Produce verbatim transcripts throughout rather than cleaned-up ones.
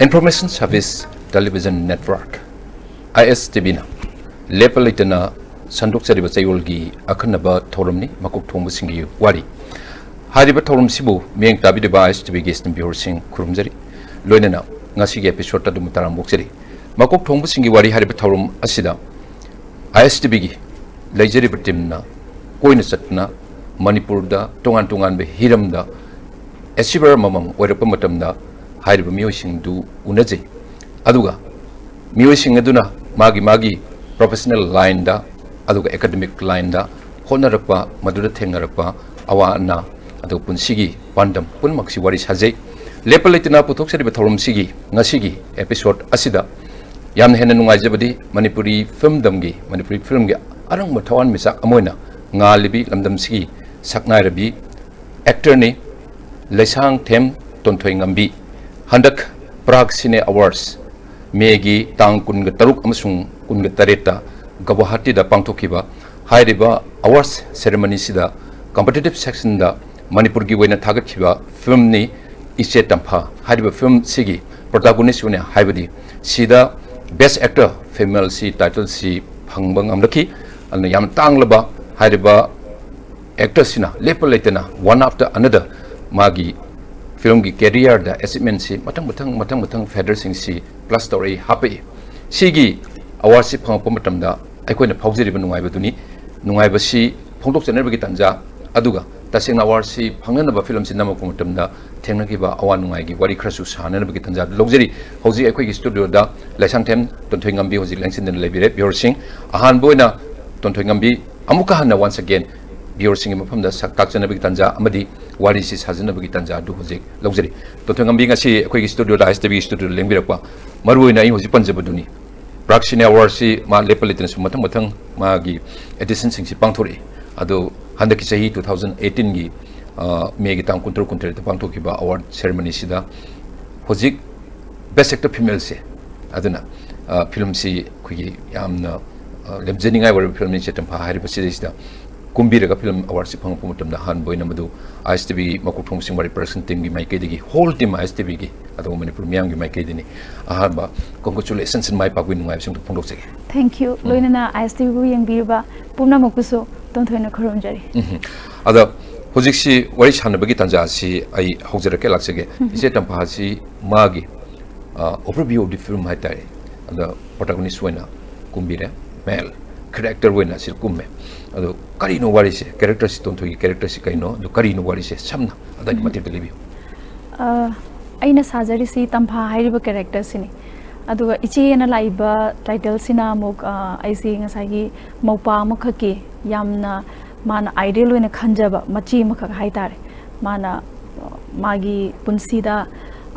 Information Service Television Network, I S T V ꯅ ꯂꯦꯞꯄ ꯂꯩꯇꯅ ꯁꯟꯗꯣꯛꯆꯔꯤꯕ ꯆꯌꯣꯜꯒꯤ ꯑꯈꯟꯅꯕ ꯊꯧꯔꯝꯅꯤ, ꯃꯀꯣꯛ ꯊꯣꯡꯕꯁꯤꯡꯒꯤ ꯋꯥꯔꯤ꯫ ꯍꯥꯏꯔꯤꯕ ꯊꯧꯔꯝꯁꯤꯕꯨ ꯃꯤꯠꯌꯦꯡ ꯇꯥꯕꯤꯔꯤꯕ I S T V ꯒꯤ ꯏꯁꯇꯨꯗꯤꯑꯣꯁꯤꯡ ꯈꯨꯔꯨꯝꯖꯔꯤ꯫ ꯂꯣꯏꯅꯅ ꯉꯁꯤꯒꯤ episode ꯑꯗꯨꯃ ꯇꯔꯥꯝꯕ ꯑꯣꯛꯆꯔꯤ꯫ ꯃꯀꯣꯛ ꯊꯣꯡꯕꯁꯤꯡꯒꯤ ꯋꯥꯔꯤ ꯍꯥꯏꯔꯤꯕ ꯊꯧꯔꯝ ꯑꯁꯤꯗ I S T V ꯒꯤ ꯂꯩꯖꯔꯤꯕ team ꯅ ꯀꯣꯏꯅ ꯆꯠꯇꯨꯅ ꯃꯅꯤꯄꯨꯔꯗ ꯇꯣꯉꯥꯟ ꯇꯣꯉꯥꯟꯕ ꯍꯤꯔꯝꯗ achiever ꯑꯃꯃꯝ ꯑꯣꯏꯔꯛꯄ ꯃꯇꯝꯗ ꯍꯥꯏꯔꯤꯕ ꯃꯤꯑꯣꯏꯁꯤꯡꯗꯨ ꯎꯅꯖꯩ꯫ ꯑꯗꯨꯒ ꯃꯤꯑꯣꯏꯁꯤꯡ ꯑꯗꯨꯅ ꯃꯥꯒꯤ ꯃꯥꯒꯤ professional line ꯗ ꯑꯗꯨꯒ academic line ꯗ ꯍꯣꯠꯅꯔꯛꯄ, ꯃꯗꯨꯗ ꯊꯦꯡꯅꯔꯛꯄ ꯑꯋꯥ ꯑꯅꯥ, ꯑꯗꯨꯒ ꯄꯨꯟꯁꯤꯒꯤ ꯄꯥꯟꯗꯝ ꯄꯨꯝꯅꯃꯛꯁꯤ ꯋꯥꯔꯤ ꯁꯥꯖꯩ꯫ ꯂꯦꯞꯄ ꯂꯩꯇꯅ ꯄꯨꯊꯣꯛꯆꯔꯤꯕ ꯊꯧꯔꯝꯁꯤꯒꯤ ꯉꯁꯤꯒꯤ episode ꯑꯁꯤꯗ ꯌꯥꯝꯅ ꯍꯦꯟꯅ ꯅꯨꯡꯉꯥꯏꯖꯕꯗꯤ ꯃꯅꯤꯄꯨꯔꯤ filmꯗꯝꯒꯤ, ꯃꯅꯤꯄꯨꯔꯤ filmꯒꯤ ꯑꯔꯪꯕ ꯊꯋꯥꯟꯃꯤꯆꯥꯛ ꯑꯃ ꯑꯣꯏꯅ ꯉꯥꯜꯂꯤꯕꯤ ꯂꯝꯗꯝꯁꯤꯒꯤ ꯁꯛꯅꯥꯏꯔꯕꯤ actor ꯅꯤ, ꯂꯩꯁꯥꯡꯊꯦꯝ ꯇꯣꯟꯊꯣꯏꯉꯝꯕꯤ꯫ ꯍꯟꯗꯛ Prag Cine Awards May ꯒꯤ ꯇꯥꯡ ꯀꯨꯟꯒ ꯇꯔꯨꯛ ꯑꯃꯁꯨꯡ ꯀꯨꯟꯒ ꯇꯔꯦꯠꯇ ꯒꯧꯍꯥꯇꯤꯗ ꯄꯥꯡꯊꯣꯛꯈꯤꯕ ꯍꯥꯏꯔꯤꯕ awards ceremony ꯁꯤꯗ competitive section ꯗ ꯃꯅꯤꯄꯨꯔꯒꯤ ꯑꯣꯏꯅ ꯊꯥꯒꯠꯈꯤꯕ film ꯅꯤ ꯏꯆꯦ ꯇꯝꯐꯥ꯫ ꯍꯥꯏꯔꯤꯕ film ꯁꯤꯒꯤ protagonist ꯑꯣꯏꯅ, ꯍꯥꯏꯕꯗꯤ ꯁꯤꯗ best actor female ꯁꯤ title ꯁꯤ ꯐꯪꯕ ꯉꯝꯂꯛꯈꯤ꯫ ꯑꯗꯨꯅ ꯌꯥꯝ ꯇꯥꯡꯂꯕ ꯍꯥꯏꯔꯤꯕ actor ꯁꯤꯅ ꯂꯦꯞꯄ ꯂꯩꯇꯅ one after another ꯃꯥꯒꯤ film ꯒꯤ career ꯗ achievement ꯁꯤ ꯃꯊꯪ ꯃꯊꯪ ꯃꯊꯪ ꯃꯊꯪ feather ꯁꯤꯡ ꯁꯤ plus ꯇꯧꯔꯛꯏ, ꯍꯥꯞꯄꯛꯏ꯫ ꯁꯤꯒꯤ award ꯁꯤ ꯐꯪꯉꯛꯄ ꯃꯇꯝꯗ ꯑꯩꯈꯣꯏꯅ ꯐꯥꯎꯖꯔꯤꯕ ꯅꯨꯡꯉꯥꯏꯕꯗꯨꯅꯤ꯫ ꯅꯨꯡꯉꯥꯏꯕꯁꯤ ꯐꯣꯡꯗꯣꯛꯆꯅꯕꯒꯤ ꯇꯥꯟꯖꯥ, ꯑꯗꯨꯒ ꯇꯁꯦꯡꯅ award ꯁꯤ ꯐꯪꯅꯅꯕ film ꯁꯤ ꯅꯝꯃꯛꯄ ꯃꯇꯝꯗ ꯊꯦꯡꯅꯈꯤꯕ ꯑꯋꯥ ꯅꯨꯡꯉꯥꯏꯒꯤ ꯋꯥꯔꯤ ꯈꯔꯁꯨ ꯁꯥꯟꯅꯅꯕꯒꯤ ꯇꯥꯟꯖꯥ ꯂꯧꯖꯔꯤ꯫ ꯍꯧꯖꯤꯛ ꯑꯩꯈꯣꯏꯒꯤ ꯏꯁꯇꯨꯗꯤꯑꯣꯗ ꯂꯩꯁꯥꯡꯊꯦꯝ ꯇꯣꯟꯊꯣꯏꯉꯝꯕꯤ ꯍꯧꯖꯤꯛ ꯂꯦꯡꯁꯤꯟꯗꯨꯅ ꯂꯩꯕꯤꯔꯦ꯫ Viewer ꯁꯤꯡ, ꯑꯍꯥꯟꯕ ꯑꯣꯏꯅ ꯇꯣꯟꯊꯣꯏꯉꯝꯕꯤ ꯑꯃꯨꯛꯀ ꯍꯟꯅ once again viewer ꯁꯤꯡꯒꯤ ꯃꯐꯝꯗ ꯁꯛ ꯇꯥꯛꯆꯅꯕꯒꯤ ꯇꯥꯟꯖꯥ ꯑꯃꯗꯤ ꯋꯥꯔꯤꯁꯤ ꯁꯥꯖꯅꯕꯒꯤ ꯇꯥꯟꯖꯥ ꯑꯗꯨ ꯍꯧꯖꯤꯛ ꯂꯧꯖꯔꯤ꯫ ꯇꯣꯟꯊꯣꯏꯉꯝꯕꯤ ꯉꯁꯤ ꯑꯩꯈꯣꯏꯒꯤ ꯏꯁꯇꯨꯗꯤꯑꯣꯗ, I S T V ꯒꯤ ꯏꯁꯇꯨꯗꯤꯑꯣꯗ ꯂꯦꯡꯕꯤꯔꯛꯄ, ꯃꯔꯨꯑꯣꯏꯅ ꯑꯩ ꯍꯧꯖꯤꯛ ꯄꯟꯖꯕꯗꯨꯅꯤ, Prag Cine Awards ꯁꯤ ꯃꯥ ꯂꯦꯞꯄ ꯂꯩꯇꯅꯁꯨ ꯃꯊꯪ ꯃꯊꯪ ꯃꯥꯒꯤ edition ꯁꯤꯡꯁꯤ ꯄꯥꯡꯊꯣꯔꯛꯏ꯫ ꯑꯗꯣ ꯍꯟꯗꯛꯀꯤ ꯆꯍꯤ two thousand eighteen ꯒꯤ, ꯑ, May ꯒꯤ ꯇꯥꯡ ꯀꯨꯟꯇꯔꯨꯛ ꯀꯨꯟꯇꯔꯦꯠꯇ ꯄꯥꯡꯊꯣꯛꯈꯤꯕ award ceremony ꯁꯤꯗ ꯍꯧꯖꯤꯛ best actor female ꯁꯦ, ꯑꯗꯨꯅ, ꯑ, film ꯁꯤ ꯑꯩꯈꯣꯏꯒꯤ ꯌꯥꯝꯅ, ꯑ, ꯂꯦꯝꯖꯅꯤꯡꯉꯥꯏ ꯑꯣꯏꯔꯕ film ꯅꯤ ꯏꯆꯦ ꯇꯝꯐꯥ ꯍꯥꯏꯔꯤꯕ ꯁꯤꯗꯩꯁꯤꯗ ꯀꯨꯝꯕꯤꯔꯒ ꯐꯤꯂꯝ ꯑꯦꯋꯥꯔꯗꯁꯤ ꯐꯪꯉꯛꯄ ꯃꯇꯝꯗ ꯑꯍꯥꯟꯕ ꯑꯣꯏꯅ ꯃꯗꯨ ꯑꯥꯏ ꯑꯦꯁ ꯇꯤ ꯚꯤꯒꯤ ꯃꯀꯣꯛ ꯊꯣꯡꯕ ꯁꯤꯡꯃꯥꯔꯤ ꯄ꯭ꯔꯗꯛꯁꯟ ꯇꯤꯝꯒꯤ ꯃꯥꯏꯀꯩꯗꯒꯤ, ꯍꯣꯜ ꯇꯤꯝ ꯑꯥꯏ ꯑꯦꯁ ꯇꯤ ꯚꯤꯒꯤ, ꯑꯗꯨꯒ ꯃꯅꯤꯄꯨꯔ ꯃꯤꯌꯥꯝꯒꯤ ꯃꯥꯏꯀꯩꯗꯅꯤ ꯑꯍꯥꯟꯕ ꯀꯣꯡꯒ꯭ꯔꯦꯆꯨꯂꯦꯁꯟꯁ ꯃꯥꯏ ꯄꯥꯛꯄꯒꯤ ꯅꯨꯡꯉꯥꯏꯕꯁꯤꯡꯗꯨ ꯐꯣꯡꯗꯣꯛꯆꯒꯦ꯫ Thank you꯫ ꯎꯝ꯫ ꯂꯣꯏꯅꯅ ꯑꯥꯏ ꯑꯦꯁ ꯇꯤ ꯚꯤꯕꯨ ꯌꯦꯡꯕꯤꯔꯤꯕ ꯄꯨꯝꯅꯃꯛꯄꯨꯁꯨ ꯇꯣꯟꯊꯣꯏꯅ ꯈꯨꯔꯨꯝꯖꯔꯤ꯫ ꯎꯝ꯫ ꯑꯗ ꯍꯧꯖꯤꯛꯁꯤ ꯋꯥꯔꯤ ꯁꯥꯟꯅꯕꯒꯤ ꯇꯥꯟꯖꯥ ꯑꯁꯤ ꯑꯩ ꯍꯧꯖꯔꯛꯀꯦ, ꯂꯥꯛꯆꯒꯦ꯫ ꯎꯝ꯫ ꯏꯆꯦ ꯇꯝꯐꯥꯁꯤ ꯃꯥꯒꯤ, ꯑ, overview of the film ꯍꯥꯏꯇꯥꯔꯦ, ꯑꯗ protagonist ꯑꯣꯏꯅ ꯀꯨꯝꯕꯤꯔꯦ, ꯃꯦꯜ ꯀꯦꯔꯦꯛꯇꯔ ꯑꯣꯏꯅ ꯑꯁꯤ ꯀꯨꯝꯃꯦ꯫ ꯑꯗꯣ ꯀꯔꯤꯅꯣ ꯋꯥꯔꯤꯁꯦ? ꯀꯦꯔꯦꯛꯇꯔꯁꯤ, ꯇꯣꯟꯊꯣꯏꯒꯤ ꯀꯦꯔꯦꯛꯇꯔꯁꯤ ꯀꯩꯅꯣ? ꯑꯗꯣ ꯀꯔꯤꯅꯣ ꯋꯥꯔꯤꯁꯦ? ꯁꯝꯅ ꯑꯗꯨꯒꯤ ꯎꯝ꯫ ꯃꯇꯦꯛꯇ ꯂꯤꯕꯤꯌꯨ꯫ ꯑ, ꯑꯩꯅ ꯁꯥꯖꯔꯤꯁꯤ ꯇꯝꯐꯥ ꯍꯥꯏꯔꯤꯕ ꯀꯦꯔꯦꯛꯇꯔꯁꯤꯅꯤ꯫ ꯑꯗꯨꯒ ꯏꯆꯦꯅ ꯂꯥꯛꯏꯕ ꯇꯥꯏꯇꯜꯁꯤꯅ ꯑꯃꯨꯛ, ꯑ, ꯑꯩꯁꯤ ꯉꯁꯥꯏꯒꯤ ꯃꯧꯄꯥ ꯑꯃꯈꯛꯀꯤ ꯌꯥꯝꯅ ꯃꯥꯅ ꯑꯥꯏꯗꯦꯜ ꯑꯣꯏꯅ ꯈꯟꯖꯕ ꯃꯆꯦ ꯑꯃꯈꯛ ꯍꯥꯏꯇꯥꯔꯦ꯫ ꯃꯥꯅ, ꯑ, ꯃꯥꯒꯤ ꯄꯨꯟꯁꯤꯗ,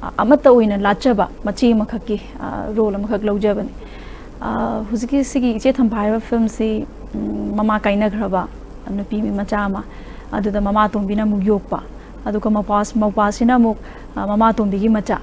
ꯑ, ꯑꯃꯠꯇ ꯑꯣꯏꯅ ꯂꯥꯠꯆꯕ ꯃꯆꯦ ꯑꯃꯈꯛꯀꯤ, ꯑ, ꯔꯣꯜ ꯑꯃꯈꯛ ꯂꯧꯖꯕꯅꯤ꯫ ꯑ, ꯍꯧꯖꯤꯛꯀꯤ ꯁꯤꯒꯤ ꯏꯆꯦ ꯇꯝꯐꯥ ꯍꯥꯏꯕ ꯐꯤꯂꯝꯁꯤ, ꯎꯝ, ꯃꯃꯥ ꯀꯥꯏꯅꯈ꯭ꯔꯕ ꯅꯨꯄꯤ ꯃꯆꯥ ꯑꯃ, ꯑꯗꯨꯗ ꯃꯃꯥ ꯑꯇꯣꯝꯕꯤꯅ ꯑꯃꯨꯛ ꯌꯣꯛꯄ, ꯑꯗꯨꯒ ꯃꯄꯥ-, ꯃꯧꯄꯥꯁꯤꯅ ꯑꯃꯨꯛ, ꯑ, ꯃꯃꯥ ꯑꯇꯣꯝꯕꯤꯒꯤ ꯃꯆꯥ꯫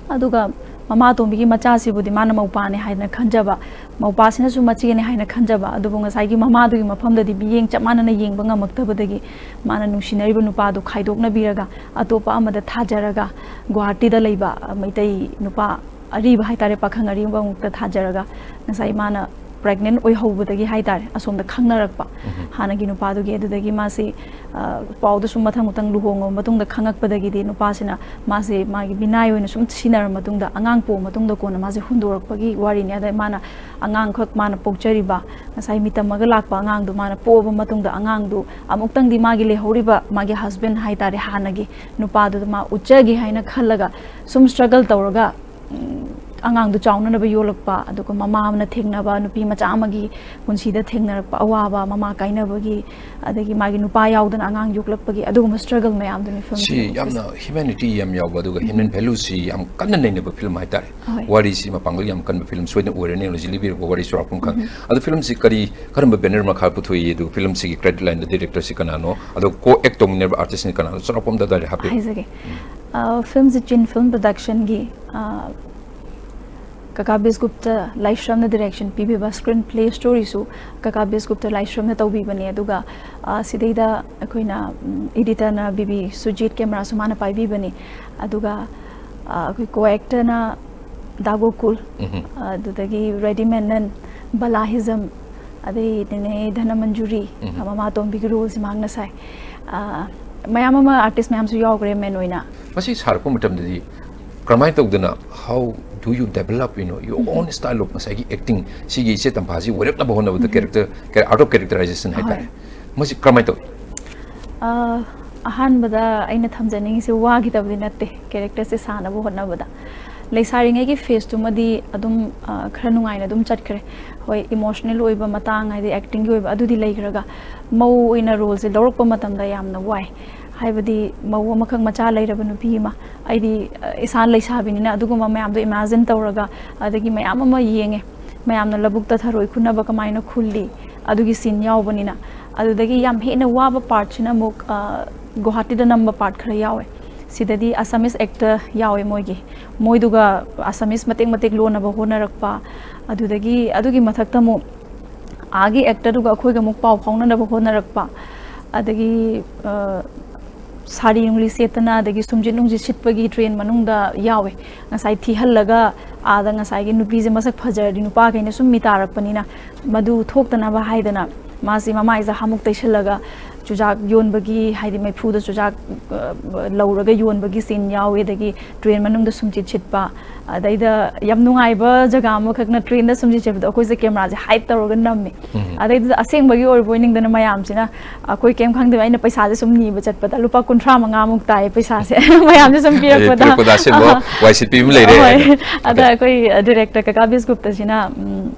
ꯑꯗꯨꯒ ꯃꯃꯥ ꯑꯇꯣꯝꯕꯤꯒꯤ ꯃꯆꯥꯁꯤꯕꯨꯗꯤ ꯃꯥꯅ ꯃꯧꯄꯥꯅꯦ ꯍꯥꯏꯅ ꯈꯟꯖꯕ, ꯃꯧꯄꯥꯁꯤꯅꯁꯨ ꯃꯆꯦꯅꯦ ꯍꯥꯏꯅ ꯈꯟꯖꯕ, ꯑꯗꯨꯕꯨ ꯉꯁꯥꯏꯒꯤ ꯃꯃꯥꯗꯨꯒꯤ ꯃꯐꯝꯗꯗꯤ ꯃꯤꯠꯌꯦꯡ ꯆꯞ ꯃꯥꯟꯅꯅ ꯌꯦꯡꯕ ꯉꯝꯃꯛꯇꯕꯗꯒꯤ ꯃꯥꯅ ꯅꯨꯡꯁꯤꯅꯔꯤꯕ ꯅꯨꯄꯥꯗꯨ ꯈꯥꯏꯗꯣꯛꯅꯕꯤꯔꯒ ꯑꯇꯣꯞꯄ ꯑꯃꯗ ꯊꯥꯖꯔꯒ ꯒꯨꯋꯥꯍꯥꯇꯤꯗ ꯂꯩꯕ ꯃꯩꯇꯩ ꯅꯨꯄꯥ ꯑꯔꯤꯕ ꯍꯥꯏꯇꯥꯔꯦ, ꯄꯥꯈꯪ ꯑꯔꯤꯕ ꯑꯃꯨꯛꯇ ꯊꯥꯖꯔꯒ ꯉꯁꯥꯏ ꯃꯥꯅ pregnant ꯑꯣꯏꯍꯧꯕꯗꯒꯤ ꯍꯥꯏꯇꯥꯔꯦ, ꯑꯁꯣꯝꯗ ꯈꯪꯅꯔꯛꯄ꯫ ꯎꯝ꯫ ꯍꯥꯟꯅꯒꯤ ꯅꯨꯄꯥꯗꯨꯒꯤ꯫ ꯑꯗꯨꯗꯒꯤ ꯃꯥꯁꯤ, ꯑ, ꯄꯥꯎꯗꯨ ꯁꯨꯝ ꯃꯊꯪ ꯃꯊꯪ ꯂꯨꯍꯣꯡꯉꯕ ꯃꯇꯨꯡꯗ ꯈꯪꯉꯛꯄꯗꯒꯤꯗꯤ ꯅꯨꯄꯥꯁꯤꯅ ꯃꯥꯁꯦ ꯃꯥꯒꯤ ꯃꯤꯅꯥꯏ ꯑꯣꯏꯅ ꯁꯨꯝ ꯁꯤꯖꯤꯟꯅꯔ ꯃꯇꯨꯡꯗ, ꯑꯉꯥꯡ ꯄꯣꯛꯑ ꯃꯇꯨꯡꯗ ꯀꯣꯟꯅ ꯃꯥꯁꯦ ꯍꯨꯟꯗꯣꯔꯛꯄꯒꯤ ꯋꯥꯔꯤꯅꯤ꯫ ꯑꯗ ꯃꯥꯅ ꯑꯉꯥꯡꯈꯛ ꯃꯥꯅ ꯄꯣꯛꯆꯔꯤꯕ, ꯉꯁꯥꯏ ꯃꯤꯇꯝꯃꯒ ꯂꯥꯛꯄ ꯑꯉꯥꯡꯗꯨ ꯃꯥꯅ ꯄꯣꯛꯑꯕ ꯃꯇꯨꯡꯗ ꯑꯉꯥꯡꯗꯨ ꯑꯃꯨꯛꯇꯪꯗꯤ ꯃꯥꯒꯤ ꯂꯩꯍꯧꯔꯤꯕ ꯃꯥꯒꯤ husband ꯍꯥꯏꯇꯥꯔꯦ, ꯍꯥꯟꯅꯒꯤ ꯅꯨꯄꯥꯗꯨꯗ ꯃꯥ ꯎꯠꯆꯒꯦ ꯍꯥꯏꯅ ꯈꯜꯂꯒ ꯁꯨꯝ struggle ꯇꯧꯔꯒ, ꯎꯝ, ꯑꯉꯥꯡꯗꯨ ꯆꯥꯎꯅꯅꯕ ꯌꯣꯛꯂꯛꯄ, ꯑꯗꯨꯒ ꯃꯃꯥ ꯑꯃꯅ ꯊꯦꯡꯅꯕ, ꯅꯨꯄꯤ ꯃꯆꯥ ꯑꯃꯒꯤ ꯄꯨꯟꯁꯤꯗ ꯊꯦꯡꯅꯔꯛꯄ ꯑꯋꯥꯕ, ꯃꯃꯥ ꯀꯥꯏꯅꯕꯒꯤ, ꯑꯗꯒꯤ ꯃꯥꯒꯤ ꯅꯨꯄꯥ ꯌꯥꯎꯗꯅ ꯑꯉꯥꯡ ꯌꯣꯛꯂꯛꯄꯒꯤ ꯑꯗꯨꯒꯨꯝꯕ struggle ꯃꯌꯥꯝꯗꯨꯅꯤ ꯐꯤꯂꯝꯁꯤꯗ ꯁꯤ ꯎꯠꯂꯤꯁꯦ꯫ ꯌꯥꯝꯅ humanity ꯌꯥꯝ ꯌꯥꯎꯕ, ꯑꯗꯨꯒ ꯎꯝ꯫ Human valueꯁꯤ ꯌꯥꯝ ꯀꯟꯅ ꯅꯩꯅꯕ ꯐꯤꯂꯝ ꯍꯥꯏꯇꯥꯔꯦ꯫ ꯍꯣꯏ꯫ ꯋꯥꯔꯤꯁꯤ ꯃꯄꯥꯡꯒꯜ ꯌꯥꯝ ꯀꯟꯕ ꯐꯤꯂꯝ ꯁꯣꯏꯗꯅ ꯑꯣꯏꯔꯅꯤ, ꯍꯧꯖꯤꯛ ꯂꯤꯕꯤꯔꯛꯄ ꯋꯥꯔꯤ ꯆꯥꯎꯔꯥꯛꯄ ꯑꯃꯈꯛ꯫ ꯎꯝ꯫ ꯑꯗꯣ ꯐꯤꯂꯝꯁꯤ ꯀꯔꯤ, ꯀꯔꯝꯕ banner ꯃꯈꯥ ꯄꯨꯊꯣꯛꯏ, ꯑꯗꯨ ꯐꯤꯂꯝꯁꯤꯒꯤ credit lineꯗ directorꯁꯤ ꯀꯅꯥꯅꯣ, ꯑꯗꯣ co-act ꯇꯧꯃꯤꯟꯅꯔꯤꯕ artistꯅ ꯀꯅꯥꯅꯣ, ꯆꯥꯎꯔꯥꯛꯄ ꯑꯃꯗ ꯑꯗꯨꯋꯥꯏꯗ ꯍꯥꯞꯄꯤꯌꯨ꯫ ꯍꯥꯏꯖꯒꯦ꯫ ꯎꯝ꯫ ꯑ, ꯐꯤꯂꯝꯁꯤ ꯆꯤꯟ ꯐꯤꯂꯝ productionꯒꯤ, ꯑ, ꯀꯀꯥ ꯕꯤꯁꯒꯨꯞꯇ ꯂꯥꯏꯁ꯭ꯔꯝꯅ ꯗꯤꯔꯦꯛꯁꯟ ꯄꯤꯕꯤꯕ ꯁ꯭ꯀ꯭ꯔꯤꯟ ꯄ꯭ꯂꯦ ꯁ꯭ꯇꯣꯔꯤꯁꯨ ꯀꯀꯥ ꯕꯤꯁꯒꯨꯞꯇ ꯂꯥꯏꯁ꯭ꯔꯝꯅ ꯇꯧꯕꯤꯕꯅꯦ꯫ ꯑꯗꯨꯒ, ꯑ, ꯁꯤꯗꯩꯗ ꯑꯩꯈꯣꯏꯅ, ꯎꯝ, ꯏꯗꯤꯇꯔꯅ ꯕꯤ ꯕꯤ ꯁꯨꯖꯤꯠ, ꯀꯦꯃꯦꯔꯥꯁꯨ ꯃꯥꯅ ꯄꯥꯏꯕꯤꯕꯅꯤ꯫ ꯑꯗꯨꯒ, ꯑ, ꯑꯩꯈꯣꯏ ꯀꯣ ꯑꯦꯛꯇꯔꯅ ꯗꯥ ꯒꯣꯀꯨꯜ, ꯎꯝꯍꯨꯝ꯫ ꯑꯗꯨꯗꯒꯤ ꯔꯦꯗꯤ ꯃꯦꯅꯟ, ꯕꯂꯥ ꯍꯤꯖꯝ, ꯑꯗꯩ ꯅꯦꯅꯦ ꯙꯅꯃꯟꯖꯨꯔꯤ, ꯎꯝꯍꯨꯝ꯫ ꯃꯃꯥ ꯇꯣꯝꯕꯤꯒꯤ ꯔꯣꯜꯁꯤ ꯃꯍꯥꯛꯅ ꯁꯥꯏ꯫ ꯑ, ꯃꯌꯥꯝ ꯑꯃ ꯑꯥꯔꯇꯤꯁ ꯃꯌꯥꯝꯁꯨ ꯌꯥꯎꯈ꯭ꯔꯦ ꯃꯦꯟ ꯑꯣꯏꯅ꯫ ꯃꯁꯤ ꯁꯥꯔꯛꯄ ꯃꯇꯝꯗꯗꯤ ꯀꯔꯝꯍꯥꯏꯅ ꯇꯧꯗꯅ, how do you develop, you know, your own style of ꯉꯁꯥꯏꯒꯤ ꯑꯦꯛꯇꯤꯡ, ꯁꯤꯒꯤ ꯏꯆꯦ ꯇꯝꯐꯥꯁꯤ ꯑꯣꯏꯔꯛꯅꯕ ꯍꯣꯠꯅꯕꯗ ꯎꯝ꯫ ꯀꯦꯔꯦꯛꯇꯔ, ꯀꯦ-, art of characterization ꯍꯥꯏꯇꯥꯔꯦ꯫ ꯍꯣꯏ꯫ ꯃꯁꯤ ꯀꯔꯝꯍꯥꯏꯅ ꯇꯧꯏ? ꯑ, ꯑꯍꯥꯟꯕꯗ ꯑꯩꯅ ꯊꯝꯖꯅꯤꯡꯉꯤꯁꯦ ꯋꯥꯈꯤꯗꯕꯗꯤ ꯅꯠꯇꯦ ꯀꯦꯔꯦꯛꯇꯔꯁꯦ ꯁꯥꯟꯅꯕ ꯍꯣꯠꯅꯕꯗ꯫ ꯂꯩꯁꯥꯔꯤꯉꯩꯒꯤ ꯐꯦꯁꯇꯨꯃꯗꯤ ꯑꯗꯨꯝ, ꯑ, ꯈꯔ ꯅꯨꯡꯉꯥꯏꯅ ꯑꯗꯨꯝ ꯆꯠꯈ꯭ꯔꯦ꯫ ꯍꯣꯏ, ꯏꯃꯣꯁꯅꯦꯜ ꯑꯣꯏꯕ ꯃꯇꯥꯡ, ꯍꯥꯏꯗꯤ ꯑꯦꯛꯇꯤꯡꯒꯤ ꯑꯣꯏꯕ, ꯑꯗꯨꯗꯤ ꯂꯩꯈ꯭ꯔꯒ ꯃꯧ ꯑꯣꯏꯅ ꯔꯣꯜꯁꯦ ꯂꯧꯔꯛꯄ ꯃꯇꯝꯗ ꯌꯥꯝꯅ ꯋꯥꯏ꯫ ꯍꯥꯏꯕꯗꯤ ꯃꯧ ꯑꯃꯈꯛ ꯃꯆꯥ ꯂꯩꯔꯕ ꯅꯨꯄꯤ ꯑꯃ, ꯑꯩꯗꯤ, ꯑ, ꯏꯁꯥ ꯂꯩꯁꯥꯕꯤꯅꯤꯅ ꯑꯗꯨꯒꯨꯝꯕ ꯃꯌꯥꯝꯗꯣ ꯏꯃꯥꯖꯤꯟ ꯇꯧꯔꯒ, ꯑꯗꯒꯤ ꯃꯌꯥꯝ ꯑꯃ ꯌꯦꯡꯉꯦ꯫ ꯃꯌꯥꯝꯅ ꯂꯧꯕꯨꯛꯇ ꯊꯔꯣꯏ ꯈꯨꯟꯅꯕ ꯀꯃꯥꯏꯅ ꯈꯨꯜꯂꯤ, ꯑꯗꯨꯒꯤ ꯁꯤꯟ ꯌꯥꯎꯕꯅꯤꯅ꯫ ꯑꯗꯨꯗꯒꯤ ꯌꯥꯝ ꯍꯦꯟꯅ ꯋꯥꯕ ꯄꯥꯔꯠꯁꯤꯅ ꯑꯃꯨꯛ, ꯑ, ꯒꯨꯋꯥꯍꯥꯇꯤꯗ ꯅꯝꯕ ꯄꯥꯔꯠ ꯈꯔ ꯌꯥꯎꯋꯦ꯫ ꯁꯤꯗꯗꯤ ꯑꯁꯥꯃꯤꯁ ꯑꯦꯛꯇꯔ ꯌꯥꯎꯋꯦ ꯃꯣꯏꯒꯤ꯫ ꯃꯣꯏꯗꯨꯒ ꯑꯁꯥꯃꯤꯁ ꯃꯇꯦꯛ ꯃꯇꯦꯛ ꯂꯣꯟꯅꯕ ꯍꯣꯠꯅꯔꯛꯄ, ꯑꯗꯨꯗꯒꯤ ꯑꯗꯨꯒꯤ ꯃꯊꯛꯇ ꯑꯃꯨꯛ ꯑꯥꯒꯤ ꯑꯦꯛꯇꯔꯗꯨꯒ ꯑꯩꯈꯣꯏꯒ ꯑꯃꯨꯛ ꯄꯥꯎ ꯐꯥꯎꯅꯅꯕ ꯍꯣꯠꯅꯔꯛꯄ, ꯑꯗꯒꯤ, ꯑ, ꯁꯥꯔꯤ ꯅꯨꯡꯂꯤ ꯁꯦꯠꯇꯅ, ꯑꯗꯒꯤ ꯁꯨꯝꯖꯤꯠ ꯅꯨꯡꯖꯤꯠ ꯁꯤꯠꯄꯒꯤ ꯇ꯭ꯔꯦꯟ ꯃꯅꯨꯡꯗ ꯌꯥꯎꯋꯦ꯫ ꯉꯁꯥꯏ ꯊꯤꯍꯜꯂꯒ ꯑꯥꯗ ꯉꯁꯥꯏꯒꯤ ꯅꯨꯄꯤꯁꯦ ꯃꯁꯛ ꯐꯖꯔꯗꯤ ꯅꯨꯄꯥꯈꯩꯅ ꯁꯨꯝ ꯃꯤ ꯇꯥꯔꯛꯄꯅꯤꯅ, ꯃꯗꯨ ꯊꯣꯛꯇꯅꯕ ꯍꯥꯏꯗꯅ ꯃꯥꯁꯤ ꯃꯃꯥꯏꯁꯦ ꯍꯥꯃꯨꯛ ꯇꯩꯁꯜꯂꯒ ꯆꯨꯖꯥꯛ ꯌꯣꯟꯕꯒꯤ, ꯍꯥꯏꯗꯤ ꯃꯩꯐꯨꯗ ꯆꯨꯖꯥꯛ, ꯑ, ꯂꯧꯔꯒ ꯌꯣꯟꯕꯒꯤ ꯁꯤꯟ ꯌꯥꯎꯋꯤ꯫ ꯑꯗꯒꯤ ꯇ꯭ꯔꯦꯟ ꯃꯅꯨꯡꯗ ꯁꯨꯝꯆꯤꯠ ꯁꯤꯠꯄ, ꯑꯗꯩꯗ ꯌꯥꯝ ꯅꯨꯡꯉꯥꯏꯕ ꯖꯒꯥ ꯑꯃꯈꯛꯅ ꯇ꯭ꯔꯦꯟꯗ ꯁꯨꯝꯆꯤꯠ ꯁꯤꯠꯄꯗꯣ ꯑꯩꯈꯣꯏꯁꯦ ꯀꯦꯃꯦꯔꯥꯁꯦ ꯍꯥꯏꯠ ꯇꯧꯔꯒ ꯅꯝꯃꯦ꯫ ꯎꯝ꯫ ꯑꯗꯩꯗꯨꯗ ꯑꯁꯦꯡꯕꯒꯤ ꯑꯣꯏꯔꯕꯣꯏ ꯅꯤꯡꯗꯅ ꯃꯌꯥꯝꯁꯤꯅ, ꯑꯩꯈꯣꯏ ꯀꯩꯝ ꯈꯪꯗꯕ, ꯑꯩꯅ ꯄꯩꯁꯥꯁꯦ ꯁꯨꯝ ꯅꯤꯕ ꯆꯠꯄꯗ ꯂꯨꯄꯥ ꯀꯨꯟꯊ꯭ꯔꯥ ꯃꯉꯥꯃꯨꯛ ꯇꯥꯏ ꯄꯩꯁꯥꯁꯦ꯫ ꯃꯌꯥꯝꯁꯦ ꯁꯨꯝ ꯑꯗꯩ ꯄꯤꯔꯛꯄꯗ꯫ ꯄꯤꯔꯛꯄꯗ ꯑꯁꯦꯡꯕ ꯑꯍ꯫ ꯋꯥꯏ ꯁꯤꯠꯄꯤ ꯑꯃ ꯂꯩꯔꯦ ꯍꯣꯏ꯫ ꯍꯥꯏꯅ꯫ ꯑꯗ ꯑꯣꯀꯦ꯫ ꯑꯩꯈꯣꯏ, ꯑ, ꯗꯤꯔꯦꯛꯇꯔ ꯀꯀꯥ ꯕꯤꯁꯒꯨꯞꯇꯁꯤꯅ, ꯎꯝ,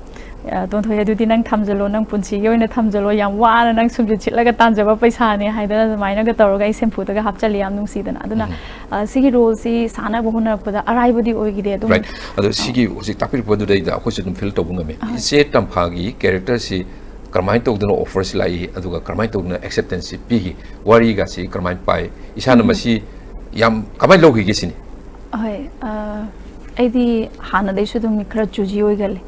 ꯑ, "ꯇꯣꯟꯊꯣꯏ, ꯑꯗꯨꯗꯤ ꯅꯪ ꯊꯝꯖꯜꯂꯣ, ꯅꯪ ꯄꯨꯟꯁꯤꯒꯤ ꯑꯣꯏꯅ ꯊꯝꯖꯜꯂꯣ, ꯌꯥꯝ ꯋꯥꯅ ꯅꯪ ꯁꯨꯝꯆꯤꯠ ꯁꯤꯠꯂꯒ ꯇꯥꯟꯖꯕ ꯄꯩꯁꯥꯅꯦ" ꯍꯥꯏꯗꯅ ꯑꯗꯨꯃꯥꯏꯅꯒ ꯇꯧꯔꯒ ꯑꯩ ꯁꯦꯝꯐꯨꯗꯒ ꯍꯥꯞꯆꯜꯂꯤ, ꯌꯥꯝ ꯅꯨꯡꯁꯤꯗꯅ꯫ ꯑꯗꯨꯅ, ꯎꯝ꯫ ꯑ, ꯁꯤꯒꯤ ꯔꯣꯜꯁꯤ ꯁꯥꯟꯅꯕ ꯍꯣꯠꯅꯔꯛꯄꯗ ꯑꯔꯥꯏꯕꯗꯤ ꯑꯣꯏꯈꯤꯗꯦ ꯑꯗꯨꯝ꯫ ꯔꯥꯏꯠ꯫ ꯑꯗꯣ ꯁꯤꯒꯤ ꯍꯧꯖꯤꯛ ꯇꯥꯛꯄꯤꯔꯛꯄꯗꯨꯗꯩꯗ ꯑꯩꯈꯣꯏꯁꯨ ꯑꯗꯨꯝ ꯐꯤꯜ ꯇꯧꯕ ꯉꯝꯃꯤ꯫ ꯑꯍꯣꯏ꯫ ꯏꯆꯦ ꯇꯝꯐꯥꯒꯤ ꯀꯦꯔꯦꯛꯇꯔꯁꯤ ꯀꯔꯝꯍꯥꯏꯅ ꯇꯧꯗꯅ ꯑꯣꯐꯔꯁꯤ ꯂꯥꯛꯏ, ꯑꯗꯨꯒ ꯀꯔꯝꯍꯥꯏꯅ ꯇꯧꯗꯅ ꯑꯦꯛꯁꯦꯞꯇꯦꯟꯁꯁꯤ ꯄꯤꯈꯤ, ꯋꯥꯔꯤꯒꯁꯤ ꯀꯔꯝꯍꯥꯏꯅ ꯄꯥꯏ, ꯏꯁꯥꯅ ꯎꯝ꯫ ꯃꯁꯤ ꯌꯥꯝ ꯀꯃꯥꯏꯅ ꯂꯧꯈꯤꯒꯦ ꯁꯤꯅꯤ? ꯑꯍꯣꯏ, ꯑ, ꯑꯩꯗꯤ ꯍꯥꯟꯅꯗꯩꯁꯨ ꯑꯗꯨꯝ ꯃꯤ ꯈꯔ ꯆꯨꯖꯤ ꯑꯣꯏꯒꯜꯂꯦ꯫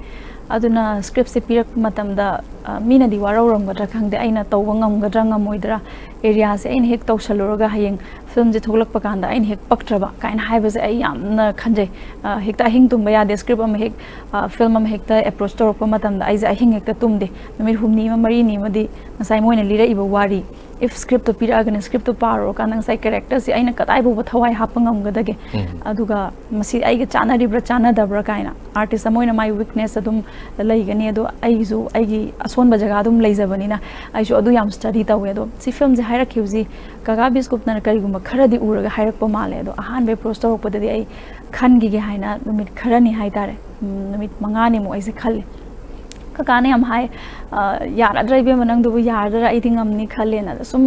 ꯑꯗꯨꯅ ꯁ꯭ꯀ꯭ꯔꯤꯞꯁꯦ ꯄꯤꯔꯛꯄ ꯃꯇꯝꯗ, ꯑ, ꯃꯤꯅꯗꯤ ꯋꯥꯔꯧꯔꯝꯒꯗ꯭ꯔꯥ ꯈꯪꯗꯦ, ꯑꯩꯅ ꯇꯧꯕ ꯉꯝꯒꯗ꯭ꯔꯥ ꯉꯝꯃꯣꯏꯗ꯭ꯔꯥ, ꯑꯦꯔꯤꯌꯥꯁꯦ ꯑꯩꯅ ꯍꯦꯛ ꯇꯧꯁꯜꯂꯨꯔꯒ ꯍꯌꯦꯡ ꯐꯤꯂꯝꯁꯦ ꯊꯣꯛꯂꯛꯄ ꯀꯥꯟꯗ ꯑꯩꯅ ꯍꯦꯛ ꯄꯛꯇ꯭ꯔꯕ ꯀꯥꯏꯅ ꯍꯥꯏꯕꯁꯦ ꯑꯩ ꯌꯥꯝꯅ ꯈꯟꯖꯩ꯫ ꯑ, ꯍꯦꯛꯇ ꯑꯍꯤꯡ ꯇꯨꯝꯕ ꯌꯥꯗꯦ꯫ ꯁ꯭ꯀ꯭ꯔꯤꯞ ꯑꯃ ꯍꯦꯛ, ꯑ, ꯐꯤꯂꯝ ꯑꯃ ꯍꯦꯛꯇ ꯑꯦꯄ꯭ꯔꯣꯆ ꯇꯧꯔꯛꯄ ꯃꯇꯝꯗ ꯑꯩꯁꯦ ꯑꯍꯤꯡ ꯍꯦꯛꯇ ꯇꯨꯝꯗꯦ꯫ ꯅꯨꯃꯤꯠ ꯍꯨꯝꯅꯤ ꯑꯃ, ꯃꯔꯤꯅꯤ ꯑꯃꯗꯤ ꯉꯁꯥꯏ ꯃꯣꯏꯅ ꯂꯤꯔꯛꯏꯕ ꯋꯥꯔꯤ, if ꯁ꯭ꯀ꯭ꯔꯤꯞꯇꯣ ꯄꯤꯔꯛꯑꯒꯅ ꯁ꯭ꯀ꯭ꯔꯤꯞꯇꯣ ꯄꯥꯔꯨꯔꯀꯥꯟꯗ ꯉꯁꯥꯏ ꯀꯦꯔꯦꯛꯇꯔꯁꯦ ꯑꯩꯅ ꯀꯗꯥꯏ ꯐꯥꯎꯕ ꯊꯋꯥꯏ ꯍꯥꯞꯄ ꯉꯝꯒꯗꯒꯦ? ꯎꯝ꯫ ꯑꯗꯨꯒ ꯃꯁꯤ ꯑꯩꯒ ꯆꯥꯟꯅꯔꯤꯕ꯭ꯔꯥ ꯆꯥꯟꯅꯗꯕ꯭ꯔꯥ ꯀꯥꯏꯅ꯫ ꯑꯥꯔꯇꯤꯁ ꯑꯃ ꯑꯣꯏꯅ ꯃꯥꯏ ꯋꯤꯛꯅꯦꯁ ꯑꯗꯨꯝ ꯂꯩꯒꯅꯤ, ꯑꯗꯣ ꯑꯩꯒꯤꯁꯨ ꯑꯩꯒꯤ ꯑꯁꯣꯟꯕ ꯖꯒꯥ ꯑꯗꯨꯝ ꯂꯩꯖꯕꯅꯤꯅ ꯑꯩꯁꯨ ꯑꯗꯨ ꯌꯥꯝ ꯁ꯭ꯇꯗꯤ ꯇꯧꯋꯦ꯫ ꯑꯗꯣ ꯁꯤ ꯐꯤꯂꯝꯁꯦ ꯍꯥꯏꯔꯛꯈꯤꯕꯁꯤ ꯀꯀꯥ ꯕꯤꯁꯀꯨꯞꯅ ꯀꯔꯤꯒꯨꯝꯕ ꯈꯔꯗꯤ ꯎꯔꯒ ꯍꯥꯏꯔꯛꯄ ꯃꯥꯜꯂꯦ꯫ ꯑꯗꯣ ꯑꯍꯥꯟꯕ ꯑꯦꯄ꯭ꯔꯣꯆ ꯇꯧꯔꯛꯄꯗꯗꯤ ꯑꯩ ꯈꯟꯈꯤꯒꯦ ꯍꯥꯏꯅ ꯅꯨꯃꯤꯠ ꯈꯔꯅꯤ ꯍꯥꯏꯇꯥꯔꯦ, ꯎꯝ, ꯅꯨꯃꯤꯠ ꯃꯉꯥꯅꯤꯃꯨꯛ ꯑꯩꯁꯦ ꯈꯜꯂꯤ꯫ ꯀꯀꯥꯅ ꯌꯥꯝ ꯍꯥꯏ, "ꯑ, ꯌꯥꯔꯗ꯭ꯔꯥ ꯏꯕꯦꯝꯃ, ꯅꯪꯗꯨꯕꯨ ꯌꯥꯔꯗ꯭ꯔꯥ? ꯑꯩꯗꯤ ꯉꯝꯅꯤ ꯈꯜꯂꯦꯅ"꯫ ꯑꯗ ꯁꯨꯝ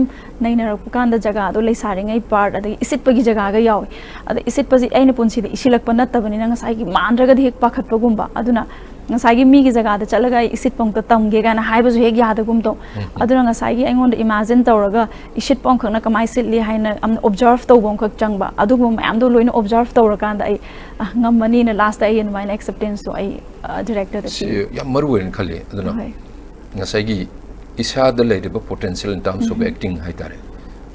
ꯅꯩꯅꯔꯛꯄ ꯀꯥꯟꯗ ꯖꯒꯥꯗꯣ ꯂꯩꯁꯥꯔꯤꯉꯩ ꯄꯥꯔꯠ, ꯑꯗꯒꯤ ꯏꯁꯤꯠꯄꯒꯤ ꯖꯒꯥꯒ ꯌꯥꯎꯋꯤ꯫ ꯑꯗ ꯏꯁꯤꯠꯄꯁꯤ ꯑꯩꯅ ꯄꯨꯟꯁꯤꯗ ꯏꯁꯤꯜꯂꯛꯄ ꯅꯠꯇꯕꯅꯤꯅ ꯉꯁꯥꯏꯒꯤ ꯃꯥꯟꯗ꯭ꯔꯒꯗꯤ ꯍꯦꯛ ꯄꯥꯈꯠꯄꯒꯨꯝꯕ꯫ ꯑꯗꯨꯅ ꯉꯁꯥꯏꯒꯤ ꯃꯤꯒꯤ ꯖꯒꯥꯗ ꯆꯠꯂꯒ ꯑꯩ ꯏꯁꯤꯠꯄ ꯑꯃꯨꯛꯇ ꯇꯝꯒꯦ ꯀꯥꯏꯅ ꯍꯥꯏꯕꯁꯨ ꯍꯦꯛ ꯌꯥꯗꯒꯨꯝ ꯇꯧ꯫ ꯎꯝ, ꯎꯝ꯫ ꯑꯗꯨꯅ ꯉꯁꯥꯏꯒꯤ ꯑꯩꯉꯣꯟꯗ ꯏꯃꯥꯖꯤꯟ ꯇꯧꯔꯒ ꯏꯁꯤꯠꯄ ꯑꯃꯈꯛꯅ ꯀꯃꯥꯏꯅ ꯁꯤꯠꯂꯤ ꯍꯥꯏꯅ ꯌꯥꯝꯅ ꯑꯣꯕꯖꯥꯔꯚ ꯇꯧꯕ ꯑꯃꯈꯛ ꯆꯪꯕ꯫ ꯑꯗꯨꯒꯨꯝꯕ ꯃꯌꯥꯝꯗꯣ ꯂꯣꯏꯅ ꯑꯣꯕꯖꯥꯔꯚ ꯇꯧꯔꯀꯥꯟꯗ ꯑꯩ, ꯑ, ꯉꯝꯃꯅꯤꯅ ꯂꯥꯁꯇ ꯑꯩ ꯑꯗꯨꯃꯥꯏꯅ ꯑꯦꯛꯁꯦꯞꯇꯦꯟꯁꯇꯣ ꯑꯩ, ꯑ, ꯗꯤꯔꯦꯛꯇꯔꯗ ꯁꯤ ꯄꯤ꯫ ꯌꯥꯝ ꯃꯔꯨ ꯑꯣꯏꯅ ꯈꯜꯂꯤ꯫ ꯑꯗꯨꯅ ꯍꯣꯏ꯫ ꯉꯁꯥꯏꯒꯤ ꯏꯁꯥꯗ ꯂꯩꯔꯤꯕ potential in terms of um. Acting ꯍꯥꯏꯇꯥꯔꯦ,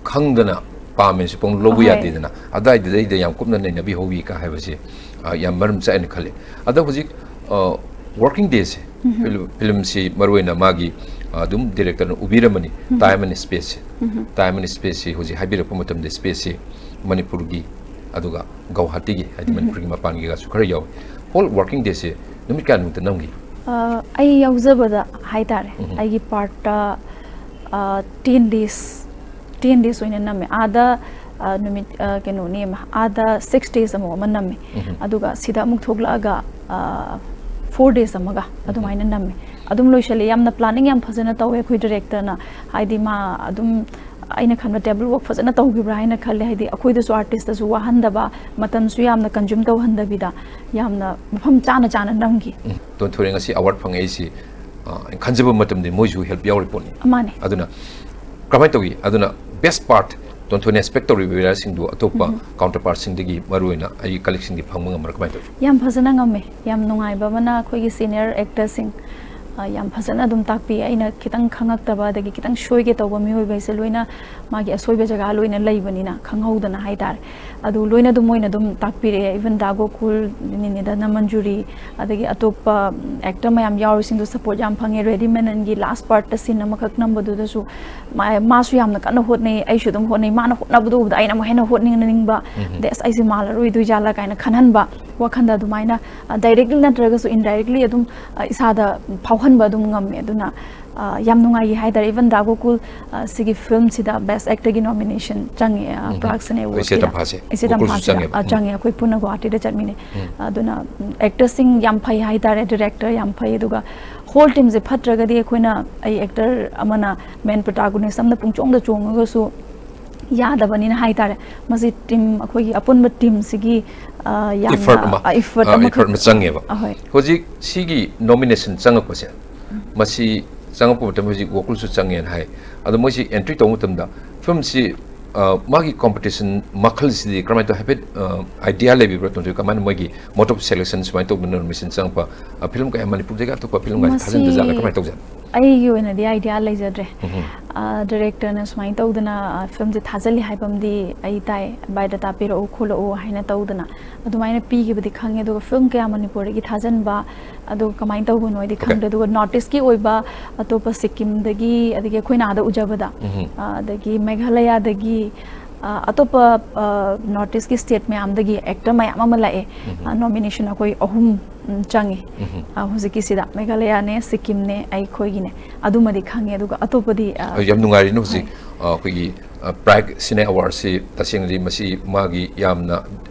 ꯈꯪꯗꯅ ꯄꯥꯝꯃꯦꯁꯨ ꯄꯪ ꯂꯧꯕ ꯍꯣꯏ꯫ ꯌꯥꯗꯦꯗꯅ꯫ ꯑꯗꯥꯏꯗꯨꯗꯩꯗ ꯌꯥꯝ ꯀꯨꯞꯅ ꯅꯩꯅꯕꯤꯍꯧꯋꯤ ꯀ ꯍꯥꯏꯕꯁꯦ, ꯑ, ꯌꯥꯝ ꯃꯔꯝ ꯆꯥꯏꯅ ꯈꯜꯂꯤ꯫ ꯑꯗꯣ ꯍꯧꯖꯤꯛ, ꯑ, ꯋꯥꯔꯀꯤꯡ ꯗꯦꯁꯦ, ꯎꯝ꯫ ꯐꯤꯂꯝ, ꯐꯤꯂꯝꯁꯤ ꯃꯔꯨꯑꯣꯏꯅ ꯃꯥꯒꯤ, ꯑ, ꯑꯗꯨꯝ ꯗꯤꯔꯦꯛꯇꯔꯅ ꯎꯕꯤꯔꯝꯃꯅꯤ, ꯎꯝ꯫ Time and Spaceꯁꯦ꯫ Um. Time and Spaceꯁꯤ ꯍꯧꯖꯤꯛ ꯍꯥꯏꯕꯤꯔꯛꯄ ꯃꯇꯝꯗ ꯁ꯭ꯄꯦꯁꯁꯤ ꯃꯅꯤꯄꯨꯔꯒꯤ, ꯑꯗꯨꯒ ꯒꯧꯍꯥꯇꯤꯒꯤ, ꯍꯥꯏꯗꯤ ꯎꯝ꯫ ꯃꯅꯤꯄꯨꯔꯒꯤ ꯃꯄꯥꯟꯒꯤꯒꯁꯨ ꯈꯔ ꯌꯥꯎꯏ꯫ Whole working dayꯁꯦ ꯅꯨꯃꯤꯠ ꯀꯌꯥꯅꯤꯃꯨꯛꯇ ꯅꯝꯈꯤ? ꯑ, ꯑꯩ ꯌꯥꯎꯖꯕꯗ ꯍꯥꯏꯇꯥꯔꯦ, ꯎꯝ꯫ ꯑꯩꯒꯤ ꯄꯥꯔꯠꯇ, ꯑ, ten days, ten days ꯑꯣꯏꯅ ꯅꯝꯃꯦ꯫ ꯑꯥꯗ, ꯑ, ꯅꯨꯃꯤꯠ, ꯑ, ꯀꯩꯅꯣꯅꯤ ꯑꯃ, ꯑꯥꯗ six days ꯑꯃꯨꯛ ꯑꯃ ꯅꯝꯃꯦ꯫ ꯎꯝ꯫ ꯑꯗꯨꯒ ꯁꯤꯗ ꯑꯃꯨꯛ ꯊꯣꯛꯂꯛꯑꯒ, ꯑ, four days ꯑꯃꯒ ꯎꯝ꯫ ꯑꯗꯨꯃꯥꯏꯅ ꯅꯝꯃꯦ꯫ ꯑꯗꯨꯝ ꯂꯣꯏꯁꯜꯂꯦ꯫ ꯌꯥꯝꯅ planning ꯌꯥꯝ ꯐꯖꯅ ꯇꯧꯋꯦ ꯑꯩꯈꯣꯏ ꯗꯤꯔꯦꯛꯇꯔꯅ꯫ ꯍꯥꯏꯗꯤ ꯃꯥ ꯑꯗꯨꯝ ꯑꯩꯅ ꯈꯟꯕ table work ꯐꯖꯅ ꯇꯧꯈꯤꯕ꯭ꯔꯥ ꯍꯥꯏꯅ ꯈꯜꯂꯦ꯫ ꯍꯥꯏꯗꯤ ꯑꯩꯈꯣꯏꯗꯁꯨ, ꯑꯥꯔꯇꯤꯁꯇꯁꯨ ꯋꯥꯍꯟꯗꯕ, ꯃꯇꯝꯁꯨ ꯌꯥꯝꯅ consume ꯇꯧꯍꯟꯗꯕꯤꯗ ꯌꯥꯝꯅ ꯃꯐꯝ ꯆꯥꯅ ꯆꯥꯅ ꯅꯝꯈꯤ꯫ ꯎꯝ, ꯇꯣꯟꯊꯣꯏꯅ ꯉꯁꯤ award ꯐꯪꯉꯛꯏꯁꯤ, ꯑ, ꯑꯩꯅ ꯈꯟꯖꯕ ꯃꯇꯝꯗꯤ ꯃꯣꯏꯁꯨ help ꯌꯥꯎꯔꯤ ꯄꯣꯠꯅꯤ꯫ ꯃꯥꯅꯦ꯫ ꯑꯗꯨꯅ ꯀꯃꯥꯏꯅ ꯇꯧꯏ? ꯑꯗꯨꯅ best part ꯇꯣꯟꯊꯣꯏꯅ ꯑꯦꯛꯁꯄꯦꯛ ꯇꯧꯔꯤꯕ ꯋꯦꯔꯥꯁꯤꯡꯗꯨ ꯑꯇꯣꯞꯄ ꯎꯝ꯫ ꯀꯥꯎꯟꯇꯔꯄꯥꯔꯠꯁꯤꯡꯗꯒꯤ ꯃꯔꯨꯑꯣꯏꯅ ꯑꯩꯒꯤ ꯀꯂꯤꯛꯁꯤꯡꯗꯤ ꯐꯪꯕ ꯉꯝꯕ꯭ꯔꯥ, ꯀꯃꯥꯏꯅ ꯇꯧꯏ? ꯌꯥꯝ ꯐꯖꯅ ꯉꯝꯃꯦ꯫ ꯌꯥꯝ ꯅꯨꯡꯉꯥꯏꯕ ꯑꯃꯅ ꯑꯩꯈꯣꯏꯒꯤ ꯁꯤꯅꯤꯌꯔ ꯑꯦꯛꯇꯔꯁꯤꯡ, ꯑ, ꯌꯥꯝ ꯐꯖꯅ ꯑꯗꯨꯝ ꯇꯥꯛꯄꯤ꯫ ꯑꯩꯅ ꯈꯤꯇꯪ ꯈꯪꯉꯛꯇꯕ ꯑꯗꯒꯤ ꯈꯤꯇꯪ ꯁꯣꯏꯒꯦ ꯇꯧꯕ ꯃꯤꯑꯣꯏꯕ ꯍꯥꯏꯁꯦ ꯂꯣꯏꯅ ꯃꯥꯒꯤ ꯑꯁꯣꯏꯕ ꯖꯒꯥ ꯂꯣꯏꯅ ꯂꯩꯕꯅꯤꯅ ꯈꯪꯍꯧꯗꯅ ꯍꯥꯏꯇꯥꯔꯦ꯫ ꯑꯗꯨ ꯂꯣꯏꯅ ꯑꯗꯨꯝ ꯃꯣꯏꯅ ꯑꯗꯨꯝ ꯇꯥꯛꯄꯤꯔꯛꯑꯦ꯫ Even ꯗꯥ ꯒꯣꯀꯨꯜ, ꯅꯤꯅꯦ ꯙꯅꯃꯟꯖꯨꯔꯤ, ꯑꯗꯒꯤ ꯑꯇꯣꯞꯄ, ꯎꯝ, ꯑꯦꯛꯇꯔ ꯃꯌꯥꯝ ꯌꯥꯎꯔꯤꯁꯤꯡꯗꯣ ꯁꯄꯣꯔꯠ ꯌꯥꯝ ꯐꯪꯉꯦ꯫ ꯔꯦꯗꯤ ꯃꯦꯅꯟꯒꯤ ꯂꯥꯁ ꯄꯥꯔꯠꯇ ꯁꯤꯟ ꯑꯃꯈꯛ ꯅꯝꯕꯗꯨꯗꯁꯨ ꯃꯥ-, ꯃꯥꯁꯨ ꯌꯥꯝꯅ ꯀꯟꯅ ꯍꯣꯠꯅꯩ, ꯑꯩꯁꯨ ꯑꯗꯨꯝ ꯍꯣꯠꯅꯩ꯫ ꯃꯥꯅ ꯍꯣꯠꯅꯕꯗꯣ ꯎꯕꯗ ꯑꯩꯅ ꯑꯃꯨꯛ ꯍꯦꯟꯅ ꯍꯣꯠꯅꯤꯡꯅꯤꯡꯕ, ꯎꯝ꯫ ꯑꯗꯩ "ꯑꯁ, ꯑꯩꯁꯦ ꯃꯥꯜꯂꯔꯣꯏꯗꯣꯏ ꯖꯥꯠꯂꯥ?" ꯀꯥꯏꯅ ꯈꯟꯍꯟꯕ ꯋꯥꯈꯟꯗ ꯑꯗꯨꯃꯥꯏꯅ, ꯑ, ꯗꯥꯏꯔꯦꯛꯂꯤ ꯅꯠꯇ꯭ꯔꯒꯁꯨ ꯏꯟꯗꯥꯏꯔꯦꯛꯂꯤ ꯑꯗꯨꯝ, ꯑ, ꯏꯁꯥꯗ ꯐꯥꯎꯍꯟꯕ ꯑꯗꯨꯝ ꯉꯝꯃꯦ꯫ ꯑꯗꯨꯅ, ꯑ, ꯌꯥꯝ ꯅꯨꯡꯉꯥꯏꯈꯤ ꯍꯥꯏꯇꯥꯔꯦ꯫ Even ꯗꯥ ꯒꯣꯀꯨꯜ, ꯑ, ꯁꯤꯒꯤ ꯐꯤꯂꯝꯁꯤꯗ ꯕꯦꯁ ꯑꯦꯛꯇꯔꯒꯤ ꯅꯣꯃꯤꯅꯦꯁꯟ ꯆꯪꯉꯦ, ꯑ, ꯎꯝ꯫ ꯄ꯭ꯔꯥꯒ ꯁꯤꯅꯦ ꯏꯆꯦ ꯑꯦꯋꯥꯔꯗꯀꯤꯗ꯫ ꯇꯝꯐꯥꯁꯦ꯫ ꯏꯆꯦ ꯒꯣꯀꯨꯜꯁꯨ ꯇꯝꯐꯥꯁꯤꯗ, ꯆꯪꯉꯦꯕ꯫ ꯑ, ꯎꯝ꯫ ꯆꯪꯉꯦ꯫ ꯑꯩꯈꯣꯏ ꯄꯨꯟꯅ ꯒꯨꯋꯥꯍꯥꯇꯤꯗ ꯆꯠꯃꯤꯟꯅꯩ꯫ ꯎꯝ꯫ ꯑꯗꯨꯅ, ꯎꯝ, ꯑꯦꯛꯇꯔꯁꯤꯡ ꯌꯥꯝ ꯐꯩ ꯍꯥꯏꯇꯥꯔꯦ, ꯗꯤꯔꯦꯛꯇꯔ ꯌꯥꯝ ꯐꯩ꯫ ꯑꯗꯨꯒ ꯍꯣꯜ ꯇꯤꯝꯁꯦ ꯐꯠꯇ꯭ꯔꯒꯗꯤ ꯑꯩꯈꯣꯏꯅ, ꯑꯩ ꯑꯦꯛꯇꯔ ꯑꯃꯅ ꯃꯦꯟ ꯄ꯭ꯔꯣꯇꯥꯒꯣꯅꯤꯁ ꯑꯃꯅ ꯄꯨꯡꯆꯣꯡꯗ ꯆꯣꯡꯉꯒꯁꯨ ꯌꯥꯗꯕꯅꯤꯅ ꯍꯥꯏꯇꯥꯔꯦ꯫ ꯃꯁꯤ ꯇꯤꯝ, ꯑꯩꯈꯣꯏꯒꯤ ꯑꯄꯨꯟꯕ ꯇꯤꯝꯁꯤꯒꯤ, ꯑ, ꯌꯥꯝꯅ, ꯏꯐꯔꯠ ꯑꯃ, ꯑ, ꯏꯐꯔꯠ ꯑ, ꯑꯃꯈꯛ ꯏꯐꯔꯠ ꯑꯃ ꯆꯪꯉꯦꯕ꯫ ꯑꯍꯣꯏ꯫ ꯍꯧꯖꯤꯛ ꯁꯤꯒꯤ ꯅꯣꯃꯤꯅꯦꯁꯟ ꯆꯪꯉꯛꯄꯁꯦ, ꯃꯁꯤ ꯆꯪꯉꯛꯄ ꯃꯇꯝꯗ ꯍꯧꯖꯤꯛ ꯒꯣꯀꯨꯜꯁꯨ ꯆꯪꯉꯦꯅ ꯍꯥꯏ꯫ ꯑꯗꯣ ꯃꯣꯏꯁꯤ ꯑꯦꯟꯇ꯭ꯔꯤ ꯇꯧꯕ ꯃꯇꯝꯗ ꯐꯤꯂꯝꯁꯤ, ꯑ, ꯃꯥꯒꯤ ꯀꯣꯝꯄꯤꯇꯤꯁꯟ ꯃꯈꯜꯁꯤꯗꯤ ꯀꯔꯝꯍꯥꯏꯅ ꯇꯧ, ꯍꯥꯏꯐꯦꯠ, ꯑ, ꯑꯥꯏꯗꯤꯌꯥ ꯂꯩꯕꯤꯕ꯭ꯔꯥ? ꯇꯣꯟꯊꯣꯏ, ꯀꯃꯥꯏꯅ ꯃꯣꯏꯒꯤ ꯃꯣꯠ ꯑꯣꯐ ꯁꯦꯂꯦꯛꯁꯟ ꯁꯨꯃꯥꯏꯅ ꯇꯧꯗꯅ ꯅꯣꯃꯤꯅꯦꯁꯟ ꯆꯪꯉꯛꯄ, ꯑ, ꯐꯤꯂꯝ ꯀꯌꯥ ꯃꯅꯤꯄꯨꯔꯗꯒꯤ ꯑꯇꯣꯞꯄ ꯐꯤꯂꯝ ꯀꯌꯥ ꯃꯁꯤ ꯊꯥꯖꯤꯟꯕ ꯖꯥꯠꯂ, ꯀꯃꯥꯏꯅ ꯇꯧꯖꯥꯠꯅꯣ? ꯑꯩꯒꯤ ꯑꯣꯏꯅꯗꯤ ꯑꯥꯏꯗꯤꯌꯥ ꯂꯩꯖꯗ꯭ꯔꯦ꯫ ꯎꯝ꯫ ꯑ, ꯗꯤꯔꯦꯛꯇꯔꯅ ꯁꯨꯃꯥꯏꯅ ꯇꯧꯗꯅ, ꯑ, ꯐꯤꯂꯝꯁꯦ ꯊꯥꯖꯤꯜꯂꯤ ꯍꯥꯏꯕ ꯑꯃꯗꯤ ꯑꯩ ꯇꯥꯏ, ꯕꯥꯏꯑꯣꯗꯥꯇꯥ ꯄꯤꯔꯛꯎ ꯈꯣꯠꯂꯛꯎ ꯍꯥꯏꯅ ꯇꯧꯗꯅ ꯑꯗꯨꯃꯥꯏꯅ ꯄꯤꯈꯤꯕꯗꯤ ꯈꯪꯉꯦ꯫ ꯑꯗꯨꯒ ꯐꯤꯂꯝ ꯀꯌꯥ ꯃꯅꯤꯄꯨꯔꯗꯒꯤ ꯊꯥꯖꯤꯟꯕ, ꯑꯗꯨ ꯀꯃꯥꯏꯅ ꯇꯧꯕꯅꯣ ꯍꯥꯏꯗꯤ Okay. ꯈꯪꯗ꯭ꯔꯦ꯫ ꯑꯗꯨꯒ ꯅꯣꯔꯠ ꯏꯁꯀꯤ ꯑꯣꯏꯕ ꯑꯇꯣꯞꯄ ꯁꯤꯛꯀꯤꯝꯗꯒꯤ, ꯑꯗꯒꯤ ꯑꯩꯈꯣꯏꯅ ꯑꯥꯗ ꯎꯖꯕꯗ, ꯎꯝ꯫ ꯑ, ꯑꯗꯒꯤ ꯃꯦꯘꯥꯂꯌꯥꯗꯒꯤ, ꯑ, ꯑꯇꯣꯞꯄ, ꯑ, ꯅꯣꯔꯠ ꯏꯁꯀꯤ ꯁ꯭ꯇꯦꯠ ꯃꯌꯥꯝꯗꯒꯤ ꯑꯦꯛꯇꯔ ꯃꯌꯥꯝ ꯑꯃ ꯂꯥꯛꯑꯦ, ꯎꯝ꯫ ꯑ, ꯅꯣꯃꯤꯅꯦꯁꯟ ꯑꯩꯈꯣꯏ ꯑꯍꯨꯝ, ꯎꯝ, ꯆꯪꯉꯦ꯫ ꯎꯝ꯫ ꯑ, ꯍꯧꯖꯤꯛꯀꯤꯁꯤꯗ ꯃꯦꯘꯥꯂꯌꯥꯅꯦ, ꯁꯤꯛꯀꯤꯝꯅꯦ, ꯑꯩꯈꯣꯏꯒꯤꯅꯦ꯫ ꯑꯗꯨꯃꯗꯤ ꯈꯪꯉꯦ꯫ ꯑꯗꯨꯒ ꯑꯇꯣꯞꯄꯗꯤ, ꯑ, ꯑ, ꯌꯥꯝ ꯅꯨꯡꯉꯥꯏꯔꯤꯅꯦ ꯍꯧꯖꯤꯛ, ꯍꯣꯏ꯫ ꯑ, ꯑꯩꯈꯣꯏꯒꯤ, ꯑ, ꯄ꯭ꯔꯥꯒ ꯁꯤꯅꯦ ꯑꯦꯋꯥꯔꯗꯁꯤ ꯇꯁꯦꯡꯅꯗꯤ ꯃꯁꯤ ꯃꯥꯒꯤ ꯌꯥꯝꯅ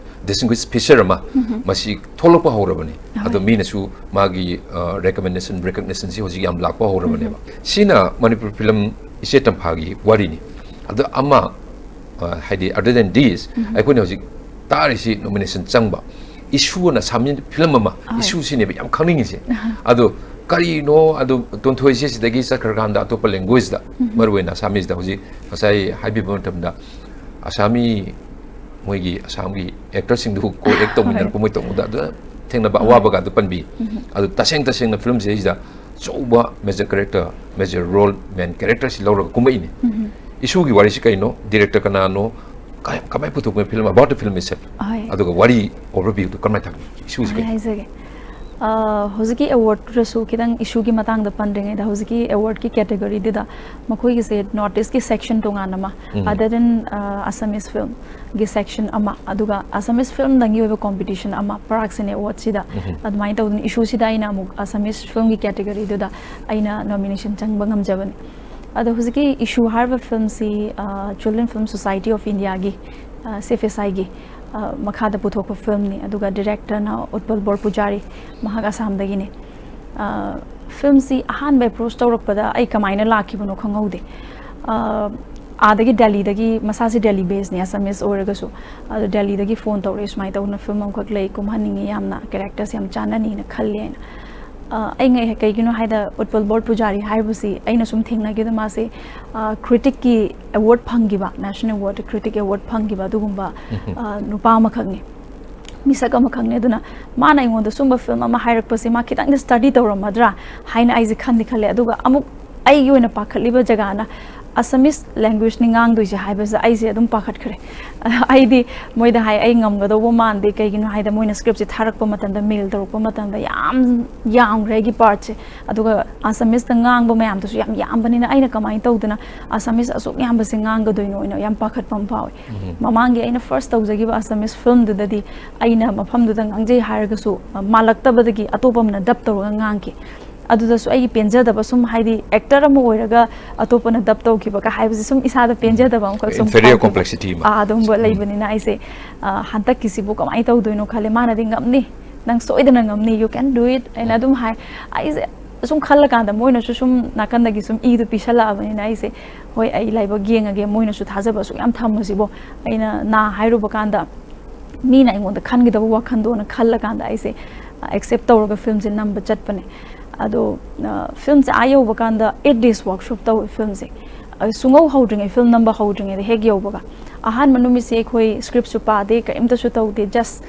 ꯗꯤꯁꯇꯤꯡꯒ꯭ꯋꯤꯁ ꯐꯤꯆꯔ ꯑꯃ ꯎꯝ꯫ ꯃꯁꯤ ꯊꯣꯛꯂꯛꯄ ꯍꯧꯔꯕꯅꯤ꯫ ꯑꯗꯣ ꯍꯣꯏ꯫ ꯃꯤꯅꯁꯨ ꯃꯥꯒꯤ, ꯑ, ꯔꯦꯀꯃꯦꯟꯗꯦꯁꯟ, ꯔꯤꯀꯒꯅꯤꯁꯟꯁꯤ ꯍꯧꯖꯤꯛ ꯌꯥꯝ ꯂꯥꯛꯄ ꯍꯧꯔꯕꯅꯦꯕ꯫ ꯁꯤꯅ ꯃꯅꯤꯄꯨꯔ ꯐꯤꯂꯝ ꯏꯆꯦ ꯇꯝꯐꯥꯒꯤ ꯋꯥꯔꯤꯅꯤ꯫ ꯑꯗꯣ ꯑꯃ, ꯑ, ꯍꯥꯏꯗꯤ, other than this, ꯎꯝ꯫ ꯑꯩꯈꯣꯏꯅ ꯍꯧꯖꯤꯛ ꯇꯥꯔꯤꯁꯤ ꯅꯣꯃꯤꯅꯦꯁꯟ ꯆꯪꯕ, ꯏꯁꯨ ꯑꯅ ꯑꯁꯥꯃꯤꯁ ꯐꯤꯂꯝ ꯑꯃ, ꯍꯣꯏ꯫ ꯏꯁꯨꯁꯤꯅꯦꯕ ꯌꯥꯝ ꯈꯪꯅꯤꯡꯉꯤꯁꯦ꯫ ꯑꯍ꯫ ꯑꯗꯣ ꯀꯔꯤꯅꯣ, ꯑꯗꯨ ꯇꯣꯟꯊꯣꯏꯁꯦ ꯁꯤꯗꯒꯤ ꯆꯠꯈ꯭ꯔꯀꯥꯟꯗ ꯑꯇꯣꯞꯄ ꯂꯦꯡꯒ꯭ꯋꯦꯖꯇ, ꯎꯝ꯫ ꯃꯔꯨꯑꯣꯏꯅ ꯑꯁꯥꯃꯤꯁꯇ ꯍꯧꯖꯤꯛ ꯉꯁꯥꯏ ꯍꯥꯏꯕꯤꯕ ꯃꯇꯝꯗ, ꯑꯁꯥꯃꯤ, ꯃꯣꯏꯒꯤ ꯑꯁꯥꯝꯒꯤ ꯑꯦꯛꯇꯔꯁꯤꯡꯗꯨ ꯀꯣ ꯑꯦꯛ ꯇꯧꯃꯤꯟꯅꯔꯛꯄ, ꯃꯣꯏ ꯇꯧꯕꯗ ꯑꯗꯨꯗ ꯊꯦꯡꯅꯕ ꯑꯋꯥꯕꯒ ꯑꯗꯨ ꯄꯟꯕꯤ꯫ ꯑꯗꯨ ꯇꯁꯦꯡ ꯇꯁꯦꯡꯅ ꯐꯤꯂꯝꯁꯤꯗꯩꯁꯤꯗ ꯑꯆꯧꯕ ꯃꯦꯖꯔ ꯀꯦꯔꯦꯛꯇꯔ, ꯃꯦꯖꯔ ꯔꯣꯜ, ꯃꯦꯟ ꯀꯦꯔꯦꯛꯇꯔꯁꯤ ꯂꯧꯔꯒ ꯀꯨꯝꯃꯛꯏꯅꯤ꯫ ꯏꯁꯨꯒꯤ ꯋꯥꯔꯤꯁꯤ ꯀꯩꯅꯣ, ꯗꯤꯔꯦꯛꯇꯔ ꯀꯅꯥꯅꯣ, ꯀ-, ꯀꯃꯥꯏꯅ ꯄꯨꯊꯣꯛꯄꯅꯣ, film, about the film itself꯫ ꯑꯗꯨꯒ ꯋꯥꯔꯤ overview ꯗꯨ ꯀꯃꯥꯏꯅ ꯊꯝꯃꯤ ꯏꯁꯨꯁꯤ? ꯑꯩ ꯀꯩꯅꯣ ꯍꯥꯏꯖꯒꯦ꯫ ꯑ, ꯍꯧꯖꯤꯛꯀꯤ ꯑꯦꯋꯥꯔꯗꯇꯨꯗꯁꯨ ꯈꯤꯇꯪ ꯏꯁꯨꯒꯤ ꯃꯇꯥꯡꯗ ꯄꯟꯗ꯭ꯔꯤꯉꯩꯗ, ꯍꯧꯖꯤꯛꯀꯤ ꯑꯦꯋꯥꯔꯗꯀꯤ ꯀꯦꯇꯦꯒꯣꯔꯤꯗꯨꯗ ꯃꯈꯣꯏꯒꯤꯁꯦ ꯅꯣꯔꯠ ꯏꯁꯀꯤ ꯁꯦꯛꯁꯟ ꯇꯣꯉꯥꯟ ꯑꯃ, other than, ꯑ, Assamese film ꯒꯤ ꯁꯦꯛꯁꯟ ꯑꯃ, ꯑꯗꯨꯒ ꯑꯁꯥꯃꯤꯁ ꯐꯤꯂꯝꯗꯪꯒꯤ ꯑꯣꯏꯕ ꯀꯣꯝꯄꯤꯇꯤꯁꯟ ꯑꯃ, ꯄꯔꯥꯛ ꯁꯤꯅꯦ ꯑꯦꯋꯥꯔꯗꯁꯤꯗ꯫ ꯑꯗꯨꯃꯥꯏꯅ ꯇꯧꯗꯅ ꯏꯁꯨꯁꯤꯗ ꯑꯩꯅ ꯑꯃꯨꯛ ꯑꯁꯥꯃꯤꯁ ꯐꯤꯂꯝꯒꯤ ꯀꯦꯇꯦꯒꯣꯔꯤꯗꯨꯗ ꯑꯩꯅ ꯅꯣꯃꯤꯅꯦꯁꯟ ꯆꯪꯕ ꯉꯝꯖꯕꯅꯤ꯫ ꯑꯗꯣ ꯍꯧꯖꯤꯛꯀꯤ ꯏꯁꯨ ꯍꯥꯏꯔꯤꯕ ꯐꯤꯂꯝꯁꯤ, ꯑ, Children Film Society of Indiaꯒꯤ, ꯑ, C F S Iꯒꯤ, ꯑ, ꯃꯈꯥꯗ ꯄꯨꯊꯣꯛꯄ ꯐꯤꯂꯝꯅꯤ, ꯑꯗꯨꯒ ꯗꯤꯔꯦꯛꯇꯔꯅ ꯎꯠꯄꯜ ꯕꯣꯔ ꯄꯨꯖꯥꯔꯤ, ꯃꯍꯥꯛ ꯑꯁꯥꯝꯗꯒꯤꯅꯤ꯫ ꯑ, ꯐꯤꯂꯝꯁꯤ ꯑꯍꯥꯟꯕ ꯑꯦꯄ꯭ꯔꯣꯆ ꯇꯧꯔꯛꯄꯗ ꯑꯩ ꯀꯃꯥꯏꯅ ꯂꯥꯛꯈꯤꯕꯅꯣ ꯈꯪꯍꯧꯗꯦ꯫ ꯑ, ꯑꯥꯗꯒꯤ ꯗꯦꯜꯂꯤꯗꯒꯤ, ꯃꯁꯥꯁꯤ ꯗꯦꯜꯂꯤ ꯕꯦꯁꯅꯤ, ꯑꯁꯥꯃꯤꯁ ꯑꯣꯏꯔꯒꯁꯨ, ꯑꯗꯣ ꯗꯦꯜꯂꯤꯗꯒꯤ ꯐꯣꯟ ꯇꯧꯔꯛꯑꯦ, "ꯁꯨꯃꯥꯏꯅ ꯇꯧꯗꯅ ꯐꯤꯂꯝ ꯑꯃꯈꯛ ꯂꯩ, ꯀꯨꯝꯍꯟꯅꯤꯡꯉꯤ, ꯌꯥꯝꯅ ꯀꯦꯔꯦꯛꯇꯔꯁꯦ ꯌꯥꯝ ꯆꯥꯟꯅꯅꯤꯅ ꯈꯜꯂꯦ" ꯍꯥꯏꯅ꯫ ꯑ, ꯑꯩ ꯉꯛꯑꯦ, ꯀꯩꯒꯤꯅꯣ ꯍꯥꯏꯗ ꯎꯠꯄꯜ ꯕꯣꯔ ꯄꯨꯖꯥꯔꯤ ꯍꯥꯏꯔꯤꯕꯁꯤ ꯑꯩꯅ ꯁꯨꯝ ꯊꯦꯡꯅꯈꯤꯕꯗ ꯃꯥꯁꯦ, ꯑ, ꯀ꯭ꯔꯤꯇꯤꯛꯀꯤ ꯑꯦꯋꯥꯔꯗ ꯐꯪꯈꯤꯕ, ꯅꯦꯁꯅꯦꯜ ꯑꯦꯋꯥꯔꯗ, ꯀ꯭ꯔꯤꯇꯤꯛ ꯑꯦꯋꯥꯔꯗ ꯐꯪꯈꯤꯕ ꯑꯗꯨꯒꯨꯝꯕ, ꯑ, ꯅꯨꯄꯥ ꯑꯃꯈꯛꯅꯤ, ꯃꯤꯁꯛ ꯑꯃꯈꯛꯅꯤ꯫ ꯑꯗꯨꯅ ꯃꯥꯅ ꯑꯩꯉꯣꯟꯗ ꯁꯨꯝꯕ ꯐꯤꯂꯝ ꯑꯃ ꯍꯥꯏꯔꯛꯄꯁꯦ ꯃꯥ ꯈꯤꯇꯪꯗꯤ ꯁ꯭ꯇꯗꯤ ꯇꯧꯔꯝꯃꯗ꯭ꯔꯥ ꯍꯥꯏꯅ ꯑꯩꯁꯦ ꯈꯟꯗꯤ ꯈꯜꯂꯦ꯫ ꯑꯗꯨꯒ ꯑꯃꯨꯛ ꯑꯩꯒꯤ ꯑꯣꯏꯅ ꯄꯥꯈꯠꯂꯤꯕ ꯖꯒꯥꯅ ꯑꯁꯥꯃꯤꯁ ꯂꯦꯡꯒ꯭ꯋꯦꯖꯅꯤ ꯉꯥꯡꯗꯣꯏꯁꯦ ꯍꯥꯏꯕꯁꯦ ꯑꯩꯁꯦ ꯑꯗꯨꯝ ꯄꯥꯈꯠꯈ꯭ꯔꯦ꯫ ꯑꯩꯗꯤ ꯃꯣꯏꯗ ꯍꯥꯏ, "ꯑꯩ ꯉꯝꯒꯗꯧꯕ ꯃꯥꯟꯗꯦ", ꯀꯩꯒꯤꯅꯣ ꯍꯥꯏꯗ ꯃꯣꯏꯅ ꯁ꯭ꯀ꯭ꯔꯤꯞꯁꯦ ꯊꯥꯔꯛꯄ ꯃꯇꯝꯗ, ꯃꯦꯜ ꯇꯧꯔꯛꯄ ꯃꯇꯝꯗ ꯌꯥꯝ ꯌꯥꯝꯈ꯭ꯔꯦ ꯑꯩꯒꯤ ꯄꯥꯔꯠꯁꯦ꯫ ꯑꯗꯨꯒ ꯑꯁꯥꯃꯤꯁꯇ ꯉꯥꯡꯕ ꯃꯌꯥꯝꯗꯨꯁꯨ ꯌꯥꯝ ꯌꯥꯝꯕꯅꯤꯅ ꯑꯩꯅ ꯀꯃꯥꯏꯅ ꯇꯧꯗꯅ ꯑꯁꯥꯃꯤꯁ ꯑꯁꯨꯛ ꯌꯥꯝꯕꯁꯦ ꯉꯥꯡꯒꯗꯣꯏꯅꯣ ꯍꯥꯏꯅ ꯌꯥꯝ ꯄꯥꯈꯠꯄ ꯑꯃ ꯐꯥꯎꯋꯦ꯫ ꯃꯃꯥꯡꯒꯤ ꯑꯩꯅ ꯐꯥꯔꯁ ꯇꯧꯖꯈꯤꯕ ꯑꯁꯥꯃꯤꯁ ꯐꯤꯂꯝꯗꯨꯗꯗꯤ ꯑꯩꯅ ꯃꯐꯝꯗꯨꯗ ꯉꯥꯡꯖꯩ ꯍꯥꯏꯔꯒꯁꯨ, ꯑ, ꯃꯥꯜꯂꯛꯇꯕꯗꯒꯤ ꯑꯇꯣꯞꯄ ꯑꯃꯅ ꯗꯕ ꯇꯧꯔꯒ ꯉꯥꯡꯈꯤ꯫ ꯑꯗꯨꯗꯁꯨ ꯑꯩꯒꯤ ꯄꯦꯟꯖꯗꯕ, ꯁꯨꯝ ꯍꯥꯏꯗꯤ ꯑꯦꯛꯇꯔ ꯑꯃ ꯑꯣꯏꯔꯒ ꯑꯇꯣꯞꯄꯅ ꯗꯕ ꯇꯧꯈꯤꯕꯒ ꯍꯥꯏꯕꯁꯦ ꯁꯨꯝ ꯏꯁꯥꯗ ꯄꯦꯟꯖꯗꯕ ꯑꯃꯈꯛ ꯁꯨꯝ inferior ꯐꯥꯎꯈꯤꯕ꯫ Complex ꯑꯃ꯫ ꯑꯥ, ꯑꯗꯨꯝꯕ ꯎꯝ꯫ ꯂꯩꯕꯅꯤꯅ ꯑꯩꯁꯦ, ꯑ, ꯍꯟꯗꯛꯀꯤꯁꯤꯕꯨ ꯀꯃꯥꯏꯅ ꯇꯧꯗꯣꯏꯅꯣ ꯈꯜꯂꯦ꯫ ꯃꯥꯅꯗꯤ "ꯉꯝꯅꯤ, ꯅꯪ ꯁꯣꯏꯗꯅ ꯉꯝꯅꯤ, you can do it" ꯍꯥꯏꯅ ꯎꯝ꯫ ꯑꯗꯨꯝ ꯍꯥꯏ꯫ ꯑꯩꯁꯦ ꯁꯨꯝ ꯈꯜꯂꯀꯥꯟꯗ ꯃꯣꯏꯅꯁꯨ ꯁꯨꯝ ꯅꯥꯀꯟꯗꯒꯤ ꯁꯨꯝ ꯏꯗꯨ ꯄꯤꯁꯜꯂꯛꯑꯕꯅꯤꯅ ꯑꯩꯁꯦ, "ꯍꯣꯏ, ꯑꯩ ꯂꯥꯏꯕꯛ ꯌꯦꯡꯉꯒꯦ, ꯃꯣꯏꯅꯁꯨ ꯊꯥꯖꯕ ꯑꯁꯨꯛ ꯌꯥꯝ ꯊꯝꯕꯁꯤꯕꯣ, ꯑꯩꯅ ꯅꯥ ꯍꯥꯏꯔꯨꯕ ꯀꯥꯟꯗ ꯃꯤꯅ ꯑꯩꯉꯣꯟꯗ ꯈꯟꯒꯗꯕ ꯋꯥꯈꯟꯗꯣꯅ" ꯈꯜꯂꯀꯥꯟꯗ ꯑꯩꯁꯦ, ꯑ, ꯑꯦꯛꯁꯦꯞ ꯇꯧꯔꯒ ꯐꯤꯂꯝꯁꯦ ꯅꯝꯕ ꯆꯠꯄꯅꯦ꯫ ꯑꯗꯣ, ꯑ, ꯐꯤꯂꯝꯁꯦ ꯑꯥ ꯌꯧꯕ ꯀꯥꯟꯗ eight days workshop ꯇꯧꯋꯦ ꯐꯤꯂꯝꯁꯦ꯫ ꯑ, ꯁꯨꯡꯍꯧ ꯍꯧꯗ꯭ꯔꯤꯉꯩ, ꯐꯤꯂꯝ ꯅꯝꯕ ꯍꯧꯗ꯭ꯔꯤꯉꯩꯗ ꯍꯦꯛ ꯌꯧꯕꯒ, ꯑꯍꯥꯟꯕ ꯅꯨꯃꯤꯠꯁꯦ ꯑꯩꯈꯣꯏ ꯁ꯭ꯀ꯭ꯔꯤꯞꯁꯨ ꯄꯥꯗꯦ, ꯀꯔꯤꯝꯇꯁꯨ ꯇꯧꯗꯦ, ꯖꯁ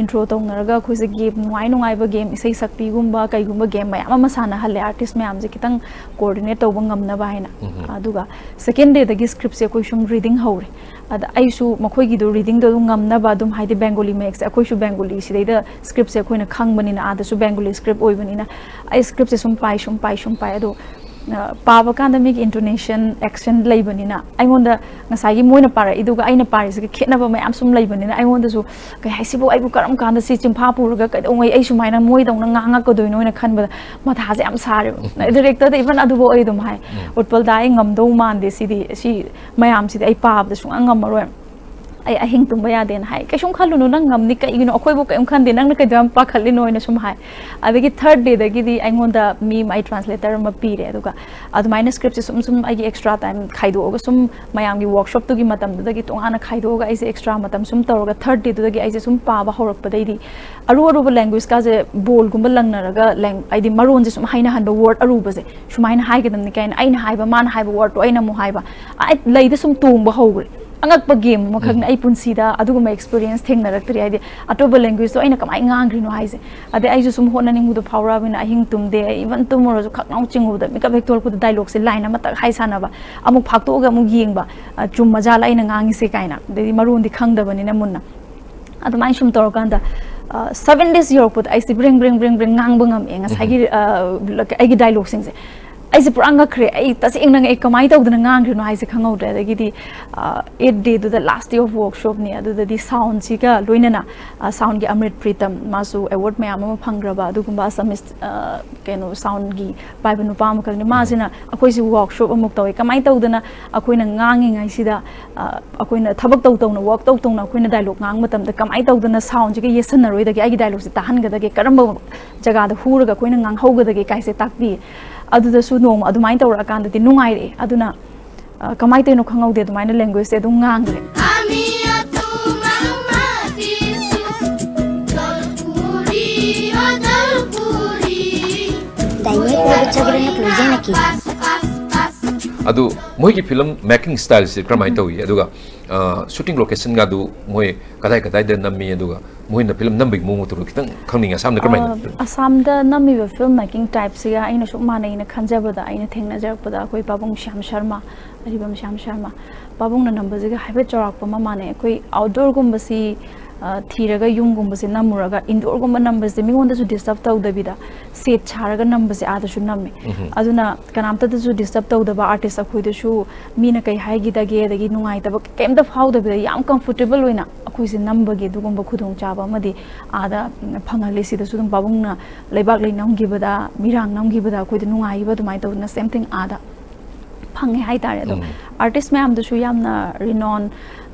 ꯏꯟꯇ꯭ꯔꯣ ꯇꯧꯅꯔꯒ ꯑꯩꯈꯣꯏꯁꯦ ꯒꯦꯝ, ꯅꯨꯡꯉꯥꯏ ꯅꯨꯡꯉꯥꯏꯕ ꯒꯦꯝ, ꯏꯁꯩ ꯁꯛꯄꯤꯒꯨꯝꯕ ꯀꯩꯒꯨꯝꯕ ꯒꯦꯝ ꯃꯌꯥꯝ ꯑꯃ ꯁꯥꯟꯅꯍꯜꯂꯦ, ꯑꯥꯔꯇꯤꯁ ꯃꯌꯥꯝꯁꯦ ꯈꯤꯇꯪ ꯀꯣꯑꯣꯔꯗꯤꯅꯦꯠ ꯇꯧꯕ ꯉꯝꯅꯕ ꯍꯥꯏꯅ꯫ ꯑꯗꯨꯒ ꯁꯦꯀꯦꯟ ꯗꯦꯗꯒꯤ ꯁ꯭ꯀ꯭ꯔꯤꯞꯁꯦ ꯑꯩꯈꯣꯏ ꯁꯨꯝ ꯔꯤꯗꯤꯡ ꯍꯧꯔꯦ꯫ ꯑꯗ ꯑꯩꯁꯨ ꯃꯈꯣꯏꯒꯤꯗꯣ ꯔꯤꯗꯤꯡꯗꯣ ꯑꯗꯨꯝ ꯉꯝꯅꯕ ꯑꯗꯨꯝ, ꯍꯥꯏꯗꯤ ꯕꯦꯡꯒꯣꯂꯤ ꯃꯌꯦꯛꯁꯦ ꯑꯩꯈꯣꯏꯁꯨ ꯕꯦꯡꯒꯣꯂꯤ ꯁꯤꯗꯩꯗ ꯁ꯭ꯀ꯭ꯔꯤꯞꯁꯦ ꯑꯩꯈꯣꯏꯅ ꯈꯪꯕꯅꯤꯅ, ꯑꯥꯗꯁꯨ ꯕꯦꯡꯒꯣꯂꯤ ꯁ꯭ꯀ꯭ꯔꯤꯞ ꯑꯣꯏꯕꯅꯤꯅ, ꯑꯩ ꯁ꯭ꯀ꯭ꯔꯤꯞꯁꯦ ꯁꯨꯝ ꯄꯥꯏ, ꯁꯨꯝ ꯄꯥꯏ, ꯁꯨꯝ ꯄꯥꯏ꯫ ꯑꯗꯣ ꯑ, ꯄꯥꯕ ꯀꯥꯟꯗ ꯃꯤꯒꯤ ꯏꯟꯇꯣꯅꯦꯁꯟ, ꯑꯦꯛꯁꯦꯟ ꯂꯩꯕꯅꯤꯅ, ꯑꯩꯉꯣꯟꯗ ꯉꯁꯥꯏꯒꯤ ꯃꯣꯏꯅ ꯄꯥꯔꯛꯏꯗꯨꯒ ꯑꯩꯅ ꯄꯥꯔꯤꯁꯤꯒ ꯈꯦꯠꯅꯕ ꯃꯌꯥꯝ ꯁꯨꯝ ꯂꯩꯕꯅꯤꯅ, ꯑꯩꯉꯣꯟꯗꯁꯨ ꯀꯩ ꯍꯥꯏ, "ꯁꯤꯕꯨ ꯑꯩꯕꯨ ꯀꯔꯝ ꯀꯥꯟꯗ ꯁꯤ ꯆꯤꯟꯐꯥ ꯄꯨꯔꯒ ꯀꯩꯗꯧꯉꯩ ꯑꯩ ꯁꯨꯃꯥꯏꯅ ꯃꯣꯏꯗꯧꯅ ꯉꯥꯡꯉꯛꯀꯗꯣꯏꯅꯣ?" ꯍꯥꯏꯅ ꯈꯟꯕꯗ ꯃꯊꯥꯁꯦ ꯌꯥꯝ ꯁꯥꯔꯦꯕ꯫ ꯗꯥꯏꯔꯦꯛꯇꯔꯗ ꯏꯚꯟ ꯑꯗꯨꯐꯥꯎ ꯑꯩ ꯑꯗꯨꯝ ꯍꯥꯏ, "ꯎꯠꯄꯜꯗꯥ, ꯑꯩ ꯉꯝꯗꯧ ꯃꯥꯟꯗꯦ, ꯁꯤꯗꯤ, ꯁꯤ ꯃꯌꯥꯝꯁꯤꯗꯤ ꯑꯩ ꯄꯥꯕꯗ ꯁꯨꯡꯉꯝ ꯉꯝꯃꯔꯣꯏ꯫ ꯑꯩ ꯑꯍꯤꯡ ꯇꯨꯝꯕ ꯌꯥꯗꯦꯅ" ꯍꯥꯏ꯫ "ꯀꯩꯁꯨꯝ ꯈꯜꯂꯨꯅꯨ, ꯅꯪ ꯉꯝꯅꯤ, ꯀꯩꯒꯤꯅꯣ, ꯑꯩꯈꯣꯏꯕꯨ ꯀꯔꯤꯝ ꯈꯟꯗꯦ, ꯅꯪꯅ ꯀꯩꯗꯧ ꯌꯥꯝ ꯄꯥꯈꯠꯂꯤꯅꯣ?" ꯍꯥꯏꯅ ꯁꯨꯝ ꯍꯥꯏ꯫ ꯑꯗꯒꯤ ꯊꯔꯠ ꯗꯦꯗꯒꯤꯗꯤ ꯑꯩꯉꯣꯟꯗ ꯃꯤ, ꯑꯩ ꯇ꯭ꯔꯥꯟꯁꯂꯦꯇꯔ ꯑꯃ ꯄꯤꯔꯦ, ꯑꯗꯨꯒ ꯑꯗꯨꯃꯥꯏꯅ ꯁ꯭ꯀ꯭ꯔꯤꯞꯁꯦ ꯁꯨꯝ ꯁꯨꯝ ꯑꯩꯒꯤ ꯑꯦꯛꯁꯇ꯭ꯔꯥ ꯇꯥꯏꯝ ꯈꯥꯏꯗꯣꯛꯑꯒ, ꯁꯨꯝ ꯃꯌꯥꯝꯒꯤ ꯋꯥꯔꯛꯁꯣꯞꯇꯨꯒꯤ ꯃꯇꯝꯗꯨꯗꯒꯤ ꯇꯣꯉꯥꯟꯅ ꯈꯥꯏꯗꯣꯛꯑꯒ, ꯑꯩꯁꯦ ꯑꯦꯛꯁꯇ꯭ꯔꯥ ꯃꯇꯝ ꯁꯨꯝ ꯇꯧꯔꯒ, ꯊꯔꯠ ꯗꯦꯗꯨꯗꯒꯤ ꯑꯩꯁꯦ ꯁꯨꯝ ꯄꯥꯕ ꯍꯧꯔꯛꯄꯗꯩꯗꯤ, ꯑꯔꯨ ꯑꯔꯨꯕ ꯂꯦꯡꯒ꯭ꯋꯦꯖꯀꯥꯁꯦ ꯕꯣꯜꯒꯨꯝꯕ ꯂꯪꯅꯔꯒ, ꯂꯦꯡ-, ꯍꯥꯏꯗꯤ ꯃꯔꯣꯟꯁꯦ ꯁꯨꯝ ꯍꯥꯏꯅꯍꯟꯕ, ꯋꯥꯔꯗ ꯑꯔꯨꯕꯁꯦ ꯁꯨꯃꯥꯏꯅ ꯍꯥꯏꯒꯗꯕꯅꯤ ꯀꯥꯏꯅ, ꯑꯩꯅ ꯍꯥꯏꯕ, ꯃꯥꯅ ꯍꯥꯏꯕ ꯋꯥꯔꯗꯇꯣ ꯑꯩꯅ ꯑꯃꯨꯛ ꯍꯥꯏꯕ, ꯑꯩ ꯂꯩꯗ ꯁꯨꯝ ꯇꯣꯡꯕ ꯍꯧꯈ꯭ꯔꯦ꯫ ꯑꯉꯛꯄ ꯒꯦꯝ ꯑꯃꯈꯛꯅꯤ꯫ ꯑꯩ ꯄꯨꯟꯁꯤꯗ ꯑꯗꯨꯒꯨꯝꯕ ꯑꯦꯛꯁꯄꯤꯔꯤꯌꯦꯟꯁ ꯊꯦꯡꯅꯔꯛꯇ꯭ꯔꯤ꯫ ꯍꯥꯏꯗꯤ, ꯑꯇꯣꯞꯄ ꯂꯦꯡꯒ꯭ꯋꯦꯖꯇꯣ ꯑꯩꯅ ꯀꯃꯥꯏꯅ ꯉꯥꯡꯈ꯭ꯔꯤꯅꯣ ꯍꯥꯏꯁꯦ꯫ ꯑꯗꯩ ꯑꯩꯁꯨ ꯁꯨꯝ ꯍꯣꯠꯅꯅꯤꯡꯕꯗꯣ ꯐꯥꯎꯔꯛꯑꯕꯅꯤꯅ, ꯑꯍꯤꯡ ꯇꯨꯝꯗꯦ꯫ ꯑꯩ ꯏꯚꯟ ꯇꯨꯝꯃꯨꯔꯁꯨ ꯈꯛ ꯂꯥꯎ ꯆꯤꯡꯉꯨꯕꯗ, ꯃꯤꯀꯞ ꯍꯦꯛ ꯊꯣꯛꯂꯛꯄꯗ ꯗꯥꯏꯂꯣꯛꯁꯦ ꯂꯥꯏꯟ ꯑꯃꯇꯪ ꯍꯥꯏ ꯁꯥꯟꯅꯕ, ꯑꯃꯨꯛ ꯐꯥꯛꯇꯣꯛꯑꯒ ꯑꯃꯨꯛ ꯌꯦꯡꯕ, ꯑ, ꯆꯨꯝꯃꯖꯥꯠꯂ ꯑꯩꯅ ꯉꯥꯡꯉꯤꯁꯦ ꯀꯥꯏꯅ꯫ ꯑꯗꯩꯗꯤ ꯃꯔꯣꯟꯗꯤ ꯈꯪꯗꯕꯅꯤꯅ ꯃꯨꯟꯅ꯫ ꯑꯗꯨꯃꯥꯏꯅ ꯁꯨꯝ ꯇꯧꯔꯀꯥꯟꯗ, ꯑ, ꯁꯚꯦꯟ ꯗꯦꯖ ꯌꯧꯔꯛꯄꯗ ꯑꯩꯁꯦ ꯕ꯭ꯔꯦꯡ, ꯕ꯭ꯔꯦꯡ, ꯕ꯭ꯔꯦꯡ, ꯕ꯭ꯔꯦꯡ ꯉꯥꯡꯕ ꯉꯝꯃꯛꯑꯦ꯫ ꯉꯁꯥꯏꯒꯤ, ꯑ, ꯑꯩꯒꯤ ꯗꯥꯏꯂꯣꯛꯁꯤꯡꯁꯦ꯫ ꯑꯩꯁꯦ ꯄꯨꯔꯥ ꯉꯛꯈ꯭ꯔꯦ꯫ ꯑꯩ ꯇꯁꯦꯡꯅ ꯑꯩ ꯀꯃꯥꯏꯅ ꯇꯧꯗꯅ ꯉꯥꯡꯈ꯭ꯔꯤꯅꯣ ꯍꯥꯏꯁꯦ ꯈꯪꯍꯧꯗ꯭ꯔꯦ꯫ ꯑꯗꯒꯤꯗꯤ, ꯑ, ꯑꯩꯠ ꯗꯦꯗꯨꯗ ꯂꯥꯁ ꯗꯦ ꯑꯣꯐ ꯋꯥꯔꯛꯁꯣꯞꯅꯤ꯫ ꯑꯗꯨꯗꯗꯤ ꯁꯥꯎꯟꯁꯤꯒ ꯂꯣꯏꯅꯅ, ꯑ, ꯁꯥꯎꯟꯒꯤ ꯑꯃ꯭ꯔꯤꯠ ꯄ꯭ꯔꯤꯇꯝ, ꯃꯥꯁꯨ ꯑꯦꯋꯥꯔꯗ ꯃꯌꯥꯝ ꯑꯃ ꯐꯪꯈ꯭ꯔꯕ ꯑꯗꯨꯒꯨꯝꯕ ꯑꯁꯥꯃꯤꯁ, ꯑ, ꯀꯩꯅꯣ, ꯁꯥꯎꯟꯒꯤ ꯄꯥꯏꯕ ꯅꯨꯄꯥ ꯑꯃꯈꯛꯅꯤ꯫ ꯃꯥꯁꯤꯅ ꯑꯩꯈꯣꯏꯁꯤ ꯋꯥꯔꯛꯁꯣꯞ ꯑꯃꯨꯛ ꯇꯧꯋꯦ꯫ ꯀꯃꯥꯏꯅ ꯇꯧꯗꯅ ꯑꯩꯈꯣꯏꯅ ꯉꯥꯡꯉꯤꯉꯩꯁꯤꯗ, ꯑ, ꯑꯩꯈꯣꯏꯅ ꯊꯕꯛ ꯇꯧ ꯇꯧꯅ, ꯋꯥꯔꯛ ꯇꯧ ꯇꯧꯅ ꯑꯩꯈꯣꯏꯅ ꯗꯥꯏꯂꯣꯛ ꯉꯥꯡꯕ ꯃꯇꯝꯗ ꯀꯃꯥꯏꯅ ꯇꯧꯗꯅ ꯁꯥꯎꯟꯁꯤꯒ ꯌꯦꯠꯁꯟꯅꯔꯣꯏꯗꯒꯦ, ꯑꯩꯒꯤ ꯗꯥꯏꯂꯣꯛꯁꯦ ꯇꯥꯍꯟꯒꯗꯒꯦ, ꯀꯔꯝꯕ ꯖꯒꯥꯗ ꯍꯨꯔꯒ ꯑꯩꯈꯣꯏꯅ ꯉꯥꯡꯍꯧꯒꯗꯒꯦ ꯀꯥꯏꯁꯦ ꯇꯥꯛꯄꯤ꯫ ꯑꯗꯨꯗꯁꯨ ꯅꯣꯡꯃ ꯑꯗꯨꯃꯥꯏꯅ ꯇꯧꯔꯛꯑꯀꯥꯟꯗꯗꯤ ꯅꯨꯡꯉꯥꯏꯔꯛꯑꯦ꯫ ꯑꯗꯨꯅ, ꯑ, ꯀꯃꯥꯏꯅ ꯇꯧꯔꯤꯅꯣ ꯈꯪꯍꯧꯗꯦ, ꯑꯗꯨꯃꯥꯏꯅ ꯂꯦꯡꯒ꯭ꯋꯦꯖꯁꯦ ꯑꯗꯨꯝ ꯉꯥꯡꯈ꯭ꯔꯦ꯫ ꯗꯥꯏꯅꯦ ꯀꯣꯏꯕ ꯆꯠꯈ꯭ꯔꯦꯅ ꯀ꯭ꯂꯣꯖꯤꯡ ꯅꯛꯀꯤ꯫ ꯑꯗꯨ ꯃꯣꯏꯒꯤ ꯐꯤꯂꯝ ꯃꯦꯀꯤꯡ ꯁ꯭ꯇꯥꯏꯜꯁꯤ ꯀꯔꯝꯍꯥꯏꯅ ꯇꯧꯏ? ꯑꯗꯨꯒ ꯁꯨꯇꯤꯡ ꯂꯣꯀꯦꯁꯟꯒꯗꯨ ꯃꯣꯏ ꯀꯗꯥꯏ ꯀꯗꯥꯏꯗ ꯅꯝꯃꯤ? ꯑꯗꯨꯒ ꯃꯣꯏꯅ ꯐꯤꯂꯝ ꯅꯝꯕꯒꯤ ꯃꯑꯣꯡ ꯃꯇꯧꯗꯣ ꯈꯤꯇꯪ ꯈꯪꯅꯤꯡꯉꯦ, ꯑꯁꯥꯝꯗ ꯀꯔꯝꯍꯥꯏꯅ? ꯑ, ꯑꯁꯥꯝꯗ ꯅꯝꯃꯤꯕ ꯐꯤꯜꯝ ꯃꯦꯀꯤꯡ ꯇꯥꯏꯞꯁꯤꯒ ꯑꯩꯅ ꯁꯨꯝ ꯃꯥꯟꯅꯩꯅ ꯈꯟꯖꯕꯗ, ꯑꯩꯅ ꯊꯦꯡꯅꯖꯔꯛꯄꯗ, ꯑꯩꯈꯣꯏ ꯄꯥꯕꯨꯡ ꯁ꯭ꯌꯥꯝ ꯁꯔꯃ, ꯑꯔꯤꯕꯝ ꯁ꯭ꯌꯥꯝ ꯁꯔꯃ, ꯄꯥꯕꯨꯡꯅ ꯅꯝꯕꯁꯤꯒ ꯍꯥꯏꯐꯦꯠ ꯆꯥꯎꯔꯥꯛꯄ ꯑꯃ ꯃꯥꯟꯅꯩ꯫ ꯑꯩꯈꯣꯏ ꯑꯥꯎꯠꯗꯣꯔꯒꯨꯝꯕꯁꯤ, ꯑ, ꯊꯤꯔꯒ ꯌꯨꯝꯒꯨꯝꯕꯁꯦ ꯅꯝꯃꯨꯔꯒ, ꯏꯟꯗꯣꯔꯒꯨꯝꯕ ꯅꯝꯕꯁꯦ ꯃꯤꯉꯣꯟꯗꯁꯨ ꯗꯤꯁꯇꯔꯕ ꯇꯧꯗꯕꯤꯗ ꯁꯦꯠ ꯁꯥꯔꯒ ꯅꯝꯕꯁꯦ ꯑꯥꯗꯁꯨ ꯅꯝꯃꯦ꯫ ꯑꯗꯨꯅ ꯀꯅꯥꯝꯇꯗꯁꯨ ꯗꯤꯁꯇꯔꯕ ꯇꯧꯗꯕ, ꯑꯥꯔꯇꯤꯁ ꯑꯩꯈꯣꯏꯗꯁꯨ ꯃꯤꯅ ꯀꯩ ꯍꯥꯏꯈꯤꯗꯒꯦ ꯑꯗꯒꯤ ꯅꯨꯡꯉꯥꯏꯇꯕ ꯀꯩꯝꯇ ꯐꯥꯎꯗꯕꯤꯗ ꯌꯥꯝ ꯀꯝꯐꯣꯔꯇꯦꯕꯜ ꯑꯣꯏꯅ ꯑꯩꯈꯣꯏꯁꯦ ꯅꯝꯕꯒꯤ ꯑꯗꯨꯒꯨꯝꯕ ꯈꯨꯗꯣꯡꯆꯥꯕ ꯑꯃꯗꯤ ꯑꯥꯗ ꯐꯪꯍꯜꯂꯤ꯫ ꯁꯤꯗꯁꯨ ꯑꯗꯨꯝ ꯄꯥꯕꯨꯡꯅ ꯂꯩꯕꯥꯛ ꯂꯩ ꯅꯝꯈꯤꯕꯗ, ꯃꯤꯔꯥꯡ ꯅꯝꯈꯤꯕꯗ ꯑꯩꯈꯣꯏꯗ ꯅꯨꯡꯉꯥꯏꯈꯤꯕ ꯑꯗꯨꯃꯥꯏꯅ ꯇꯧꯗꯅ ꯁꯦꯝ ꯊꯤꯡ ꯑꯥꯗ ꯐꯪꯉꯦ ꯍꯥꯏꯇꯥꯔꯦ꯫ ꯑꯗꯣ ꯑꯥꯔꯇꯤꯁ ꯃꯌꯥꯝꯗꯨꯁꯨ ꯌꯥꯝꯅ ꯔꯤꯅꯣꯟ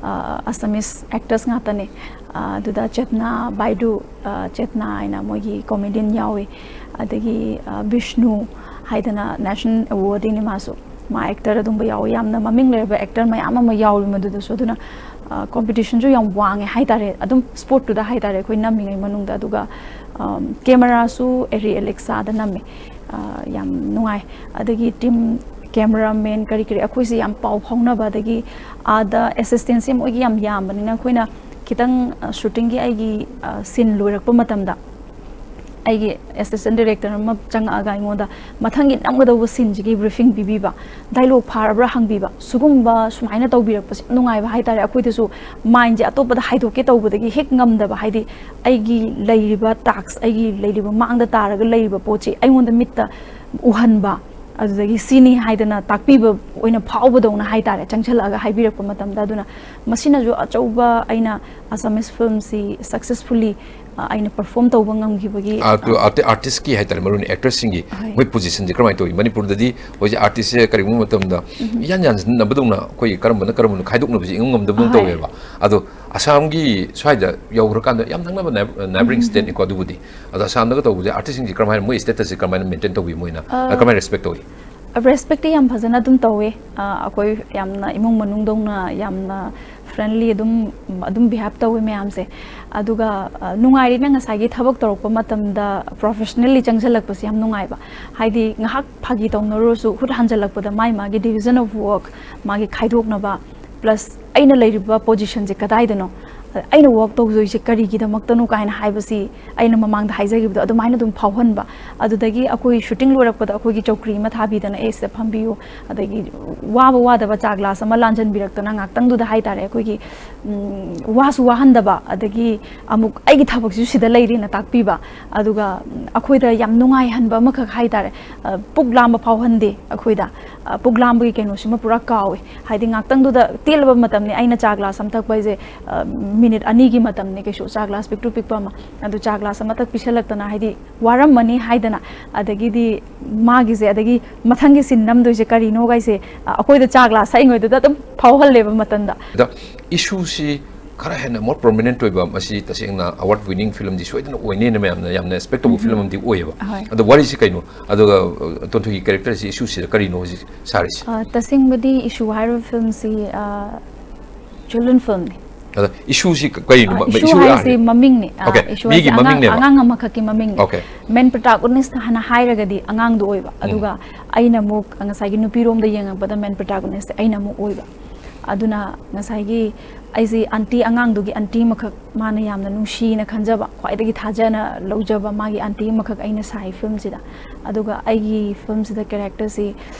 ꯑꯁꯥꯃꯤꯁ ꯑꯦꯛꯇꯔꯁ ꯉꯥꯛꯇꯅꯦ꯫ ꯑ, ꯑꯗꯨꯗ ꯆꯦꯠꯅꯥ ꯕꯥꯏꯗꯨ, ꯑ, ꯆꯦꯠꯅꯥ ꯍꯥꯏꯅ ꯃꯣꯏꯒꯤ ꯀꯣꯃꯦꯗꯤꯌꯟ ꯌꯥꯎꯏ, ꯑꯗꯒꯤ, ꯑ, ꯕꯤꯁꯅꯨ ꯍꯥꯏꯗꯅ ꯅꯦꯁꯅꯦꯜ ꯑꯦꯋꯥꯔꯗꯤꯅꯤ ꯃꯥꯁꯨ, ꯃꯥ ꯑꯦꯛꯇꯔ ꯑꯗꯨꯝꯕ ꯌꯥꯎꯏ꯫ ꯌꯥꯝꯅ ꯃꯃꯤꯡ ꯂꯩꯔꯕ ꯑꯦꯛꯇꯔ ꯃꯌꯥꯝ ꯑꯃ ꯌꯥꯎꯔꯤ ꯃꯗꯨꯗꯁꯨ꯫ ꯑꯗꯨꯅ ꯀꯣꯝꯄꯤꯇꯤꯁꯟꯁꯨ ꯌꯥꯝ ꯋꯥꯡꯉꯦ ꯍꯥꯏꯇꯥꯔꯦ, ꯑꯗꯨꯝ ꯁ꯭ꯄꯣꯔꯠꯇꯨꯗ ꯍꯥꯏꯇꯥꯔꯦ ꯑꯩꯈꯣꯏ ꯅꯝꯃꯤꯉꯩ ꯃꯅꯨꯡꯗ꯫ ꯑꯗꯨꯒ ꯀꯦꯃꯦꯔꯥꯁꯨ ꯑꯦꯔꯤ ꯑꯦꯂꯦꯛꯁꯥꯗ ꯅꯝꯃꯦ꯫ ꯑ, ꯌꯥꯝ ꯅꯨꯡꯉꯥꯏ꯫ ꯑꯗꯒꯤ ꯇꯤꯝ ꯀꯦꯃꯦꯔꯥꯃꯦꯟ ꯀꯔꯤ ꯀꯔꯤ ꯑꯩꯈꯣꯏꯁꯦ ꯌꯥꯝ ꯄꯥꯎ ꯐꯥꯎꯅꯕ, ꯑꯗꯒꯤ ꯑꯥꯗ ꯑꯦꯁꯤꯁꯇꯦꯟꯁꯁꯦ ꯃꯣꯏꯒꯤ ꯌꯥꯝ ꯌꯥꯝꯕꯅꯤꯅ ꯑꯩꯈꯣꯏꯅ ꯈꯤꯇꯪ, ꯑ, ꯁꯨꯇꯤꯡꯒꯤ ꯑꯩꯒꯤ, ꯑ, ꯁꯤꯟ ꯂꯣꯏꯔꯛꯄ ꯃꯇꯝꯗ ꯑꯩꯒꯤ ꯑꯦꯁꯤꯁꯇꯦꯟ ꯗꯥꯏꯔꯦꯛꯇꯔ ꯑꯃ ꯆꯪꯉꯛꯑꯒ ꯑꯩꯉꯣꯟꯗ ꯃꯊꯪꯒꯤ ꯅꯝꯒꯗꯧꯕ ꯁꯤꯟꯁꯤꯒꯤ ꯕ꯭ꯔꯤꯐꯤꯡ ꯄꯤꯕꯤꯕ, ꯗꯥꯏꯂꯣꯛ ꯐꯥꯔꯕ꯭ꯔꯥ ꯍꯪꯕꯤꯕ, ꯁꯤꯒꯨꯝꯕ ꯁꯨꯃꯥꯏꯅ ꯇꯧꯕꯤꯔꯛꯄꯁꯦ ꯌꯥꯝ ꯅꯨꯡꯉꯥꯏꯕ ꯍꯥꯏꯇꯥꯔꯦ꯫ ꯑꯩꯈꯣꯏꯗꯁꯨ ꯃꯥꯏꯟꯁꯦ ꯑꯇꯣꯞꯄꯗ ꯍꯥꯏꯗꯣꯛꯀꯦ ꯇꯧꯕꯗꯒꯤ ꯍꯦꯛ ꯉꯝꯗꯕ, ꯍꯥꯏꯗꯤ ꯑꯩꯒꯤ ꯂꯩꯔꯤꯕ ꯇꯥꯛꯁ, ꯑꯩꯒꯤ ꯂꯩꯔꯤꯕ ꯃꯥꯡꯗ ꯇꯥꯔꯒ ꯂꯩꯔꯤꯕ ꯄꯣꯠꯁꯦ ꯑꯩꯉꯣꯟꯗ ꯃꯤꯠꯇ ꯎꯍꯟꯕ, ꯑꯗꯨꯗꯒꯤ ꯁꯤꯅꯤ ꯍꯥꯏꯗꯅ ꯇꯥꯛꯄꯤꯕ ꯑꯣꯏꯅ ꯐꯥꯎꯕꯗꯧꯅ ꯍꯥꯏꯇꯥꯔꯦ, ꯆꯪꯁꯤꯜꯂꯛꯑꯒ ꯍꯥꯏꯕꯤꯔꯛꯄ ꯃꯇꯝꯗ꯫ ꯑꯗꯨꯅ ꯃꯁꯤꯅꯁꯨ ꯑꯆꯧꯕ ꯑꯩꯅ ꯑꯁꯥꯃꯤꯁ ꯐꯤꯂꯝꯁꯤ ꯁꯛꯁꯦꯁꯐꯨꯜꯂꯤ, ꯑ, ꯑꯩꯅ ꯄꯔꯐꯣꯔꯝ ꯇꯧꯕ ꯉꯝꯈꯤꯕꯒꯤ, ꯑꯥꯔꯇꯤꯁꯀꯤ ꯍꯥꯏꯇꯥꯔꯦ, ꯃꯔꯨ ꯑꯣꯏꯅ ꯑꯦꯛꯇꯔꯁꯤꯡꯒꯤ ꯍꯣꯏ꯫ ꯃꯣꯏ ꯄꯣꯖꯤꯁꯟꯁꯦ ꯀꯔꯝꯍꯥꯏꯅ ꯇꯧꯏ? ꯃꯅꯤꯄꯨꯔꯗꯗꯤ ꯍꯧꯖꯤꯛ ꯑꯥꯔꯇꯤꯁꯁꯦ ꯀꯔꯤꯒꯨꯝꯕ ꯃꯇꯝꯗ ꯏꯌꯥꯟ ꯌꯥꯟꯁꯤꯟꯅꯕꯗꯧꯅ, ꯑꯩꯈꯣꯏ ꯀꯔꯝꯕꯅ ꯀꯔꯝꯕꯅꯣ ꯈꯥꯏꯗꯣꯛꯅꯕꯁꯦ ꯏꯉꯝ ꯉꯝꯗꯕꯗꯧꯅ ꯍꯣꯏ꯫ ꯇꯧꯋꯦꯕ꯫ ꯑꯗꯣ ꯑꯁꯥꯝꯒꯤ ꯁ꯭ꯋꯥꯏꯗ ꯌꯧꯈ꯭ꯔꯀꯥꯟꯗ, ꯌꯥꯝ ꯅꯛꯅꯕ ꯅꯥꯏꯕ-, ꯅꯥꯏꯕꯔꯤꯡ ꯁ꯭ꯇꯦꯠꯅꯤꯀꯣ, ꯑꯗꯨꯕꯨꯗꯤ꯫ ꯑꯗꯣ ꯑꯁꯥꯝꯗꯒ ꯇꯧꯕꯁꯦ ꯑꯥꯔꯇꯤꯁꯁꯤꯡꯁꯦ ꯀꯔꯝꯍꯥꯏꯅ, ꯃꯣꯏ ꯁ꯭ꯇꯦꯇꯁꯁꯦ ꯀꯔꯝꯍꯥꯏꯅ ꯃꯦꯟꯇꯦꯟ ꯇꯧꯕꯤ ꯃꯣꯏꯅ? ꯑ, ꯀꯔꯝꯍꯥꯏꯅ ꯔꯦꯁꯄꯦꯛ ꯇꯧꯏ? ꯔꯦꯁꯄꯦꯛꯇꯤ ꯌꯥꯝ ꯐꯖꯅ ꯑꯗꯨꯝ ꯇꯧꯋꯦ꯫ ꯑ, ꯑꯩꯈꯣꯏ ꯌꯥꯝꯅ ꯏꯃꯨꯡ ꯃꯅꯨꯡꯗꯧꯅ ꯌꯥꯝꯅ ꯐ꯭ꯔꯦꯟꯂꯤ ꯑꯗꯨꯝ ꯑꯗꯨꯝ ꯕꯤꯍꯦꯞ ꯇꯧꯋꯤ ꯃꯌꯥꯝꯁꯦ꯫ ꯑꯗꯨꯒ ꯑ, ꯅꯨꯡꯉꯥꯏꯔꯤꯅ ꯉꯁꯥꯏꯒꯤ ꯊꯕꯛ ꯇꯧꯔꯛꯄ ꯃꯇꯝꯗ ꯄ꯭ꯔꯣꯐꯦꯁꯅꯦꯜꯂꯤ ꯆꯪꯁꯤꯜꯂꯛꯄꯁꯦ ꯌꯥꯝ ꯅꯨꯡꯉꯥꯏꯕ꯫ ꯍꯥꯏꯗꯤ ꯉꯥꯏꯍꯥꯛ ꯐꯥꯒꯤ ꯇꯧꯅꯔꯨꯔꯁꯨ ꯍꯨꯠ ꯍꯟꯖꯜꯂꯛꯄꯗ ꯃꯥꯏ ꯃꯥꯒꯤ ꯗꯤꯕꯤꯖꯟ ꯑꯣꯐ ꯋꯥꯔꯛ, ꯃꯥꯒꯤ ꯈꯥꯏꯗꯣꯛꯅꯕ, ꯄ꯭ꯂꯁ ꯑꯩꯅ ꯂꯩꯔꯤꯕ ꯄꯣꯖꯤꯁꯟꯁꯦ ꯀꯗꯥꯏꯗꯅꯣ, ꯑꯩꯅ ꯋꯥꯔꯛ ꯇꯧꯗꯣꯏꯁꯦ ꯀꯔꯤꯒꯤꯗꯃꯛꯇꯅꯣ ꯀꯥꯏꯅ ꯍꯥꯏꯕꯁꯤ ꯑꯩꯅ ꯃꯃꯥꯡꯗ ꯍꯥꯏꯖꯈꯤꯕꯗꯣ ꯑꯗꯨꯃꯥꯏꯅ ꯑꯗꯨꯝ ꯐꯥꯎꯍꯟꯕ꯫ ꯑꯗꯨꯗꯒꯤ ꯑꯩꯈꯣꯏ ꯁꯨꯇꯤꯡ ꯂꯣꯏꯔꯛꯄꯗ ꯑꯩꯈꯣꯏꯒꯤ ꯆꯧꯀ꯭ꯔꯤ ꯑꯃ ꯊꯥꯕꯤꯗꯅ, "ꯑꯦ, ꯁꯤꯗ ꯐꯝꯕꯤꯌꯨ", ꯑꯗꯒꯤ ꯋꯥꯕ ꯋꯥꯗꯕ ꯆꯥ ꯒ꯭ꯂꯥꯁ ꯑꯃ ꯂꯥꯟꯖꯟꯕꯤꯔꯛꯇꯅ ꯉꯥꯛꯇꯪꯗꯨꯗ ꯍꯥꯏꯇꯥꯔꯦ ꯑꯩꯈꯣꯏꯒꯤ, ꯎꯝ, ꯋꯥꯁꯨ ꯋꯥꯍꯟꯗꯕ, ꯑꯗꯒꯤ ꯑꯃꯨꯛ ꯑꯩꯒꯤ ꯊꯕꯛꯁꯤꯁꯨ ꯁꯤꯗ ꯂꯩꯔꯦꯅ ꯇꯥꯛꯄꯤꯕ꯫ ꯑꯗꯨꯒ, ꯎꯝ, ꯑꯩꯈꯣꯏꯗ ꯌꯥꯝ ꯅꯨꯡꯉꯥꯏꯍꯟꯕ ꯑꯃꯈꯛ ꯍꯥꯏꯇꯥꯔꯦ, ꯑ, ꯄꯨꯛ ꯂꯥꯝꯕ ꯐꯥꯎꯍꯟꯗꯦ ꯑꯩꯈꯣꯏꯗ꯫ ꯑ, ꯄꯨꯛ ꯂꯥꯝꯕꯒꯤ ꯀꯩꯅꯣꯁꯤꯃ ꯄꯨꯔꯥ ꯀꯥꯎꯋꯦ꯫ ꯍꯥꯏꯗꯤ ꯉꯥꯛꯇꯪꯗꯨꯗ ꯇꯦꯜꯂꯕ ꯃꯇꯝꯅꯤ, ꯑꯩꯅ ꯆꯥ ꯒ꯭ꯂꯥꯁ ꯑꯃ ꯊꯛꯄ ꯍꯥꯏꯁꯦ, ꯑ, ꯃꯤꯅꯤꯠ ꯑꯅꯤꯒꯤ ꯃꯇꯝꯅꯤ ꯀꯩꯁꯨ, ꯆꯥ ꯒ꯭ꯂꯥꯁ ꯄꯤꯛꯇ꯭ꯔꯨ ꯄꯤꯛꯄ ꯑꯃ꯫ ꯑꯗꯨ ꯆꯥ ꯒ꯭ꯂꯥꯁ ꯑꯃ ꯊꯛ ꯄꯤꯁꯜꯂꯛꯇꯅ, ꯍꯥꯏꯗꯤ ꯋꯥꯔꯝꯃꯅꯤ ꯍꯥꯏꯗꯅ, ꯑꯗꯒꯤꯗꯤ ꯃꯥꯒꯤꯁꯦ, ꯑꯗꯒꯤ ꯃꯊꯪꯒꯤ ꯁꯤꯟ ꯅꯝꯗꯣꯏꯁꯦ ꯀꯔꯤꯅꯣ ꯀꯥꯏꯁꯦ, ꯑ, ꯑꯩꯈꯣꯏꯗ ꯆꯥ ꯒ꯭ꯂꯥꯁ ꯊꯛꯏꯉꯩꯗꯨꯗ ꯑꯗꯨꯝ ꯐꯥꯎꯍꯜꯂꯦꯕ ꯃꯇꯝꯗ꯫ ꯑꯗꯣ ꯏꯁꯨꯁꯤ ꯈꯔ ꯍꯦꯟꯅ ꯃꯣꯔ ꯄ꯭ꯔꯣꯃꯤꯅꯦꯟꯠ ꯑꯣꯏꯕ, ꯃꯁꯤ ꯇꯁꯦꯡꯅ ꯑꯋꯥꯔꯗ ꯋꯤꯅꯤꯡ ꯐꯤꯂꯝꯗꯤ ꯁꯣꯏꯗꯅ ꯑꯣꯏꯅꯦꯅ ꯃꯌꯥꯝꯅ ꯌꯥꯝꯅ ꯑꯦꯛꯁꯄꯦꯛ ꯇꯧꯕ ꯐꯤꯂꯝ ꯑꯃꯗꯤ ꯑꯣꯏꯌꯦꯕ꯫ ꯍꯣꯏ꯫ ꯑꯗꯣ ꯋꯥꯔꯤꯁꯤ ꯀꯩꯅꯣ? ꯑꯗꯨꯒ, ꯑ, ꯇꯣꯟꯊꯣꯏꯒꯤ ꯀꯦꯔꯦꯛꯇꯔꯁꯤ ꯏꯁꯨꯁꯤꯗ ꯀꯔꯤꯅꯣ ꯍꯧꯖꯤꯛ ꯁꯥꯔꯤꯁꯦ? ꯑ, ꯇꯁꯦꯡꯕꯗꯤ ꯏꯁꯨ ꯍꯥꯏꯔꯤꯕ ꯐꯤꯂꯝꯁꯤ, ꯑ, ꯆꯤꯜꯗ꯭ꯔꯦꯟ ꯐꯤꯂꯝꯅꯤ꯫ ꯑꯗ ꯏꯁꯨꯁꯤ ꯀ-, ꯀꯔꯤꯅꯣ? ꯑ, ꯃ-, ꯃ-, ꯏꯁꯨ ꯏꯁꯨ ꯍꯥꯏꯁꯤ ꯍꯥꯏꯔꯤ? ꯃꯃꯤꯡꯅꯤ꯫ ꯑ, OK, ꯏꯁꯨ ꯃꯤꯒꯤ ꯍꯥꯏꯁꯤ ꯑꯉꯥꯡ, ꯃꯃꯤꯡꯅꯦꯕ? ꯑꯉꯥꯡ ꯑꯃꯈꯛꯀꯤ ꯃꯃꯤꯡꯅꯤ꯫ OK. ꯃꯦꯟ ꯄ꯭ꯔꯣꯇꯥꯒꯣꯅꯤꯁ ꯍꯥꯟꯅ ꯍꯥꯏꯔꯒꯗꯤ ꯑꯉꯥꯡꯗꯣ ꯑꯣꯏꯕ꯫ ꯎꯝ꯫ ꯑꯗꯨꯒ ꯑꯩꯅ ꯑꯃꯨꯛ ꯉꯁꯥꯏꯒꯤ ꯅꯨꯄꯤꯔꯣꯝꯗ ꯌꯦꯡꯉꯛꯄꯗ ꯃꯦꯟ ꯄ꯭ꯔꯣꯇꯥꯒꯣꯅꯤꯁ ꯑꯩꯅ ꯑꯃꯨꯛ ꯑꯣꯏꯕ꯫ ꯑꯗꯨꯅ ꯉꯁꯥꯏꯒꯤ ꯑꯩꯁꯤ ꯑꯟꯇꯤ, ꯑꯉꯥꯡꯗꯨꯒꯤ ꯑꯟꯇꯤ ꯑꯃꯈꯛ, ꯃꯥꯅ ꯌꯥꯝꯅ ꯅꯨꯡꯁꯤꯅ ꯈꯟꯖꯕ, ꯈ꯭ꯋꯥꯏꯗꯒꯤ ꯊꯥꯖꯅ ꯂꯧꯖꯕ ꯃꯥꯒꯤ ꯑꯟꯇꯤ ꯑꯃꯈꯛ ꯑꯩꯅ ꯁꯥꯏ ꯐꯤꯂꯝꯁꯤꯗ꯫ ꯑꯗꯨꯒ ꯑꯩꯒꯤ ꯐꯤꯂꯝꯁꯤꯗ ꯀꯦꯔꯦꯛꯇꯔꯁꯤ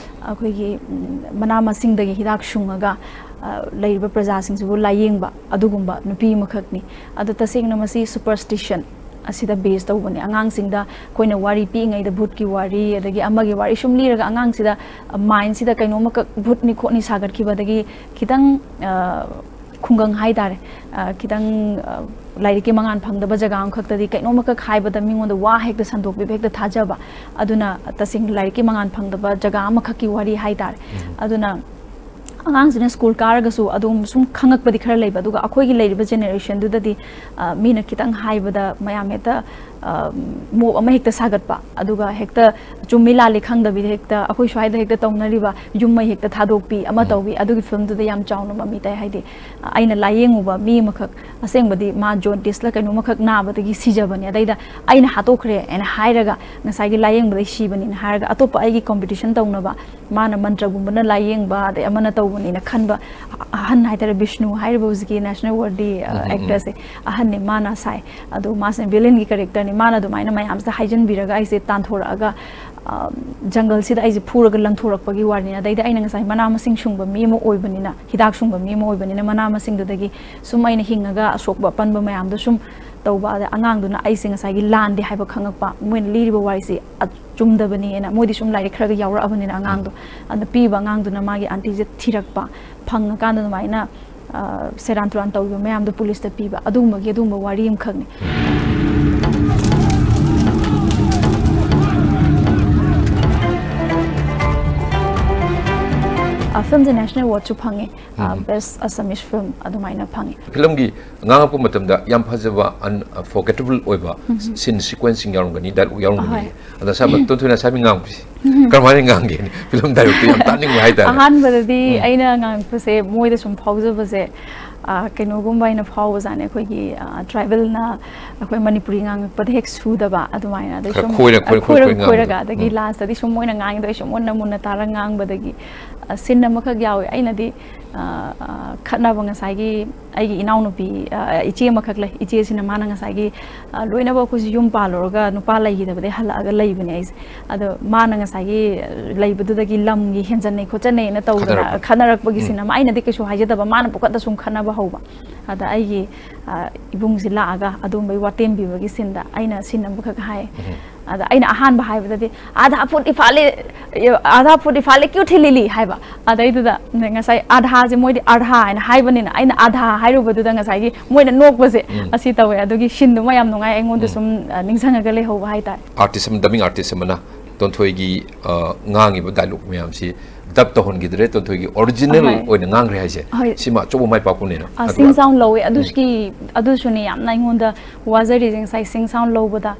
ꯑꯩꯈꯣꯏꯒꯤ, ꯎꯝ, ꯃꯅꯥ ꯃꯁꯤꯡꯗꯒꯤ ꯍꯤꯗꯥꯛ ꯁꯨꯡꯉꯒ, ꯑ, ꯂꯩꯔꯤꯕ ꯄ꯭ꯔꯖꯥꯁꯤꯡꯁꯤꯕꯨ ꯂꯥꯌꯦꯡꯕ ꯑꯗꯨꯒꯨꯝꯕ ꯅꯨꯄꯤ ꯑꯃꯈꯛꯅꯤ꯫ ꯑꯗꯣ ꯇꯁꯦꯡꯅ ꯃꯁꯤ ꯁꯨꯄꯔꯁ꯭ꯇꯤꯁꯟ ꯑꯁꯤꯗ ꯕꯦꯖ ꯇꯧꯕꯅꯦ꯫ ꯑꯉꯥꯡꯁꯤꯡꯗ ꯑꯩꯈꯣꯏꯅ ꯋꯥꯔꯤ ꯄꯤꯛꯏꯉꯩꯗ ꯚꯨꯠꯀꯤ ꯋꯥꯔꯤ, ꯑꯗꯒꯤ ꯑꯃꯒꯤ ꯋꯥꯔꯤ ꯁꯨꯝ ꯂꯤꯔꯒ ꯑꯉꯥꯡꯁꯤꯗ, ꯑ, ꯃꯥꯏꯟꯁꯤꯗ ꯀꯩꯅꯣꯝꯃꯈꯛ ꯚꯨꯠꯅꯤ ꯈꯣꯠꯅꯤ ꯁꯥꯒꯠꯈꯤꯕꯗꯒꯤ ꯈꯤꯇꯪ, ꯑ, ꯈꯨꯡꯒꯪ ꯍꯥꯏꯇꯥꯔꯦ, ꯑ, ꯈꯤꯇꯪ, ꯑ, ꯂꯥꯏꯔꯤꯛꯀꯤ ꯃꯉꯥꯜ ꯐꯪꯗꯕ ꯖꯒꯥ ꯑꯃꯈꯛꯇꯗꯤ ꯀꯩꯅꯣꯝꯃꯈꯛ ꯍꯥꯏꯕꯗ ꯃꯤꯉꯣꯟꯗ ꯋꯥ ꯍꯦꯛꯇ ꯁꯟꯗꯣꯛꯄꯤꯕ, ꯍꯦꯛꯇ ꯊꯥꯖꯕ꯫ ꯑꯗꯨꯅ ꯇꯁꯦꯡꯅ ꯂꯥꯏꯔꯤꯛꯀꯤ ꯃꯉꯥꯜ ꯐꯪꯗꯕ ꯖꯒꯥ ꯑꯃꯈꯛꯀꯤ ꯋꯥꯔꯤ ꯍꯥꯏꯇꯥꯔꯦ꯫ ꯎꯝ꯫ ꯑꯗꯨꯅ ꯑꯉꯥꯡꯁꯤꯅ ꯁ꯭ꯀꯨꯜ ꯀꯥꯔꯒꯁꯨ ꯑꯗꯨꯝ ꯁꯨꯝ ꯈꯪꯉꯛꯄꯗꯤ ꯈꯔ ꯂꯩꯕ, ꯑꯗꯨꯒ ꯑꯩꯈꯣꯏꯒꯤ ꯂꯩꯔꯤꯕ ꯖꯦꯅꯦꯔꯦꯁꯟꯗꯨꯗꯗꯤ, ꯑ, ꯃꯤꯅ ꯈꯤꯇꯪ ꯍꯥꯏꯕꯗ ꯃꯌꯥꯝ ꯍꯦꯛꯇ, ꯑ, ꯃꯣꯞ ꯑꯃ ꯍꯦꯛꯇ ꯁꯥꯒꯠꯄ, ꯑꯗꯨꯒ ꯍꯦꯛꯇ ꯆꯨꯝꯃꯤ ꯂꯥꯜꯂꯤ ꯈꯪꯗꯕꯤꯗ ꯍꯦꯛꯇ ꯑꯩꯈꯣꯏ ꯁ꯭ꯋꯥꯏꯗ ꯍꯦꯛꯇ ꯇꯧꯅꯔꯤꯕ ꯌꯨꯝ ꯃꯩ ꯍꯦꯛꯇ ꯊꯥꯗꯣꯛꯄꯤ ꯑꯃ ꯎꯝ꯫ ꯇꯧꯕꯤ, ꯑꯗꯨꯒꯤ ꯐꯤꯂꯝꯗꯨꯗ ꯌꯥꯝ ꯆꯥꯎꯅ ꯃꯃꯤ ꯇꯥꯏ꯫ ꯍꯥꯏꯗꯤ, ꯑ, ꯑꯩꯅ ꯂꯥꯏꯌꯦꯡꯉꯨꯕ ꯃꯤ ꯑꯃꯈꯛ, ꯑꯁꯦꯡꯕꯗꯤ ꯃꯥ ꯖꯣꯟꯗꯤꯁꯂ ꯀꯩꯅꯣꯝꯃꯈꯛ ꯅꯥꯕꯗꯒꯤ ꯁꯤꯖꯕꯅꯦ, ꯑꯗꯩꯗ ꯑꯩꯅ ꯍꯥꯠꯇꯣꯛꯈ꯭ꯔꯦ ꯍꯥꯏꯅ ꯍꯥꯏꯔꯒ, ꯉꯁꯥꯏꯒꯤ ꯂꯥꯏꯌꯦꯡꯕꯗꯩ ꯁꯤꯕꯅꯤꯅ ꯍꯥꯏꯔꯒ ꯑꯇꯣꯞꯄ ꯑꯩꯒꯤ ꯀꯣꯝꯄꯤꯇꯤꯁꯟ ꯇꯧꯅꯕ, ꯃꯥꯅ ꯃꯟꯇ꯭ꯔꯒꯨꯝꯕꯅ ꯂꯥꯏꯌꯦꯡꯕ, ꯑꯗꯩ ꯑꯃꯅ ꯇꯧꯕꯅꯤꯅ ꯈꯟꯕ ꯑꯍꯟ ꯍꯥꯏꯇꯥꯔꯦ, ꯕꯤꯁꯅꯨ ꯍꯥꯏꯔꯤꯕ ꯍꯧꯖꯤꯛꯀꯤ ꯅꯦꯁꯅꯦꯜ ꯑꯦꯋꯥꯔꯗꯤ, ꯑ, ꯎꯝ, ꯎꯝ, ꯎꯝ꯫ ꯑꯦꯛꯇꯔꯁꯦ, ꯑꯍꯟꯅꯦ, ꯃꯥꯅ ꯁꯥꯏ꯫ ꯑꯗꯣ ꯃꯥꯁꯦ ꯚꯤꯂꯦꯟꯒꯤ ꯀꯦꯔꯦꯛꯇꯔꯅꯤ꯫ ꯃꯥꯅ ꯑꯗꯨꯃꯥꯏꯅ ꯃꯌꯥꯝꯁꯤꯗ ꯍꯥꯏꯖꯤꯟꯕꯤꯔꯒ ꯑꯩꯁꯦ ꯇꯥꯟꯊꯣꯔꯛꯑꯒ, ꯑ, ꯖꯪꯒꯜꯁꯤꯗ ꯑꯩꯁꯦ ꯐꯨꯔꯒ ꯂꯪꯊꯣꯔꯛꯄꯒꯤ ꯋꯥꯔꯤꯅꯤ꯫ ꯑꯗꯩꯗ ꯑꯩꯅ ꯉꯁꯥꯏ ꯃꯅꯥ ꯃꯁꯤꯡ ꯁꯨꯡꯕ ꯃꯤ ꯑꯃ ꯑꯣꯏꯕꯅꯤꯅ, ꯍꯤꯗꯥꯛ ꯁꯨꯡꯕ ꯃꯤ ꯑꯃ ꯑꯣꯏꯕꯅꯤꯅ, ꯃꯅꯥ ꯃꯁꯤꯡꯗꯨꯗꯒꯤ ꯁꯨꯝ ꯑꯩꯅ ꯍꯤꯡꯉꯒ ꯑꯁꯣꯛꯄ ꯑꯄꯟꯕ ꯃꯌꯥꯝꯗꯣ ꯁꯨꯝ ꯇꯧꯕ꯫ ꯑꯗ ꯑꯉꯥꯡꯗꯨꯅ ꯑꯩꯁꯦ ꯉꯁꯥꯏꯒꯤ ꯂꯥꯟꯗꯦ ꯍꯥꯏꯕ ꯈꯪꯉꯛꯄ, ꯃꯣꯏꯅ ꯂꯤꯔꯤꯕ ꯋꯥꯔꯤꯁꯦ ꯑꯆꯨꯝꯗꯕꯅꯦꯅ, ꯃꯣꯏꯗꯤ ꯁꯨꯝ ꯂꯥꯏꯔꯤꯛ ꯈꯔꯒ ꯌꯥꯎꯔꯛꯑꯕꯅꯤꯅ ꯑꯉꯥꯡꯗꯣ꯫ ꯎꯝ꯫ ꯑꯗ ꯄꯤꯕ ꯑꯉꯥꯡꯗꯨꯅ ꯃꯥꯒꯤ ꯑꯟꯇꯤꯁꯦ ꯊꯤꯔꯛꯄ, ꯐꯪꯉꯀꯥꯟꯗ ꯑꯗꯨꯃꯥꯏꯅ, ꯑ, ꯁꯦꯔꯥꯟ ꯇꯨꯔꯥꯟ ꯇꯧꯈꯤꯕ ꯃꯌꯥꯝꯗꯣ ꯄꯨꯂꯤꯁꯇ ꯄꯤꯕ, ꯑꯗꯨꯒꯨꯝꯕꯒꯤ ꯑꯗꯨꯒꯨꯝꯕ ꯋꯥꯔꯤ ꯑꯃꯈꯛꯅꯤ꯫ ꯑ, ꯐꯤꯂꯝꯁꯦ ꯅꯦꯁꯅꯦꯜ ꯑꯦꯋꯥꯔꯗꯁꯨ ꯐꯪꯉꯦ, ꯑ, ꯎꯝ꯫ ꯕꯦꯁ ꯑꯁꯥꯃꯤꯁ ꯐꯤꯂꯝ ꯑꯗꯨꯃꯥꯏꯅ ꯐꯪꯉꯦ꯫ ꯐꯤꯂꯝꯒꯤ ꯉꯥꯡꯉꯛꯄ ꯃꯇꯝꯗ ꯌꯥꯝ ꯐꯖꯕ, ꯑꯟꯐꯣꯔꯒꯦꯇꯦꯕꯜ ꯑꯣꯏꯕ ꯎꯝ꯫ ꯁꯤꯟ ꯁꯤꯀ꯭ꯋꯦꯟꯁꯁꯤꯡ ꯌꯥꯎꯔꯝꯒꯅꯤ, ꯗꯥꯏꯂꯣꯛ ꯌꯥꯎꯔꯝꯒꯅꯤ꯫ ꯑꯍꯣꯏ꯫ ꯑꯗ ꯁꯥꯔ, ꯃꯇꯣꯟ ꯊꯣꯏꯅ ꯁꯥꯔ ꯉꯥꯡꯕꯁꯤ ꯎꯝ꯫ ꯀꯔꯝꯍꯥꯏꯅ ꯉꯥꯡꯒꯦ? ꯐꯤꯂꯝ ꯗꯥꯏꯔꯦꯛꯇꯔ ꯌꯥꯝ ꯇꯥꯅꯤꯡꯕ ꯍꯥꯏꯇꯥꯔꯦ꯫ ꯑꯍꯥꯟꯕꯗꯗꯤ ꯎꯝ꯫ ꯑꯩꯅ ꯉꯥꯡꯉꯛꯄꯁꯦ ꯃꯣꯏꯗ ꯁꯨꯝ ꯐꯥꯎꯖꯕꯁꯦ, ꯑ, ꯀꯩꯅꯣꯒꯨꯝꯕ ꯑꯩꯅ ꯐꯥꯎꯕꯖꯥꯠꯅꯦ, ꯑꯩꯈꯣꯏꯒꯤ, ꯑ, ꯇ꯭ꯔꯥꯏꯕꯦꯜꯅ ꯑꯩꯈꯣꯏ ꯃꯅꯤꯄꯨꯔꯤ ꯉꯥꯡꯉꯛꯄꯗ ꯍꯦꯛ ꯁꯨꯗꯕ ꯑꯗꯨꯃꯥꯏꯅ, ꯑꯗꯩ ꯈꯔ ꯁꯨꯝ ꯈꯣꯏꯔ, ꯈꯣꯏꯔ, ꯈꯣꯏꯔ, ꯈꯣꯏꯔ ꯈꯣꯏꯔꯒ, ꯉꯥꯡꯕꯗꯣ꯫ ꯑꯗꯒꯤ ꯎꯝ꯫ ꯂꯥꯁꯇꯗꯤ ꯁꯨꯝ ꯃꯣꯏꯅ ꯉꯥꯡꯉꯤꯗꯣ ꯑꯩ ꯁꯨꯝ ꯃꯨꯟꯅ ꯃꯨꯟꯅ ꯇꯥꯔꯒ ꯉꯥꯡꯕꯗꯒꯤ, ꯑ, ꯁꯤꯟ ꯑꯃꯈꯛ ꯌꯥꯎꯋꯦ꯫ ꯑꯩꯅꯗꯤ, ꯑ, ꯑ, ꯈꯠꯅꯕ ꯉꯁꯥꯏꯒꯤ ꯑꯩꯒꯤ ꯏꯅꯥꯎꯅꯨꯄꯤ, ꯑ, ꯏꯆꯦ ꯑꯃꯈꯛ ꯂꯩ꯫ ꯏꯆꯦꯁꯤꯅ ꯃꯥꯅ ꯉꯁꯥꯏꯒꯤ, ꯑ, ꯂꯣꯏꯅꯃꯛ ꯑꯩꯈꯣꯏꯁꯦ ꯌꯨꯝ ꯄꯥꯜꯂꯨꯔꯒ ꯅꯨꯄꯥ ꯂꯩꯈꯤꯗꯕꯗꯩ ꯍꯜꯂꯛꯑꯒ ꯂꯩꯕꯅꯦ ꯑꯩꯁꯦ꯫ ꯑꯗꯣ ꯃꯥꯅ ꯉꯁꯥꯏꯒꯤ ꯂꯩꯕꯗꯨꯗꯒꯤ ꯂꯝꯒꯤ ꯍꯦꯟꯖꯟꯅꯩ ꯈꯣꯠꯆꯟꯅꯩꯅ ꯇꯧꯗꯅ ꯈꯠꯅꯔꯛꯄ꯫ ꯈꯠꯅꯔꯛꯄꯒꯤ ꯎꯝ꯫ ꯁꯤꯟ ꯑꯃ, ꯑꯩꯅꯗꯤ ꯀꯩꯁꯨ ꯍꯥꯏꯖꯗꯕ, ꯃꯥꯅ ꯄꯨꯈꯠꯇ ꯁꯨꯝ ꯈꯠꯅꯕ ꯍꯧꯕ꯫ ꯑꯗ ꯑꯩꯒꯤ, ꯑ, ꯏꯕꯨꯡꯁꯤ ꯂꯥꯛꯑꯒ ꯑꯗꯨꯝꯕꯩ ꯋꯥꯇꯦꯝꯕꯤꯕꯒꯤ ꯁꯤꯟꯗ ꯑꯩꯅ ꯁꯤꯟ ꯑꯃꯈꯛ ꯍꯥꯏ꯫ ꯎꯝ꯫ ꯑꯗ ꯑꯩꯅ ꯑꯍꯥꯟꯕ ꯍꯥꯏꯕꯗꯗꯤ, "Adha food ꯏꯐꯥꯂꯦ, Adha food ꯏꯐꯥꯂꯦ Q ꯊꯤꯂꯤꯂꯤ?" ꯍꯥꯏꯕ꯫ ꯑꯗꯩꯗꯨꯗ ꯉꯁꯥꯏ ꯑꯥꯙꯥꯁꯦ ꯃꯣꯏꯗꯤ ꯑꯥꯙꯥ ꯍꯥꯏꯅ ꯍꯥꯏꯕꯅꯤꯅ, ꯑꯩꯅ ꯑꯥꯙꯥ ꯍꯥꯏꯔꯨꯕꯗꯨꯗ ꯉꯁꯥꯏꯒꯤ ꯃꯣꯏꯅ ꯅꯣꯛꯄꯁꯦ, ꯎꯝ꯫ ꯑꯁꯤ ꯇꯧꯋꯦ꯫ ꯑꯗꯨꯒꯤ ꯁꯤꯟꯗꯨꯃ ꯌꯥꯝ ꯅꯨꯡꯉꯥꯏ, ꯑꯩꯉꯣꯟꯗ ꯎꯝ꯫ ꯁꯨꯝ, ꯑ, ꯅꯤꯡꯁꯤꯡꯉꯒ ꯂꯩꯍꯧꯕ ꯍꯥꯏꯇꯥꯔꯦ꯫ ꯑꯥꯔꯇꯤꯁ ꯑꯃ, ꯗꯕꯤꯡ ꯑꯥꯔꯇꯤꯁ ꯑꯃꯅ ꯇꯣꯟꯊꯣꯏꯒꯤ ꯑ, ꯉꯥꯡꯉꯤꯕ ꯗꯥꯏꯂꯣꯛ ꯃꯌꯥꯝꯁꯤ ꯗꯕ ꯇꯧꯍꯟꯈꯤꯗ꯭ꯔꯦ, ꯇꯣꯟꯊꯣꯏꯒꯤ ꯑꯣꯔꯤꯖꯤꯅꯦꯜ ꯑꯍꯣꯏ꯫ ꯑꯣꯏꯅ ꯉꯥꯡꯈ꯭ꯔꯦ ꯍꯥꯏꯁꯦ, ꯍꯣꯏ꯫ ꯁꯤꯃ ꯑꯆꯧꯕ ꯃꯥꯏ ꯄꯥꯛꯄꯅꯦꯅ꯫ ꯑ, ꯁꯤꯡ ꯁꯥꯎꯟ ꯂꯧꯋꯦ꯫ ꯑꯗꯨꯁꯨ ꯑꯗꯨꯁꯨꯅꯦ ꯌꯥꯝꯅ ꯑꯩꯉꯣꯟꯗ ꯋꯥꯖꯔꯤꯁꯦ, ꯉꯁꯥꯏ ꯁꯤꯡ ꯁꯥꯎꯟ ꯂꯧꯕꯗ꯫